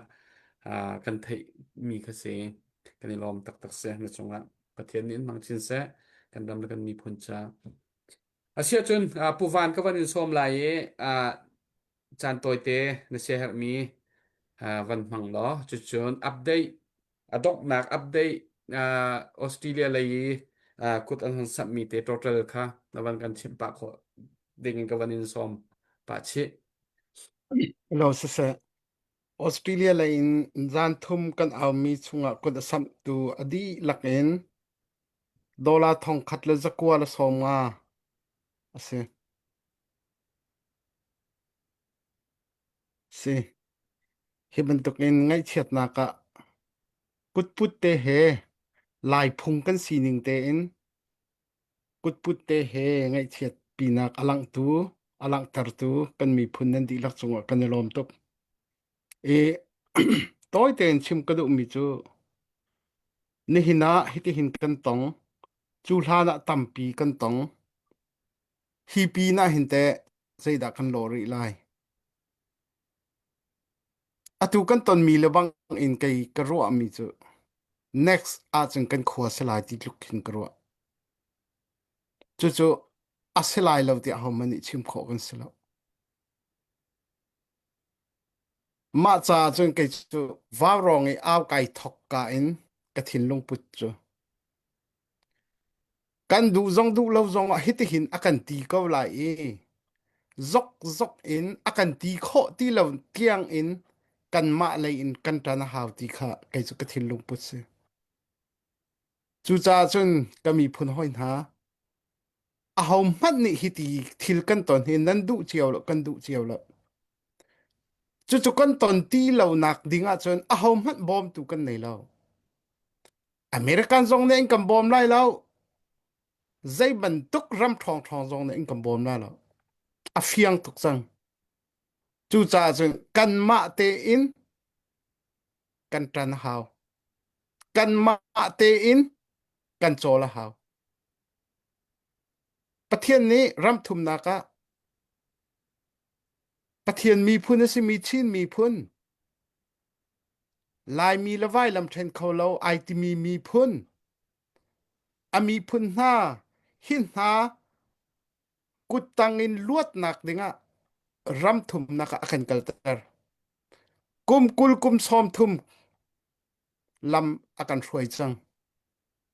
kan theih mi kha si. Kan i lawm taktak si na cungah. Pathian nih in hmang chin seh. Kan ram le kan miphun ca. Asiahcun Pu Van ka van in sawm lai i caan tawite na siaherhmi van hmang law cucun update a donghnak update Australia lei i kut an hon samhmi te total kha na van kan chimh pah khawh ding in ka van in sawm pah chih. Hello, siseh. Australia lei in zan thum kan aumi chungah kut a samhtu a dihlak in Dollar 1,190 a si. Si. Hi bantukin ngaihchiatnak ah kutput te he Lai phung kan sining tein kutput te he ngaihchiat pinak a langhtu a. a langhtertu kan miphun nan dihlak cungah kan i lawm tuk. I tawi tein chim ka duhmi cu nihin ah hitihin kan tong, cu hlan ah tampi kan tong. Hi pin ah hin teh zeidah kan lawh rih lai? Atu kan tonmi le bang in kei ka ruahmi cu next ahcun kan khua si lai ti tluk khin ka ruah. Cucu a si lai lo tiah ahohmanh nih chim khawh kan si lo. Mah caah cun kei cu vaurawng i au kai thok ka in ka thinlung put cu kan duh zong duh lo zong ah hitihin a kan ti ko lai i zokzok in a kan ti khawh ti lo tiang in kanmah lei in kan ṭan a hau ti kha kei cu ka thinlung put si. Cucaah cun ka miphun hawi hna ahohmanh nih hiti thil kan ton hi nan duh cio lo kan duh cio lo. Cucu kan ton ti lonak ding ahcun ahohmanh bawmtu kan nei lo. American zong nih an kan bawm lai lo. Zei bantuk ram ṭhawngṭhawng zong nih an kan bawm lai lo. A fiang tuk cang. Cucaah cun kanmah tein kan ṭan a hau. Kanmah tein kan cawl a hau. Pathian nih ram thumnak ah Pathian miphun a simi Chin miphun Laimi le vailam ṭhen kho lo ai timi miphun a miphun hna hi hna kuttang in luatnak dingah ram thumnak ah a kan kalter. Kum 20 kum 30 lam a kan hruai cang.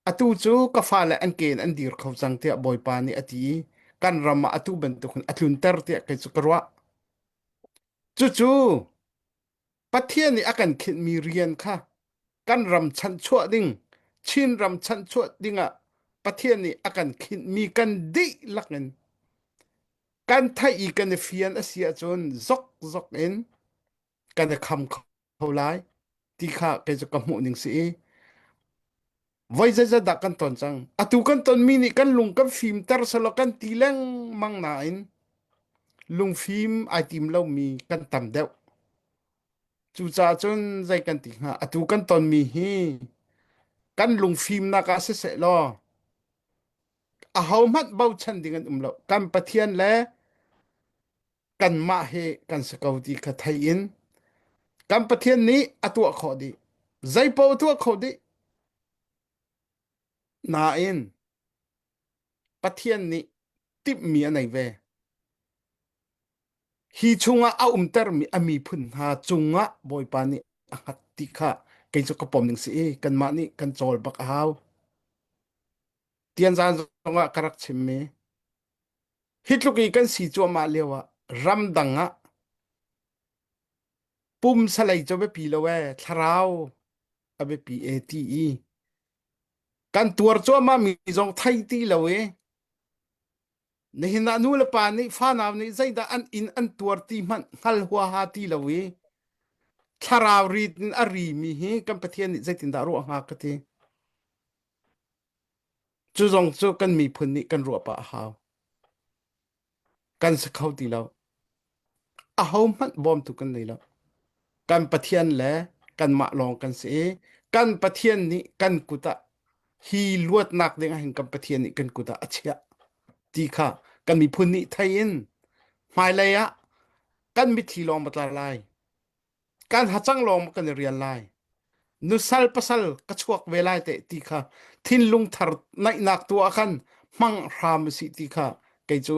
Atu cu ka fale an ke in an dir kho cang tiah Bawipa nih a ti i kan ram ah atu bantukin a tlunter tiah kei cu ka ruah. Cucu Pathian nih a kan khinhmi rian kha kan ram chanhchuah ding, Chin ram chanhchuah dingah Pathian nih a kan khinhmi kan dihlak in kan theih i kan i fian a si ahcun zokzok in kan i kham kho lai ti kha kei cu ka hmuh ning si i voi zeizat dah kan ton cang atu kan tonmi nih kan lung kan fimter selaw kan ti lengmang nain lungfim ai tim lomi kan tam deuh cucaah cun zei kan ti hnga atu kan tonmi hi kan lungfimnak ah siseh law ahohmanh bochan ding an um lo kan Pathian le kanmah hi kan si ko ti kha thei in kan Pathian nih a tuah khawh dih zeipaoh a tuah khawh dih nain Pathian nih timhmi a nei ve hi chungah a umtermi a miphun hna cungah Bawipa nih a hngat ti kha kei cu ka pom ning si i kanmah nih kan cawl bak a hau tianzan zongah ka rak chimmi Hi tluk i kan si cuahmah lio ah ramdang ah pumsalei cu biapi lo ee, thlarau a biapi e ti i kan tuar cuahmah mi zong thei ti lo i nihin ah nu le pa nih fanau nih zeidah an inn an tuar ti hmanh hngal huaha ti lo i thlarau ri in a ri mi hi kan Pathian nih zeitindah ruah hnga ka ti. Cu zong cu kan miphun nih kan ruah pah a hau. Kan si kho ti lo. Ahohmanh bawmtu kan nei lo. Kan Pathian le kanmah lawng kan si i kan Pathian nih kan kut ah hi luatnak ding ah hin kan Pathian nih kan kut ah a chiah ti kha kan miphun nih thei in hmailei ah kan mitthli lawng ma tla lai. Kan hacang lawng kan i rial lai nusal pasal ka chuak ve lai te ti kha thinlung thar naihnak tu ah khan hmang hram si ti kha kei cu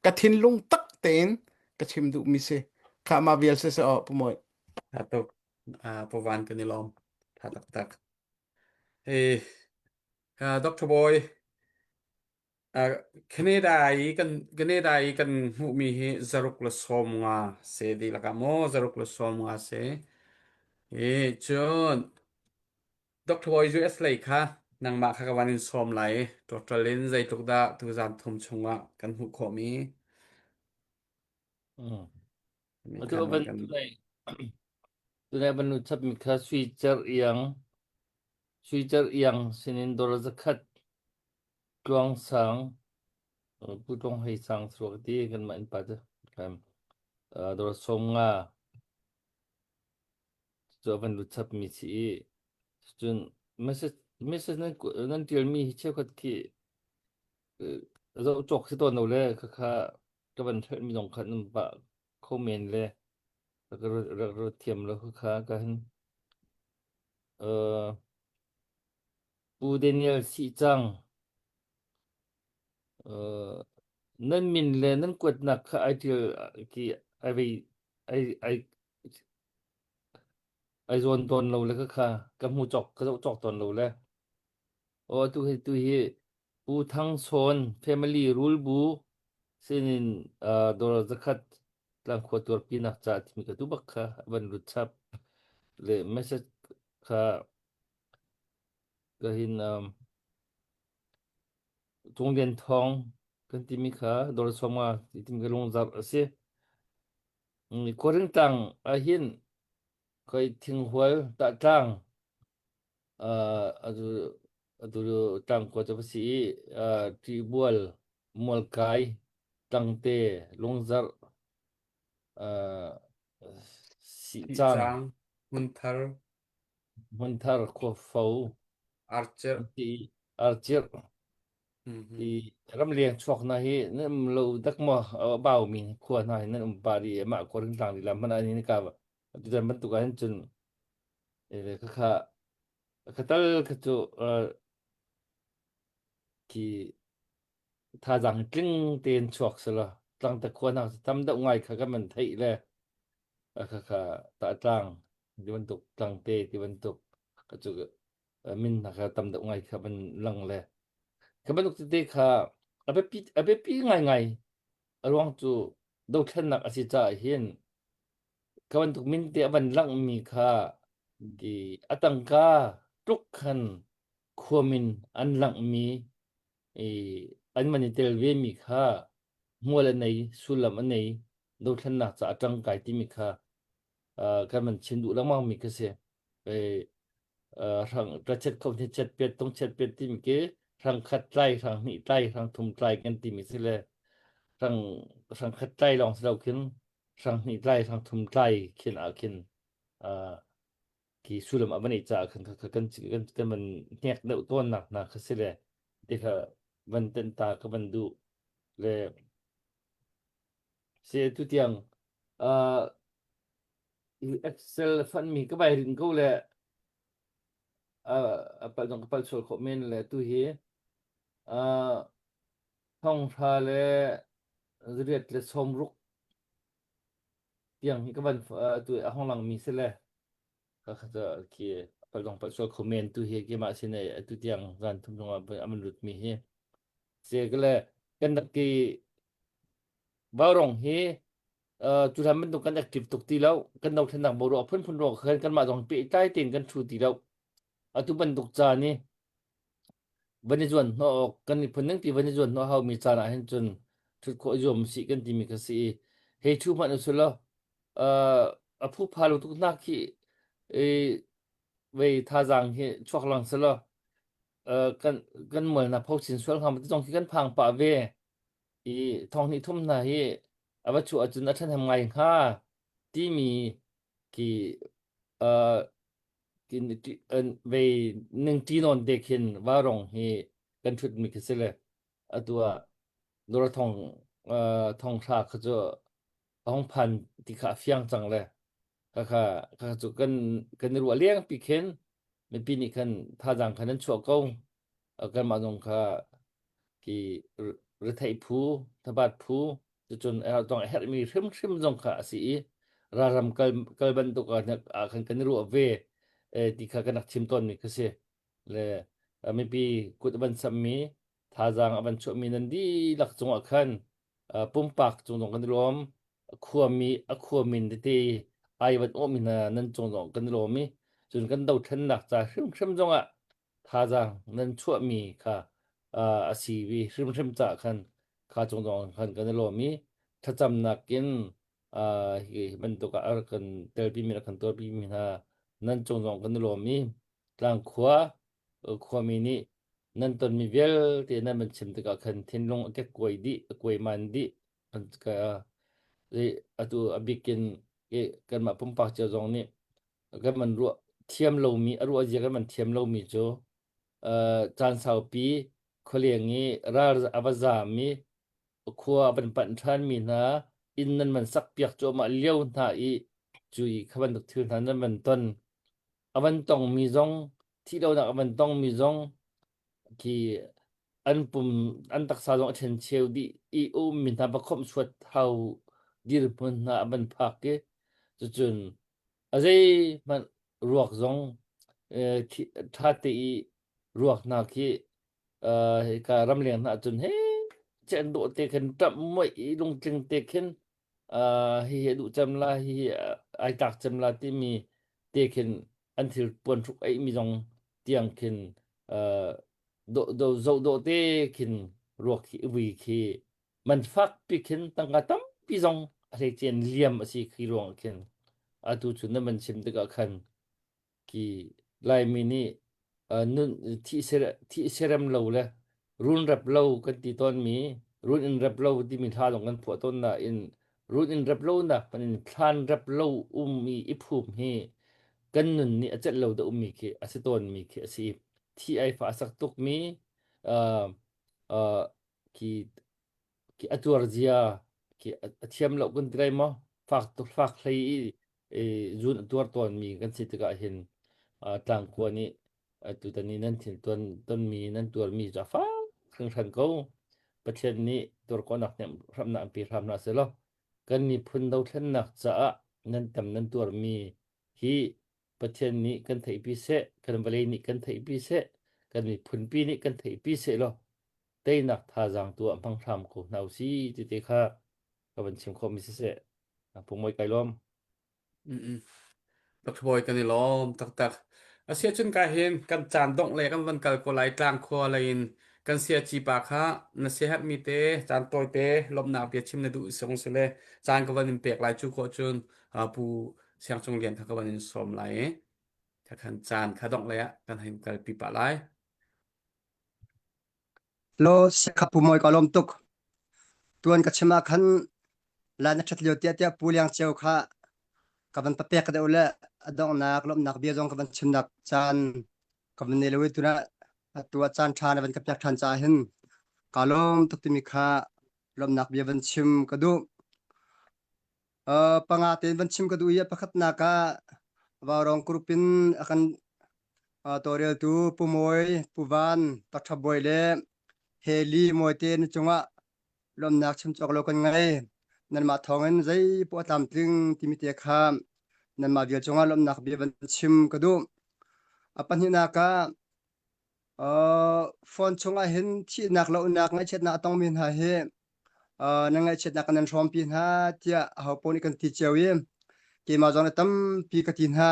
ka thinlung tak tein ka chim duh mi si kha ma vial se se o pumoi Tha tuk. Ah, Pawan kan i lawm. Tha taktak. Hey, uh, Dr. Boy, Canada i kan Canada i kan hmuhmi hi zaruk le 50 se dihlak ah maw zaruk le 50 se. I cun Dr. Boy US lei kha nangmah kha ka van in sawm lai. Total in zeitluk dah tuzan thum chungah kan hmuh khawhmi. Mm. Mi Atu khan van kan tunai tunai van nu chap mi kha sui cer iang sui cer iang sinin dollar zakhat Tluang Sang, Pu Tluang Hei Sang suak ti kanmah innpa cu. Kan dollar 50 cu a van lut chapmi si i cun message message nan nan tialmi hi cheukhat khi zoh cawk si tawn lo le khakha ka van hrelhmi zong kha nan pah kho men le rak rak rak thiam lo khakha ka hin uh, Pu Daniel si cang uh, nan min le nan kuatnak kha ai tial ki ai vei ai ai ai zawn tawn lo le khakha ka hmu cawk ka zoh cawk tawn lo le Aw tu hi tu hi Pu Thang Sawn family rulbu sinin uh, dollar zakhat tlangkhua tuarpinak ca timi ka tu bak kha van lut chap le message kha ka hin um, Cung Lian Thawng kan timi kha dollar sawma timi ka lungzar a si. Korin tlang ah hin khoi thinghual tahtlang atu atu tlangkua cu va si i Ṭihbual, Mualkai, Tlangte, Lungzarh, Sihcang, Sihcang, Hmunthar, Hmunthar, Khuafo, Arcerh. ti Arcirh i ramleng chuak hna hi nan um lo dak maw a baumi khua hna hi nan um pah rih i mah Kawlring tlang lila hmanh ah ni ka atutan bantuk ah hin cun Khakha ka tal kha cu khi thazaang tling tein chuak selaw tlangta khua hna cu tam deuh ngai kha kan van theih le khakha tahtlang ti bantuk tlangte ti bantuk ka cu min hna kha tam deuh ngai kha van lang le kha bantuk tete kha a biapi a biapi ngaingai a ruang cu dothlennak a si caah hin Ka bantuk min te a van langhmi kha ti a tangka tluk khan khuamin an langhmi i an man i tel vemi kha hmual a nei, sullam a nei, dothlennak ca a ṭangkai timi kha uh, kan van chim duh lengmang mi kha si. Eh, uh, hrang ṭachet kho hni chet pet tong chet pet timi khi hrang khat tlai, hrang hnih tlai, hrang thum tlai kan timi si le hrang hrang khat tlai lawng si lo khin hrang hnih tlai hrang thum tlai khin ah khin uh, khi sullam a van i caah khan kha kan kan kan van hnek deuh tawn nak hna kha si le ti kha van ten ta ka van duh le se tu tiang uh, Excel fan mi ka vai rin ko le uh, a pal dong ka pal sual khawh men le tu hi uh, thonghra le riat le sawmruk tiang hi ka van tu a hong langmi si le ka kha cu khi pal dong pal sual kho men tu hi keimah sin ai atu tiang zan thum zong ah a man lut mi hi se ka le kan rak ki Vaurong hi cu hlan bantuk kan active tuk ti lo kan dothlennak boruak phunphun ruang khan kanmah zong pehtlai tein kan thu ti lo atu bantuk caan i van i zuan hnawh awk kan miphun ningpi van i zuan hnawh haumi caan ah hin cun ṭhut khawh i zuam usih kan timi kha si i hei ṭhu hmanh usih law uh, a phupha lo tuk hna khi i vei thazaang hi chuak lang selaw uh, kan kan mual na pho chin sual hnga ma ti zong khi kan phang pah ve i thong hnih thum hna hi a va chuah ahcun a ṭhahnem ngai hnga timi khi uh, vei ningṭi nawn te khin vaurawng hi kan ṭhutmi khi si le atu ah Dawr thong thong hra kha cu a hung phan ti kha a fiang cang le khakha khakha cu kan kan i ruah lengpi khin mipi nih khan thazaang khan an chuah ko kanmah zong kha ki retheih phu thabat phu cucun tong a herhmi hrimhrim zong kha a si i ralram kal kal bantuk ah khan kan i ruah ve ti kha kan rak chim tawnmi kha si le mipi kut a van sammi thazaang a van chuahmi nan dihlak cungah khan pumpak cung zong kan i lawm khuami a khuamin tete ai van awhmi hna nan cung zong kan i lawm i cun kan dothlennak ca hrimhrim zongah thazaang nan chuahmi kha a si vi hrimhrim caah khan kha cung zong khan kan i lawm i thlacamnak in hi bantuk ah a rak kan telpimi rak kan tuarpimi hna nan cung zong kan i lawm i tlangkhua khuami nih nan tonmi vialte nan van chim tikah khan thinlung a kekkuai dih a kuaiman dih ka. Atu a bikin kanmah pumpak cio zong nih kan man ruah thiam lomi a ruah zia kan man thiam lomi cu caan saupi khualeng i ral a va zaam i khua a van panh ṭhanmi hna inn nan van sakpiak cuahmah lio hna i cu i kha bantuk thil hna nan van ton a van tongmi zong thih lonak a van tongmi zong khi an pum an taksa zong a ṭhencheu dih i ummi hna va khawmhsuat hau dirhmun hna a van phak i cucun a zeihmanh ruak zong ṭha te i ruak hna khi hika ramleng hna cun he cen dawh te khin ṭamh muaih i lungtling te khin hihi a duh cem la hihi ai tlak cem la timi te khin an thil puan hruk eih mi zong tiang khin dawh zoh dawh te khin ruak hi vui khi man fak pi khin tangka tampi zong a hleicen liam a si khi ruang khin atu cu na man chim tikah khan Ki Laimi nih nun thih serem lo le run rep lo kan ti tawnmi run in rep lo timi hla zong kan phuah tawn nain run in rep lo nak hmanh in thlan rep lo ummi i phum hi kan nun nih a celh lo dah ummi khi a si tawnmi khi a si. Thi ai fa a sak tukmi uh, uh, khi khi a tuar zia khi a thiam lo kan ti lai maw fak tuk fak hlei i zun a tuar tawnmi kan si tikah hin tlangkua nih tutan i nan thil tuan tonmi nan tuarmi cu a fak hringhran ko. Pathian nih tuar khawhnak hramnak an pe hram hna seh law kan miphun dothlennak caah nan tam nan tuarmi hi Pathian nih kan theihpi seh, kan vawlei nih kan theihpi seh, kan miphunpi nih kan theihpi seh law teinak thazaang tu ah hmang hram ko hna usih ti te kha ka van chim khawhmi siseh. Pungmawi kai lawm. Dr. Bawi kan i lawm taktak. Asiahcun ka hin kan caan dongh le kan van kal ko lai tlang khua lei in kan siaci pa kha na siaherhmi te caan tawi te lawmhnak bia chim na duh song si le caan ka van in pek lai cu khawh cun pu Siang Cung Lian kha ka van in sawm lai i khan caan kha dongh le ah kan hei kalpi pah lai. Lo siakha pu mawi ka lawm tuk. Tuan ka chim ah khan lai na ṭhat lio tiah tiah Pu Liang Ceu kha ka van papek deuh le a donghnak lawmhnak bia zong ka van chimnak caan ka van nei lo i tunah atu ah caan ṭha na van ka pek ṭhan caah hin ka lawm tuk timi kha lawmhnak bia van chim ka duh. Uh, panga tein van chim ka duh i a pakhatnak ah Vaurawng group in a kan uh, tawlreltu Pu Mawi, Pu Van, Dr. Bawi le Heli Mawite na cungah lawmnak chim cawk lo kan ngei. Nanmah thawngin zei poah a tlamtling timi te kha nanmah vial cungah lawmhnak bia van chim ka duh. A pahnihnak ah uh, phone chungah hin thihnak lohnak ngaihchiatnak a tongmi hna hi uh, nan ngaihchiatnak kan nan hrawmpi hna tiah aho nih kan ti cio i keimah zong nih tampi ka ti hna.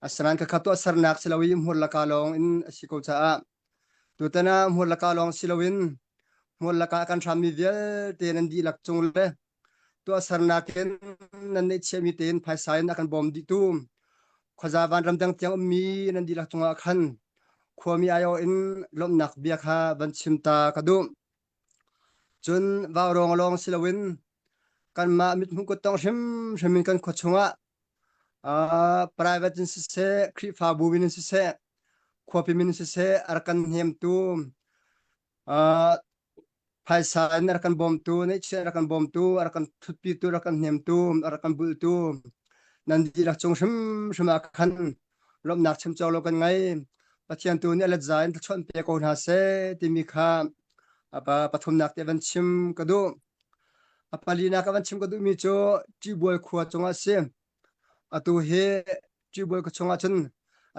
Asinain khakha tuahsernak si lo i hmur laka lawng in a si ko caah tutan ah hmur laka lawng si loin hmur laka kan hrammi vialte nan dihlak cung le tuahsernak in nan neihchiahmi tein phaisa in a kan bawm dihtu khuaza vanram dang tiang ummi nan dihlak cungah khan khuami aiawh in lawmhnak bia kha van chim ta ka duh. Cun vaurawng lawng si loin kanmah mithmuh kuttong hrimhrim in kan khua chungah uh, private in siseh, Khrihfabu min in siseh, khuapi min in siseh, a rak kan hnemtu, uh, phaisa in a rak kan bawmtu, neihchiah a rak kan bawmtu, a rak kan thutpitu, a rak kan hnemtu, a rak kan bultu, nan dihlak cung hrimhrim ah khan lawmhnak chim cawk lo kan ngei. Pathian tu nih a let za in thluachuah pe ko hna seh timi kha apa pathumnak te van chim ka duh. A palinak a van chim ka duhmi cu Ṭibual khua cungah a si. Atu hi Ṭibual khua chungah cun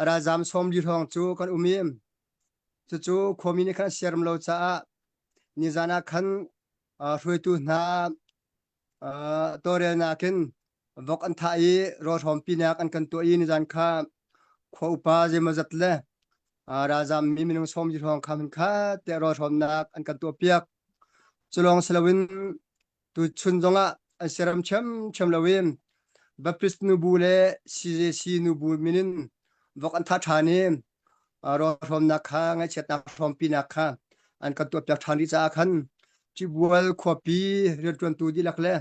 ralzaam 40 hrawng cu kan um i cucu khuami nih khan an siaram lo caah nizan ah khan hruaitu hna tawlrelnak in vok an thah i rawlhrawmpinak an kan tuah i nizan kha khua upa zeimawzat le ralzaam mi minung 40 hrawng kha hmunkhat tiah rawlhrawmnak an kan tuahpiak. Cu lawng si loin tuchun zongah an siaram ṭhiamṭhiam loin Baptist nubu le CJC nubu min in vok an thah ṭhan i rawlhrawmnak kha ngaihchiatnak hrawmpinak kha an kan tuahpiak ṭhan rih caah khan Cibual khuapi rianṭuantu dihlak le.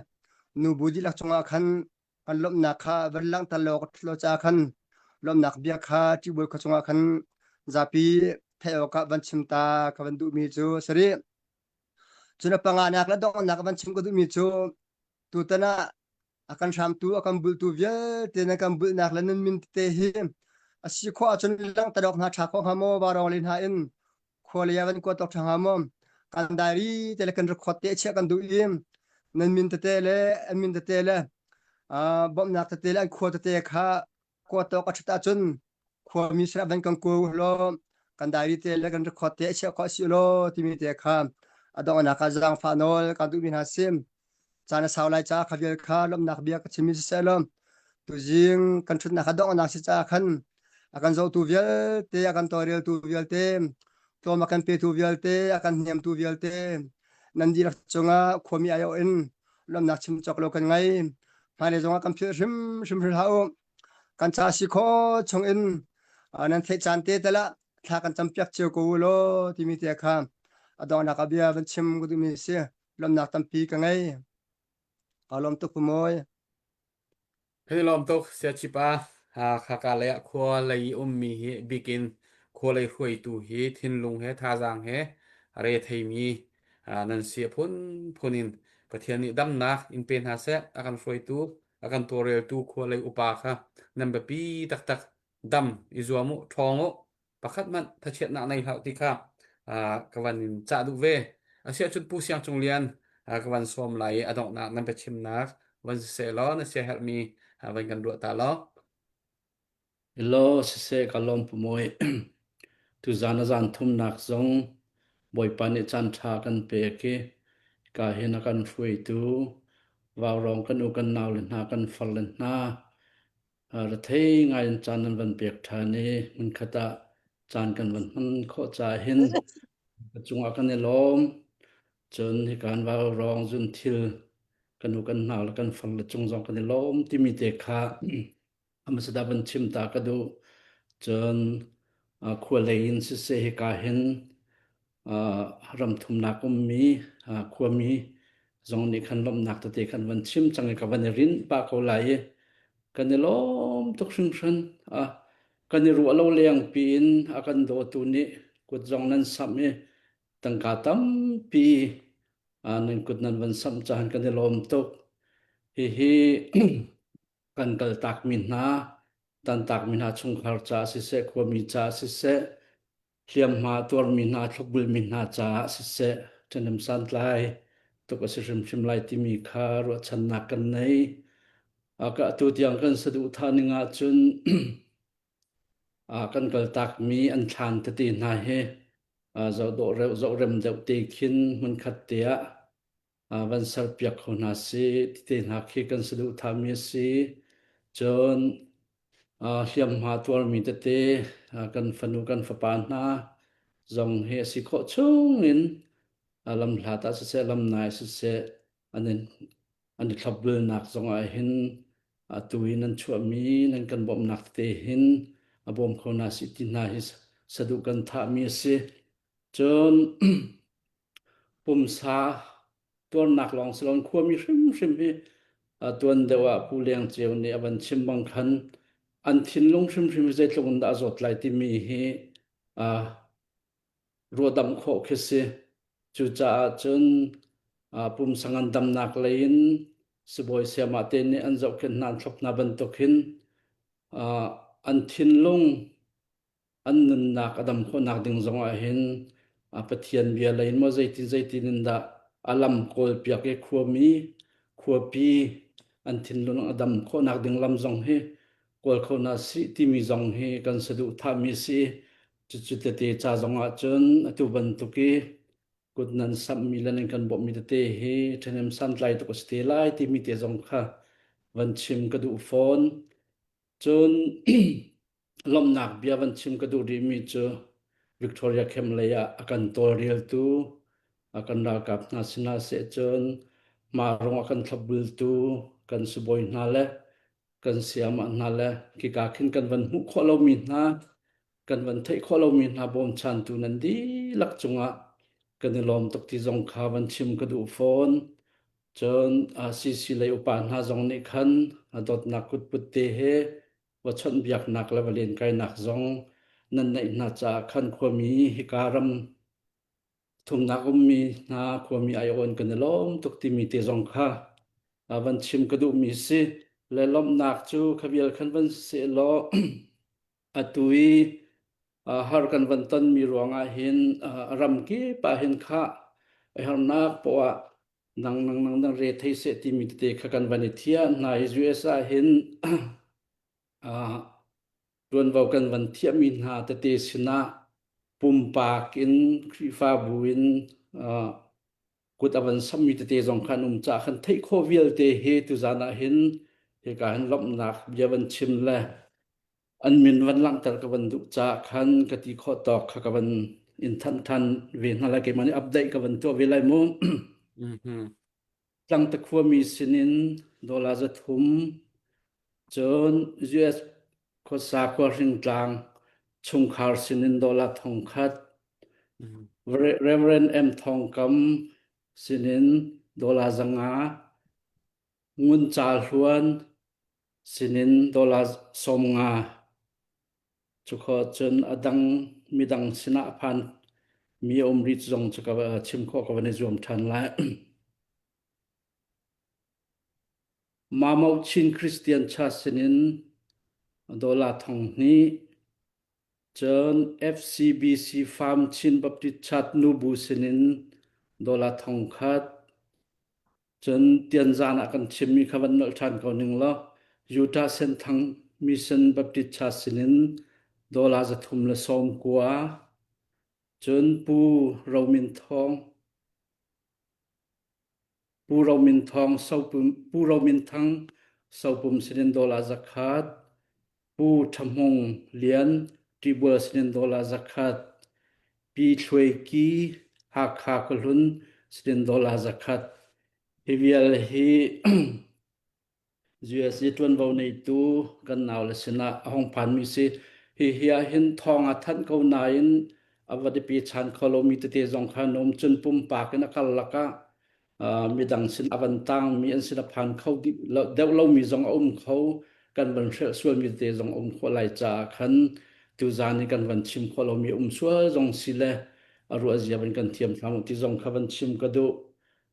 Nubu dihlak cungah khan kan lawmhnak kha van langhter law ka ṭhut lo caah khan lawmhnak bia kha ṭihbawi khua cungah khan zapi theih awkah van chim ta ka van duhmi cu a si rih. Cun a panganak le donghnak van chim ka duhmi cu tutan ah a kan hramtu a kan bultu vialte nan kan bulhnak le nan min tete hi a si khawh ahcun langhter awk hna ṭha khawh hnga maw varawng le hna in khua lei ah van kuat awk ṭha hnga maw kan diary te le kan record te chiah kan duh i nan min tete le an min tete le bawmhnak tete le an khua tete kha kuat awk a ṭhat ahcun khuami sinah van kan ku law kan diary te le kan record te chiah khawh si law timi te kha a donghnak ah zaangfah nawl kan duhmi hna sim caan a sau lai ca kha vial kha lawmhnak bia ka chimmi siseh law tuzing kan ṭhutnak a donghnak si caah khan a kan zohtu vialte a kan tawlreltu vialte tlawm a kan petu vialte a kan hnemtu vialte nan dihlak cungah khuami aiawh in lawmhnak chim cawk lo kan ngei hmailei zongah kan philh hrim hrim hlah u kan ca si khawh chung in nan theih caan te tal ah thla kan campiak cio ko u law timi te kha a donghnak ah bia van chim ka duhmi si lawmhnak tampi ka ngei ka lawm tuk mawi Kan i lawm tuk Siachipa Khaka lei ah khua lei ummi hi bikin khua lei hruaitu hi thinlung he thazaang he re theimi nan si a phunphun in Pathian nih damnak in pe hna seh a kan hruaitu a kan tawlreltu khua lei upa kha nan biapi taktak dam i zuam u ṭhawng u pakhat hmanh thachiatnak nei hlah ti kha ka van in cah duh ve asiahcun Pu Siang Cung Lian ka van sawm lai i a donghnak nan biachimnak van siseh law na siaherhmi van kan ruah ta law Hello, siseh ka lawm pu mawi. Tuzan a zan thumnak zong Bawipa nih caan ṭha kan pek i ka hin a kan hruaitu vaurawng kan u kan nau le hna kan far le hna rethei ngai in caan nan van pek ṭhan i hmunkhat ah caan kan van hman khawh caah hin ka cungah kan i lawm. Cun hika an vaurawng zun thil kan u kan nau le kan far le cung zong kan i lawm timi te kha hmasa dah van chim ta ka duh. Cun khua lei in siseh hika hin ram thumnak ummi khuami zong nih khan lawmhnak tete khan van chim cang i ka van i rinh pah ko lai i kan i lawm tuk hringhran. Kan i ruah lo leng piin a kan dawtu nih kut zong nan samh i tangka tampi nan kut nan van samh cahan kan i lawm tuk. Hihi kan kaltakmi hna, tantakmi hna chungkhar caah siseh, khuami caah siseh, hliamhma tuarmi hna, thlopbulmi hna caah siseh, ṭhahnem santlai tuk a si hrimhrim lai timi kha ruahchannak kan nei. Ka atu tiang kan saduhthah ning ahcun kan kaltakmi an thlan tete hna hi zohdawh reuh zohrem deuh te khin hmunkhat te ah van serpiak kho hna si tite hna khi kan saduhthahmi a si. Cun hliamhma tuarmi tete kan fanu kan fapa hna zong hi a si khawh chung in lamhlat ah siseh lamnai siseh an in an i thlopbulnak zong ah hin atu hi nan chuahmi nan kan bawmhnak tete hin a bawm kho hna si ti hna hi saduh kan thahmi a si. Cun Pumsa tuarnak lawng si loin khuami hrimhrim hi tuan deuh ah Pu Leng Ceu nih a van chim bang khan an thinlung hrimhrim hi zeitluk in dah a zawt lai timi hi ruahdamh khawh khi si. Cucaah cun pumsa ngandamnak lei in sibawi sayamah te nih an zohkhenh hna an thlop hna bantuk hin an thinlung an nunnak a dam khawhnak ding zong ah hin Pathian bia lei in maw zeitin zeitin in dah a lam kawlpiak i khuami khuapi an thinlung a dam khawhnak ding lam zong hi kawl kho hna sih timi zong hi kan saduhthahmi a si. Cucu tete ca zong ah cun atu bantuk i kut nan samhmi le nan kan bawmhmi tete hi ṭhahnem santlai tuk a si te lai timi te zong kha van chim ka duh fawn. Cun lawmhnak bia van chim ka duh rihmi cu Victoria Camp lei ah a kan tawlreltu a kan ralkap hna sinah seh cun marung a kan thlopbultu kan sibawi hna le kan sayamah hna le khika khin kan van hmuh khawh lomi hna kan van theih khawh lomi hna bawmchantu nan dihlak cungah kan i lawm tuk ti zong kha van chim ka duh fawn. Cun CC lei upa hna zong nih khan dawtnak kutput te he va chawnhbiaknak le va lenkainak zong nan neih hna caah khan khuami hika ram thumnak ummi hna khuami aiawh in kan i lawm tuk timi te zong kha van chim ka duhmi si. Le lawmhnak cu kha vial khan van seh law atu i har kan van tonmi ruangah hin ram kip ah hin khah a harnak poah nang nang nang nang re thei seh timi tete kha kan van i thiah hna i US ah hin tuanvo kan van thiahmi hna tete sinah pumpak in Khrihfabu in kut a van sammi tete zong khan um caah khan theih khawh vialte hi tuzan ah hin hika hin lawmhnak bia van chim le an min van langhter ka van duh caah khan ka ti khawh tawk kha ka van in thanh than ve hna lai keimah nih update ka van tuah ve lai mu. Mhm. Tlangte khuami sinin dollar 300 cun US khuasa khuahring tlang chungkhar sinin dollar 1000 Mhm. Reverend M Thong Kam sinin dollar 500 Ngun Ca Hluan sinin dollar 50 Cukhawh cun a dang midang sinah a phan mi a um rih zong cu ka chim khawh ka van i zuam ṭhan lai. Mamau Chin Christian Church sinin dollar 2000 cun FCBC Farm Chin Baptist Church nubu sinin dollar 1000 Cun tianzan ah kan chimmi kha van nolh ṭhan ko ning law Utah Senthang Mission Baptist Church sinin dollar 390 cun Pu Ro Min Thawng Pu Ro Min Thawng Sopum Pu Ro Min Thang Sopum sinin dollar 100 Pu Ṭha Hmung Lian Ṭibual sinin dollar 100 Pi Thluai Ki Hakha Khuahlun sinin dollar 100 Hi vial hi USC ṭuanvo neitu kan naule sinah a hung phanmi si. Hihi ah hin thawng a thanh ko nain a va biapi chan kho lomi tete zong kha an um. Cun pumpak in a karlak ah midang sin a van tangmi an sin a phan kho dih deuh lomi zong a um kho. Kan van hrelh sualmi tete zong a um khawh lai caah khan tuzaan i kan van chim khawh lomi um sual zong si le a ruah zia van kan thiam hram ti zong kha van chim ka duh.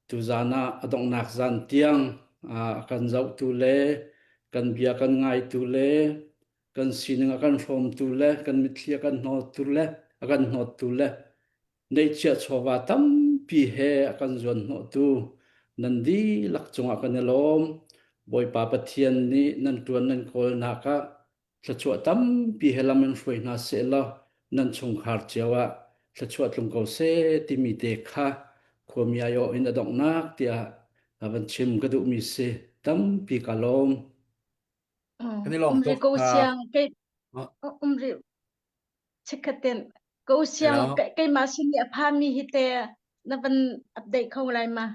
Tuzaan ah a donghnak zan tiang a kan zohtu le kan bia kan ngaitu le kan sining a kan hrawmtu le kan mitthli a kan hnawttu le a kan hnawttu le neihchiah chawva tampi he a kan zuanhnawhtu nan dihlak cungah kan i lawm. Bawipa Pathian nih nan ṭuan nan kawlnak ah thluachuah tampi he lam in hruai hna seh law nan chungkhar cio ah thluachuah tlung ko seh timi te kha khuami aiawh in a donghnak tiah van chim ka duhmi si tampi ka lawm. Kan i lawm Um ri tuk. ko siang kei Uh, um ri chikhaten ko siang Hello. keimah sin i a phami hi te na van update kho lai ma?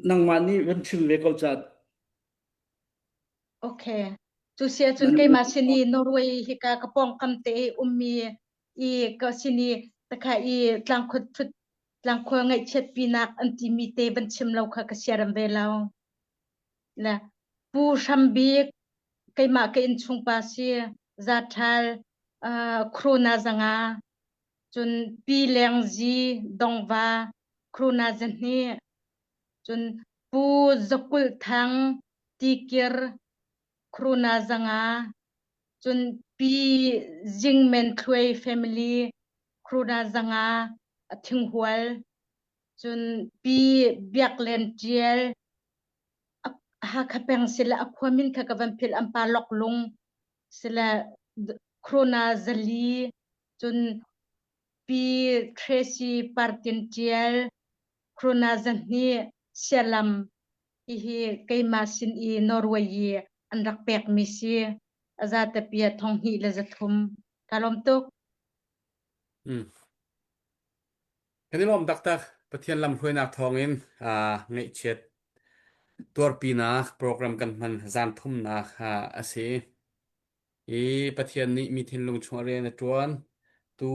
Nangmah nih van chim ve ko ca Okay. Cu sia cun keimah sin i Norway hika ka pawngkam te i ummi i ka sin i takha i tlangkhut thut tlangkhua ngaihchiat pinak an timi te van chim lo kha ka siaram ve lo. Le Pu Hram Bik keimah ka innchungpa si Zathal uh, Krona zanga cun Pi Leng Zi Dongva Krona zahnih Cun Pu Zakulh Thang, Tikir, Kruna 500, cun Pi Zingmen Thluai family, Kruna 500, Thinghual, cun Pi Biak Len Ṭial, Hakha peng sile a khua min kha ka van philh an pa Loklung sile Krona 400, cun Pi Tracy Partin Ṭial, Krona 200 sialam hihi keimah sin i Norway i an rak pekmi si. A zatapia 2300. Ka lawm tuk. Mm. Kan i lawm taktak. Pathian lamhruainak thawngin uh, ngaihchiat tuarpinak program kan hman zan thumnak uh, a si. I Pathian nih mi thinlung chungah rian a ṭuan. Tu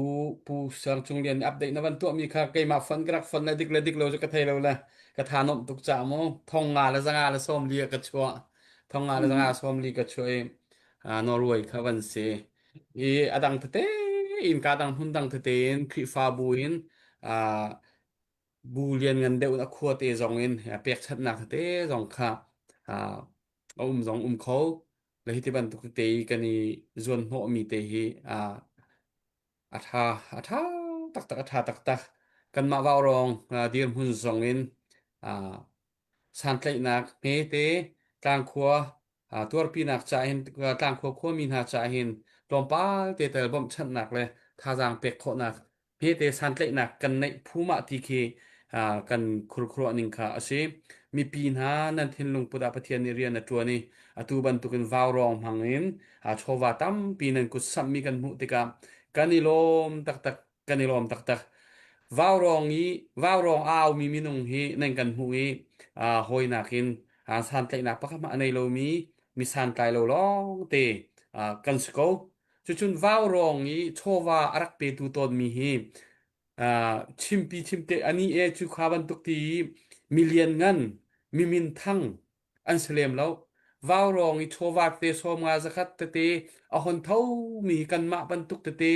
Pu Sang Cung Lian nih update na van tuahmi kha keimah fon ka rak fon le dik le dik lo cu ka thei lo le ka tha nuamh tuk ca mu thong nga le zanga le sawm li ah ka chuah thong nga le zanga sawm li ka chuah i Norway kha van si i adang tete in ka dang hmun dang tete in Khrihfabu in bu lian ngan deuh in a khua te zong in pekchanhnak tete zong kha a um zong um kho le hi ti bantuk tete i kan i zuan hnawhmi te hi a ṭha a ṭha taktak a ṭha taktak kanmah vaurawng dirhmun zong in santlaihnak hmete tlangkhua tuarpinak ca hin tlangkhua khuami hna ca hin tlawmpal te tel bawmhchanhnak le thazaang pek khawhnak hmete santlaihnak kan neih phumah ti khi kan khurkhuruah ning kha a si. Mipi hna nan thinlung put ah Pathian nih rian a ṭuan i atu bantukin vaurawng hmang in chawva tampi nan kut samhmi kan hmuh tikah kan i lawm taktak kan i lawm taktak. Vaurawng i vaurawng a aumi minung hi nan kan hmuh i hawinak in santlaihnak pakhat hmanh a nei lomi mi santlai lo lawng te kan si ko. Cucun vaurawng i chawva a rak petu tawnmi hi chimpi chimte ani e cu kha bantuk ti i milian ngan mi minthang an si lem lo. Vaurawng i chawva te sawm nga zakhat tete a hon thomi hi kanmah bantuk tete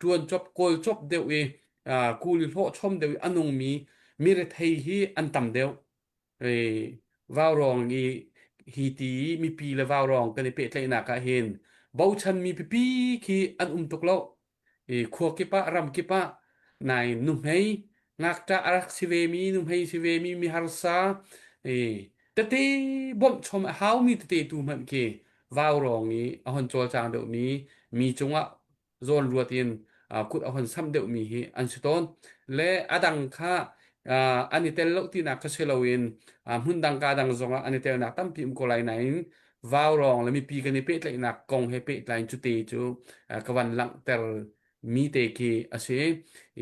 ṭuan cop kawl cop deuh i kuli hlawh chom deuh i a nungmi mirethei hi an tam deuh. Vaurawng i hi ti i mipi le vaurawng kan i pehtlaihnak ah hin bochanmi pipi khi an um tuk lo. I khua kip ah ram kip ah nai nuhmei ngakṭah a rak si vemi nuhmei si vemi mi harsa i tete bawmhchom a haumi tete tu hmanh khi vaurawng i a hon cawlcang deuhmi mi cungah zawn ruat in kut a hon samh deuhmi hi an si tawn. Le a dang kha an i tel lo tinak kha si loin hmun dang ka dang zongah an i telnak tampi um ko lai nain vaurawng le mipi kan i pehtlaihnak kong he pehtlai in cute cu ka van langhter mi te khi a si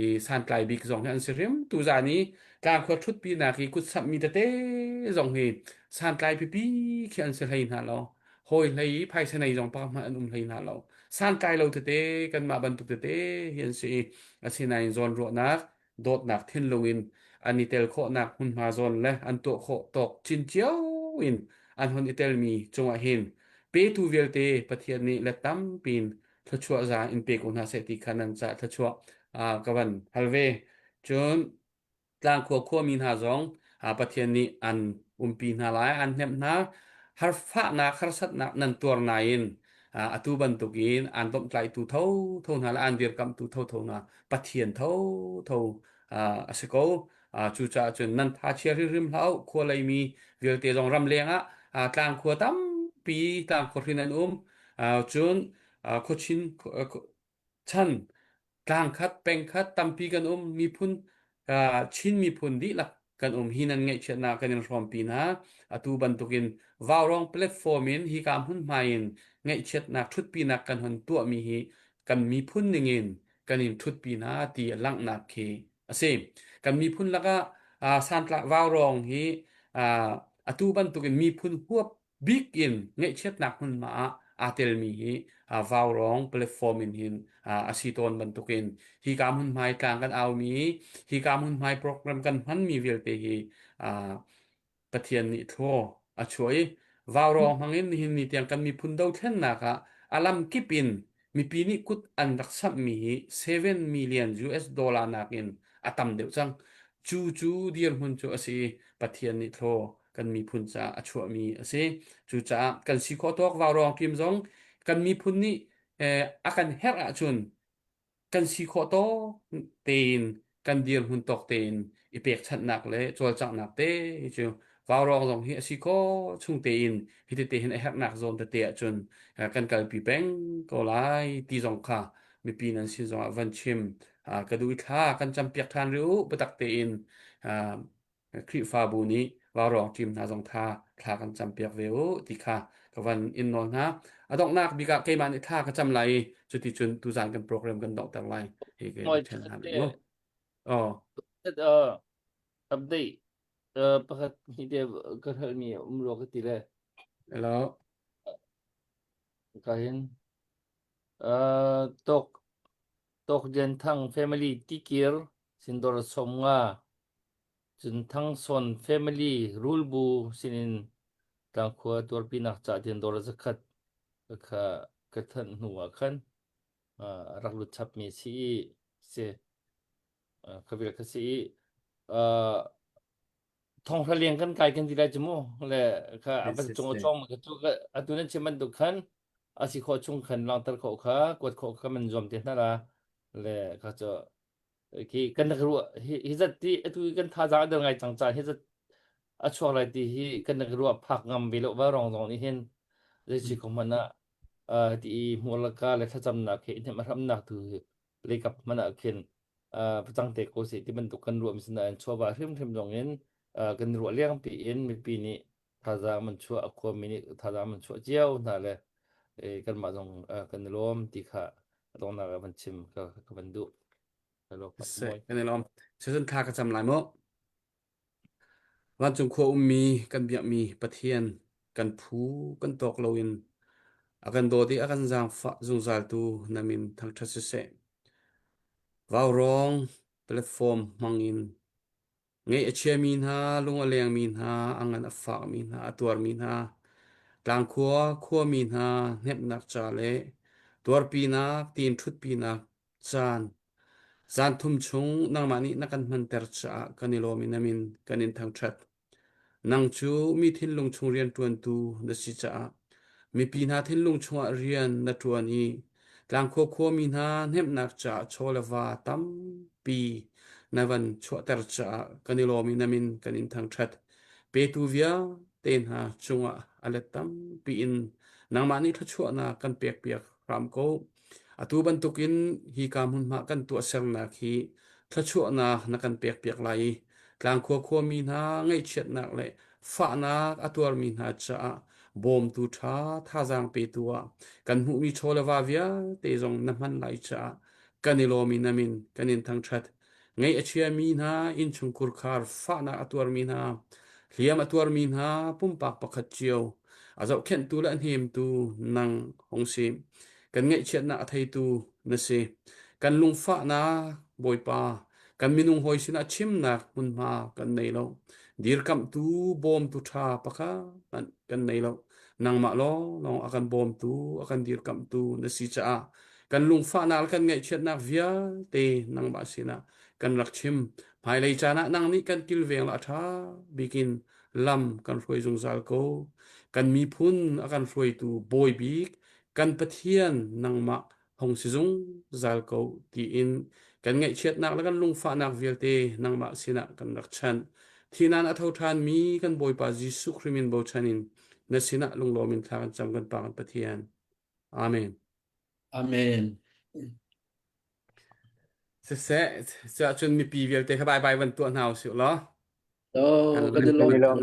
i santlai bik zong hi an si hrim tuzan i tlangkhua ṭhutpinak i kutsamh mi tete zong hi santlai pipi khi an si hlei hna lo hawi hlei i phaisa nei zong pakhat hmanh an um hlei hna lo santlai lo tete kanmah bantuk tete hi an si i asinain zawnruahnak dawtnak thinlung in an i tel khawhnak hmunhma zawn le an tuah khawh tawk chin cio in an hon i telmi cungah hin petu vialte Pathian nih let tampi in thluachuah za in pe ko hna seh ti kha nan cah thluachuah ka van hal ve. Cun tlangkhua khuami hna zong Pathian nih an umpi hna lai, an hnemh hna. Harfahnak, harsatnak nan tuar nain atu bantukin aan domhtlaitu thotho hna le aan dirkamhtu thotho hna Pathian thotho a si ko. Cucaah cun nan tha chia hrimhrim hlah u. Khua leimi vialte zong ramleng ah tlangkhua tampi tlangkhua hrin an um. Cun khuachin chan tlangkhat pengkhat tampi kan um miphun Chin miphun dihlak kan um hi nan ngaihchiatnak kan in hrawmpi hna atu bantukin Vaurawng platform in hika hmunhma in ngaihchiatnak ṭhutpinak kan hon tuahmi hi kan miphun ningin kan in ṭhutpi hna ti a langhnak khi a si. Kan miphun lakah santla Vaurawng hi atu bantukin miphun huap bik in ngaihchiatnak hmunhma ah aa telmi hi Vaurawng platform in hin a si tawn bantukin hika hmunhmai tlang kan aumi hika hmunhmai program kan hmanmi vialte hi Pathian nih thlaw a chuah i Vaurawng hmangin nihin ni tiang kan miphun dothlennak ah a lam kip in mipi nih kut an rak samhmi hi 7 million US dollar nakin a tam deuh cang. Cu cu dirhmun cu a si i Pathian nih thlaw kan miphun caah a chuahmi a si. Cucaah kan si khawh tawk vaurawng team zong kan miphun nih eh, a kan herh ahcun kan si khawh tawk tein kan dirhmun tawk tein i pekchanhnak le cawlcanghnak te hi cu vaurawng zong hi a si khawh chung tein hi tete hin a herhnak zawn tete ahcun eh, kan kalpi peng ko lai ti zong kha mipi nan sin zongah van chim ah, ka duh i thla kan campiak ṭhan rih u biatak tein ah, Khrihfabu nih vaurawng ṭim hna zong tha thla kan campiak ve u ti kha ka van in nawl hna. A donghnak bik ah keimah nih thla ka cam lai i cuticun tuzan kan program kan donghter lai. Hi ke Moi ṭhen hna te mu. Oh. uh, update uh, pakhat hi te ka halmi um rua ka ti le. Hello. Ka hin uh, tok Tawk Lian Thang family Tikir sin dollar 50. Cun Thang Son family Rulbu sinin tlangkhua tuarpinak ca tian dollar 100 kha ka thanh hnu ah khan a rak lut chapmi si i si ka vil kha si i thonghra leng kan kai kan ti lai cu mu le kha a van cung a cawng ka cu atu nan chim bantuk khan a si khawh chung khan langter khawh kha kuat khawh kha man zuam te hna la le kha cu khi kan rak ruah hi hi zat ti atu kan thazaang a der ngai cang ca hi zat a chuak lai ti hi kan rak ruah phak ngam ve lo va rong zong nih hin zei si ko hmanh ah ti i hmurlaka le thlacamnak he hnem a hramnak tu leikap hmanh ah khin pacang te ko seh ti bantuk kan ruah mi sinain chawva hrimhrim zong in kan ruah lengpi in mipi nih thazaang man chuah a khuami nih thazaang man chuah cio hna le kanmah zong kan i lawm ti kha a donghnak ah van chim ka ka van duh. Seh, kan i lawm. Cucun thla ka cam lai mu. Vancung khua ummi kan biakmi Pathian kan phu kan tawk loin a kan dawt i a kan zaangfah zungzaltu na min thangṭhat siseh. Vaurawng platform hmangin ngeih a chiami hna, lung a lengmi hna, a ngan a fakmi hna, a tuarmi hna, tlangkhua khuami hna hnemhnak ca le tuarpinak, tiin ṭhutpinak caan Zan thum chung nangmah nih na kan hmanter caah kan i lawm i na min kan in thangṭhat. Nang cu mi thinlung chung rianṭuantu na si caah mipi hna thinlung chungah rian na ṭuan i tlangkhua khuami hna hnemhnak caah chaw le va tampi na van chuahter caah kan i lawm i na min kan in thangṭhat. Petu vialte hna cungah a let tampi in nangmah nih thluachuahnak kan pekpiak hram ko. Atu bantukin hika hmunhma kan tuahsernak hi thluachuahnak na kan pekpiak lai i tlangkhua khuami hna ngaihchiatnak le fahnak a tuarmi hna caah bawmtu ṭha thazaang petu ah kan hmuhmi chaw le va vialte zong na hman lai caah kan i lawm i na min kan in thangṭhat. Ngaih a chiami hna, innchungkhur khar fahnak a tuarmi hna, hliam a tuarmi hna pumpak pakhat cio, a zohkhenhtu le a hnemtu nang hung si. Kan ngaihchiatnak a theitu na si. Kan lungfahnak, Bawipa, kan minung hawi sinah chimnak hmunhma kan nei lo. Dirkamhtu, bawmtu ṭha pakhat hmanh kan nei lo. Nangmah lawnglawng a kan bawmtu, a kan dirkamhtu na si caah kan lungfahnak le kan ngaihchiatnak vialte nangmah sinah kan rak chim. Hmailei caan ah nang nih kan kilveng la a ṭha bikin lam kan hruai zungzal ko. Kan miphun a kan hruaitu bawi bik kan Pathian nangmah hong si zungzal ko tiin kan ngaihchiatnak le kan lungfahnak vialte nangmah sinah kan rak chanh. Thinan a tho ṭhanmi kan Bawipa Jesuh Khrih min bochan in na sinah lunglawm in thla kan cam kan Pa kan Pathian. Amen. Amen. Siseh, cuahcun mipi vialte kha bye bye van tuah hna usih law. Oh, kan i lawm.